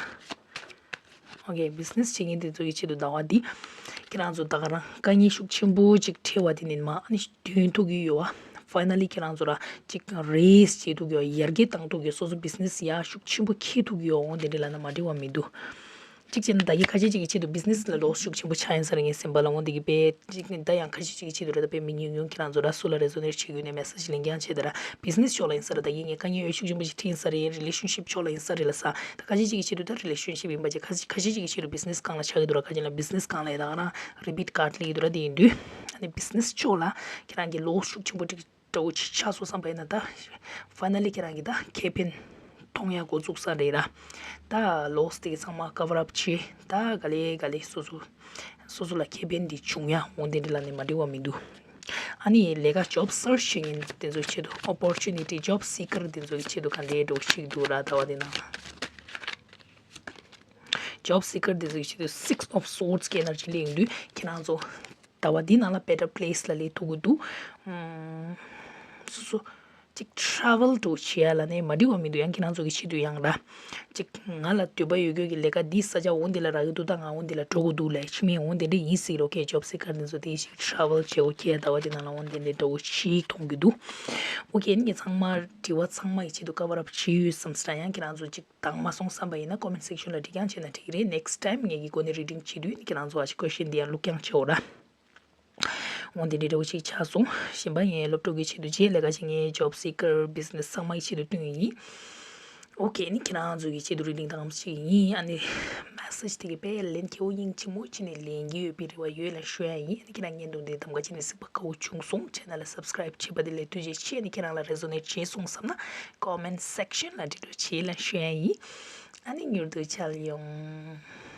ཨོ་ཁེ། བི་ཛི་ནེ་སི་བྱེད་མཁན་དེ་ཚོ་གི་ཆེད་དུ་ཟླ་བ་འདི་ཁྱེད་རང་ཚོ་ད་ག་རང་དཀའ་ངལ་ཤུགས་ཆེན་པོ་ཅིག་འཕྲད་པ་དེ་ནས་མར་ཨ་ནི་ཐོན་ཐུབ་ཀྱི་ཡོད་པ། ཕའི་ནལ་ལི་ཁྱེད་རང་ཚོ་ལ་ཅིག་རེ་ཛི་བྱེད་ཐུབ་ཀྱི་ཡོད། ཡར་རྒྱས་བཏང་ཐུབ་ཀྱི་ཡོད། སོ་སོ་བི་ཛི་ནེ་སི་ཡར་ཤུགས་ཆེན་པོ་འཁྱེར་ཐུབ་ཀྱི་ཡོད། འོ་དེ་འདྲ་ལབ་ན་མ་འགྲིག་པ་མི་འདུག་གཅིག་བྱས་ན་ད་གིན་ཁ་ཤས་ཅིག་གི་ཆེད་དུ་བི་ཛི་ནེ་སི་ལ་ལོ་སི་ཤུགས་ཆེན་པོ་ཆགས་ཡིན་ས་རེད། ངས་ཟིན་པ་ལ་འོ་དེ་གི་དཔེ་ཅིག་ད་ཡང་ཁ་ཤས་ཅིག་གི་ཆེད་དུ་རེད། ད་དཔེ་མི་ཉུང་ཉུང་ཁྱེད་རང་ཚོ་ལ་སུ་ལ་རེ་ཛོ་ནེཊ་བྱེད་ཀྱི་ཡོད་ནས་མེ་སེ་ཇི་ལེན་རྐྱང་བྱས། ད་ར་བི་ཛི་ནེ་སི་ཕྱོགས་ལ་ཡིན་ས་རེད། ད་གིན་ངས་དཀའ་ངལ་ཡོད་ཤུགས་ཆེན་པོ་ཞིག་འཕྲད་ཡིན་ས་རེད། རི་ལེ་ཤན་ཤིབ་ཕྱོགས་ལ་ཡིན་ས་རེད་ལ་ས། ད་ཁ་ཤས་ཅིག་གི་ཆེད་དུ་ད་རི་ལེ་ཤན་ཤིབ་ཡིན་པ་བྱས། ཁ་ཤས་ཁ་ཤས་ཅིག་གི་ཆེད་དུ་བི་ཛི་ནེ་སི་སྒང་ལ་ཆགས་ཀྱི་འདུག་ར། ཁ་ཅིག་ལ་བི་ཛི་ནེ་སི་སྒང་ལ་ཡ་ད་ག་རང་རི་པིཊ་ཀར་ཌི་སླེབས་ཀྱི་འདུག་ར། དེ་ཡིན་དུས་ཨ་ནི་བི་ཛི་ནེ་སི་ཕྱོགས་ལ་ཁྱེད་རང་གི་ལོ་སི་ཤུགས་ཆེན་པོ་ཅིག་འདྲ་བོ་ཅིག་ཆགས་སོང་བསམ་པ་ཡིན་ན། ད་ཕའི་ནལ་ལི་ཁྱེད་རང་གི་ད་ཁེ་ཕན་མཐོང་ཡ་འགོ་བཙུགས་ས་རེད་ར། ད་ལོ་སི་དེ་གི་ཚང་མ་ཀ་བར་ཨབ་བྱས། ད་ག་ལེ་ག་ལེ་སོ་སོ་སོ་སོ་ལ་ཁེ་ཕན་འདི་བྱུང་ཡ་འོ་དེ་འདྲ་ལབ་ནས་མ་འགྲིག་པ་མི་འདུག་ཨ་ནི་ལས་ཀ་ཇོབ་སར་ཆི་བྱེད་མཁན་དེ་ཚོའི་ཆེད་དུ། ཨོ་པོར་ཅུ་ནི་ཊི་ཇོབ་སི་ཀར་དེ་ཚོའི་ཆེད་དུ་ག་འདྲའི་འགྲོ་ཞིག་འདུག་ར། ཟླ་བ་འདི་ནང་ལ་ཇོབ་སི་ཀར་དེ་ཚོའི་ཆེད་དུ་སིགས་ཨོཕ་སོརཌ་གི་ཨེ་ནར་ཇི་སླེབས་ཡོང་དུས་ཁྱེད་རང་ཚོ་ཟླ་བ་འདི་ནང་ལ་བེ་ཊར་པི་ལེ་སི་ལ་སླེབས་ཐུབ་ཀྱི་འདུག་ཨམ། སོ་སོ་ ཅིག་ཊ་རེ་ཝལ་འདྲ་བོ་བྱེད་ཡ་ལ་ནི་མ་འགྲིག་པ་མི་འདུག་ཡང་ཁྱེད་རང་ཚོ་གི་ཆེད་དུ་ཡང་ར། ཅིག་ང་ལ་འདོད་པ་ཡོད་རྒྱུ་གི་ལས་ཀ་འདི་ས་ཆ་འོ་འདི་ལ་རག་གི་འདུག་ད་ང་འོ་འདི་ལ་འགྲོ་དགོས་འདུག་ལས་ཕྱི་མི་འོ་འདི་འདྲ་ཡིན་སྲིད་རོ་ཁྱེད་ཇོབ་སི་ཀར་འདི་ཚོ་དེ་ཞིག་ཊ་རེ་ཝལ་བྱེད་འོ་ཁྱེད་ཟླ་བ་འདི་ནང་ལ་འོ་འདི་འདྲ་འདྲ་བོ་ཞིག་མཐོང་གི་འདུག་ཨོ་ཁེ་ནི་ཚང་མ་དྲི་བ་ཚང་མ་ཡི་ཆེད་དུ་ཀ་བར་ཨབ་བྱེད་ཡོད་བསམ་སྲིད་ཡང་ཁྱེད་རང་ཚོ་ཅིག་དྭངས་མ་སོང་བསམ་པ་ཡིན་ན་ཀོ་མེན་ཊི་སེག་ཤན་ལ་འབྲི་རྐྱང་བྱས་ན་འགྲིག་གི་རེད། ནེག་སི་ཊའིམ་ངེད་ཀྱི་སྒོ་ནས་རི་ཌིང་བྱེད་དུས་ནི་ཁྱེད་རང་ཚོ་ཨ་ཅིག་ཀོ་ཤན་འདི་ཡང་བླུགས་རྐྱང་བྱེད་འོ་ར། འོ་འདི་འདྲའི་འདྲ་བོ་ཞིག་ཆགས་སོང་། གཞན་པ་ངའི་སློབ་གྲོགས་ཀྱི་ཆེད་དུ་རྗེས་ལས་ཀ་ཞིག་ངའི་ཇོབ་སི་ཀར་བི་ཛི་ནེ་སི་ཚང་མ་ཡི་ཆེད་དུ་བཏོན་ཡིན། ཨོ་ཁེ་ནི་ཁྱེད་རང་ཚོ་གི་ཆེད་དུ་རི་ཌིང་དང་ཞིག་ཡིན། ཨ་ནི་མེ་སེ་ཇི་དེ་གི་དཔེ་ལན་ཁྱེད་འོ་སྙིང་རྗེ་མོ་བྱས་ནས་ལེན་གྱི་ཡོད་པའི་རེ་བ་ཡོད་ལ་ཞུ་ཡ་ཡིན། ཨ་ནི་ཁྱེད་རང་བརྙན་ཐུང་འདི་གདམ་ག་བྱས་ནས་གཟིགས་པ་དགའ་བོ་བྱུང་སོང་། ཆེ་ནལ་ལ་སབ་སི་ཀ་རེབ་བྱས་པ་དེ་ལས་ཐུགས་རྗེ་ཆེ། ཨ་ནི་ཁྱེད་རང་ལ་རེ་ཛོ་ནེཊ་བྱས་སོང་བསམ་ན་ཀོ་མེན་ཊི་སེག་ཤན་ལ་འབྲི་རོགས་བྱེད་ལ་ཞུ་ཡ་ཡིན། ཨ་ནི་མྱུར་དུ་མཇལ་ཡོང་།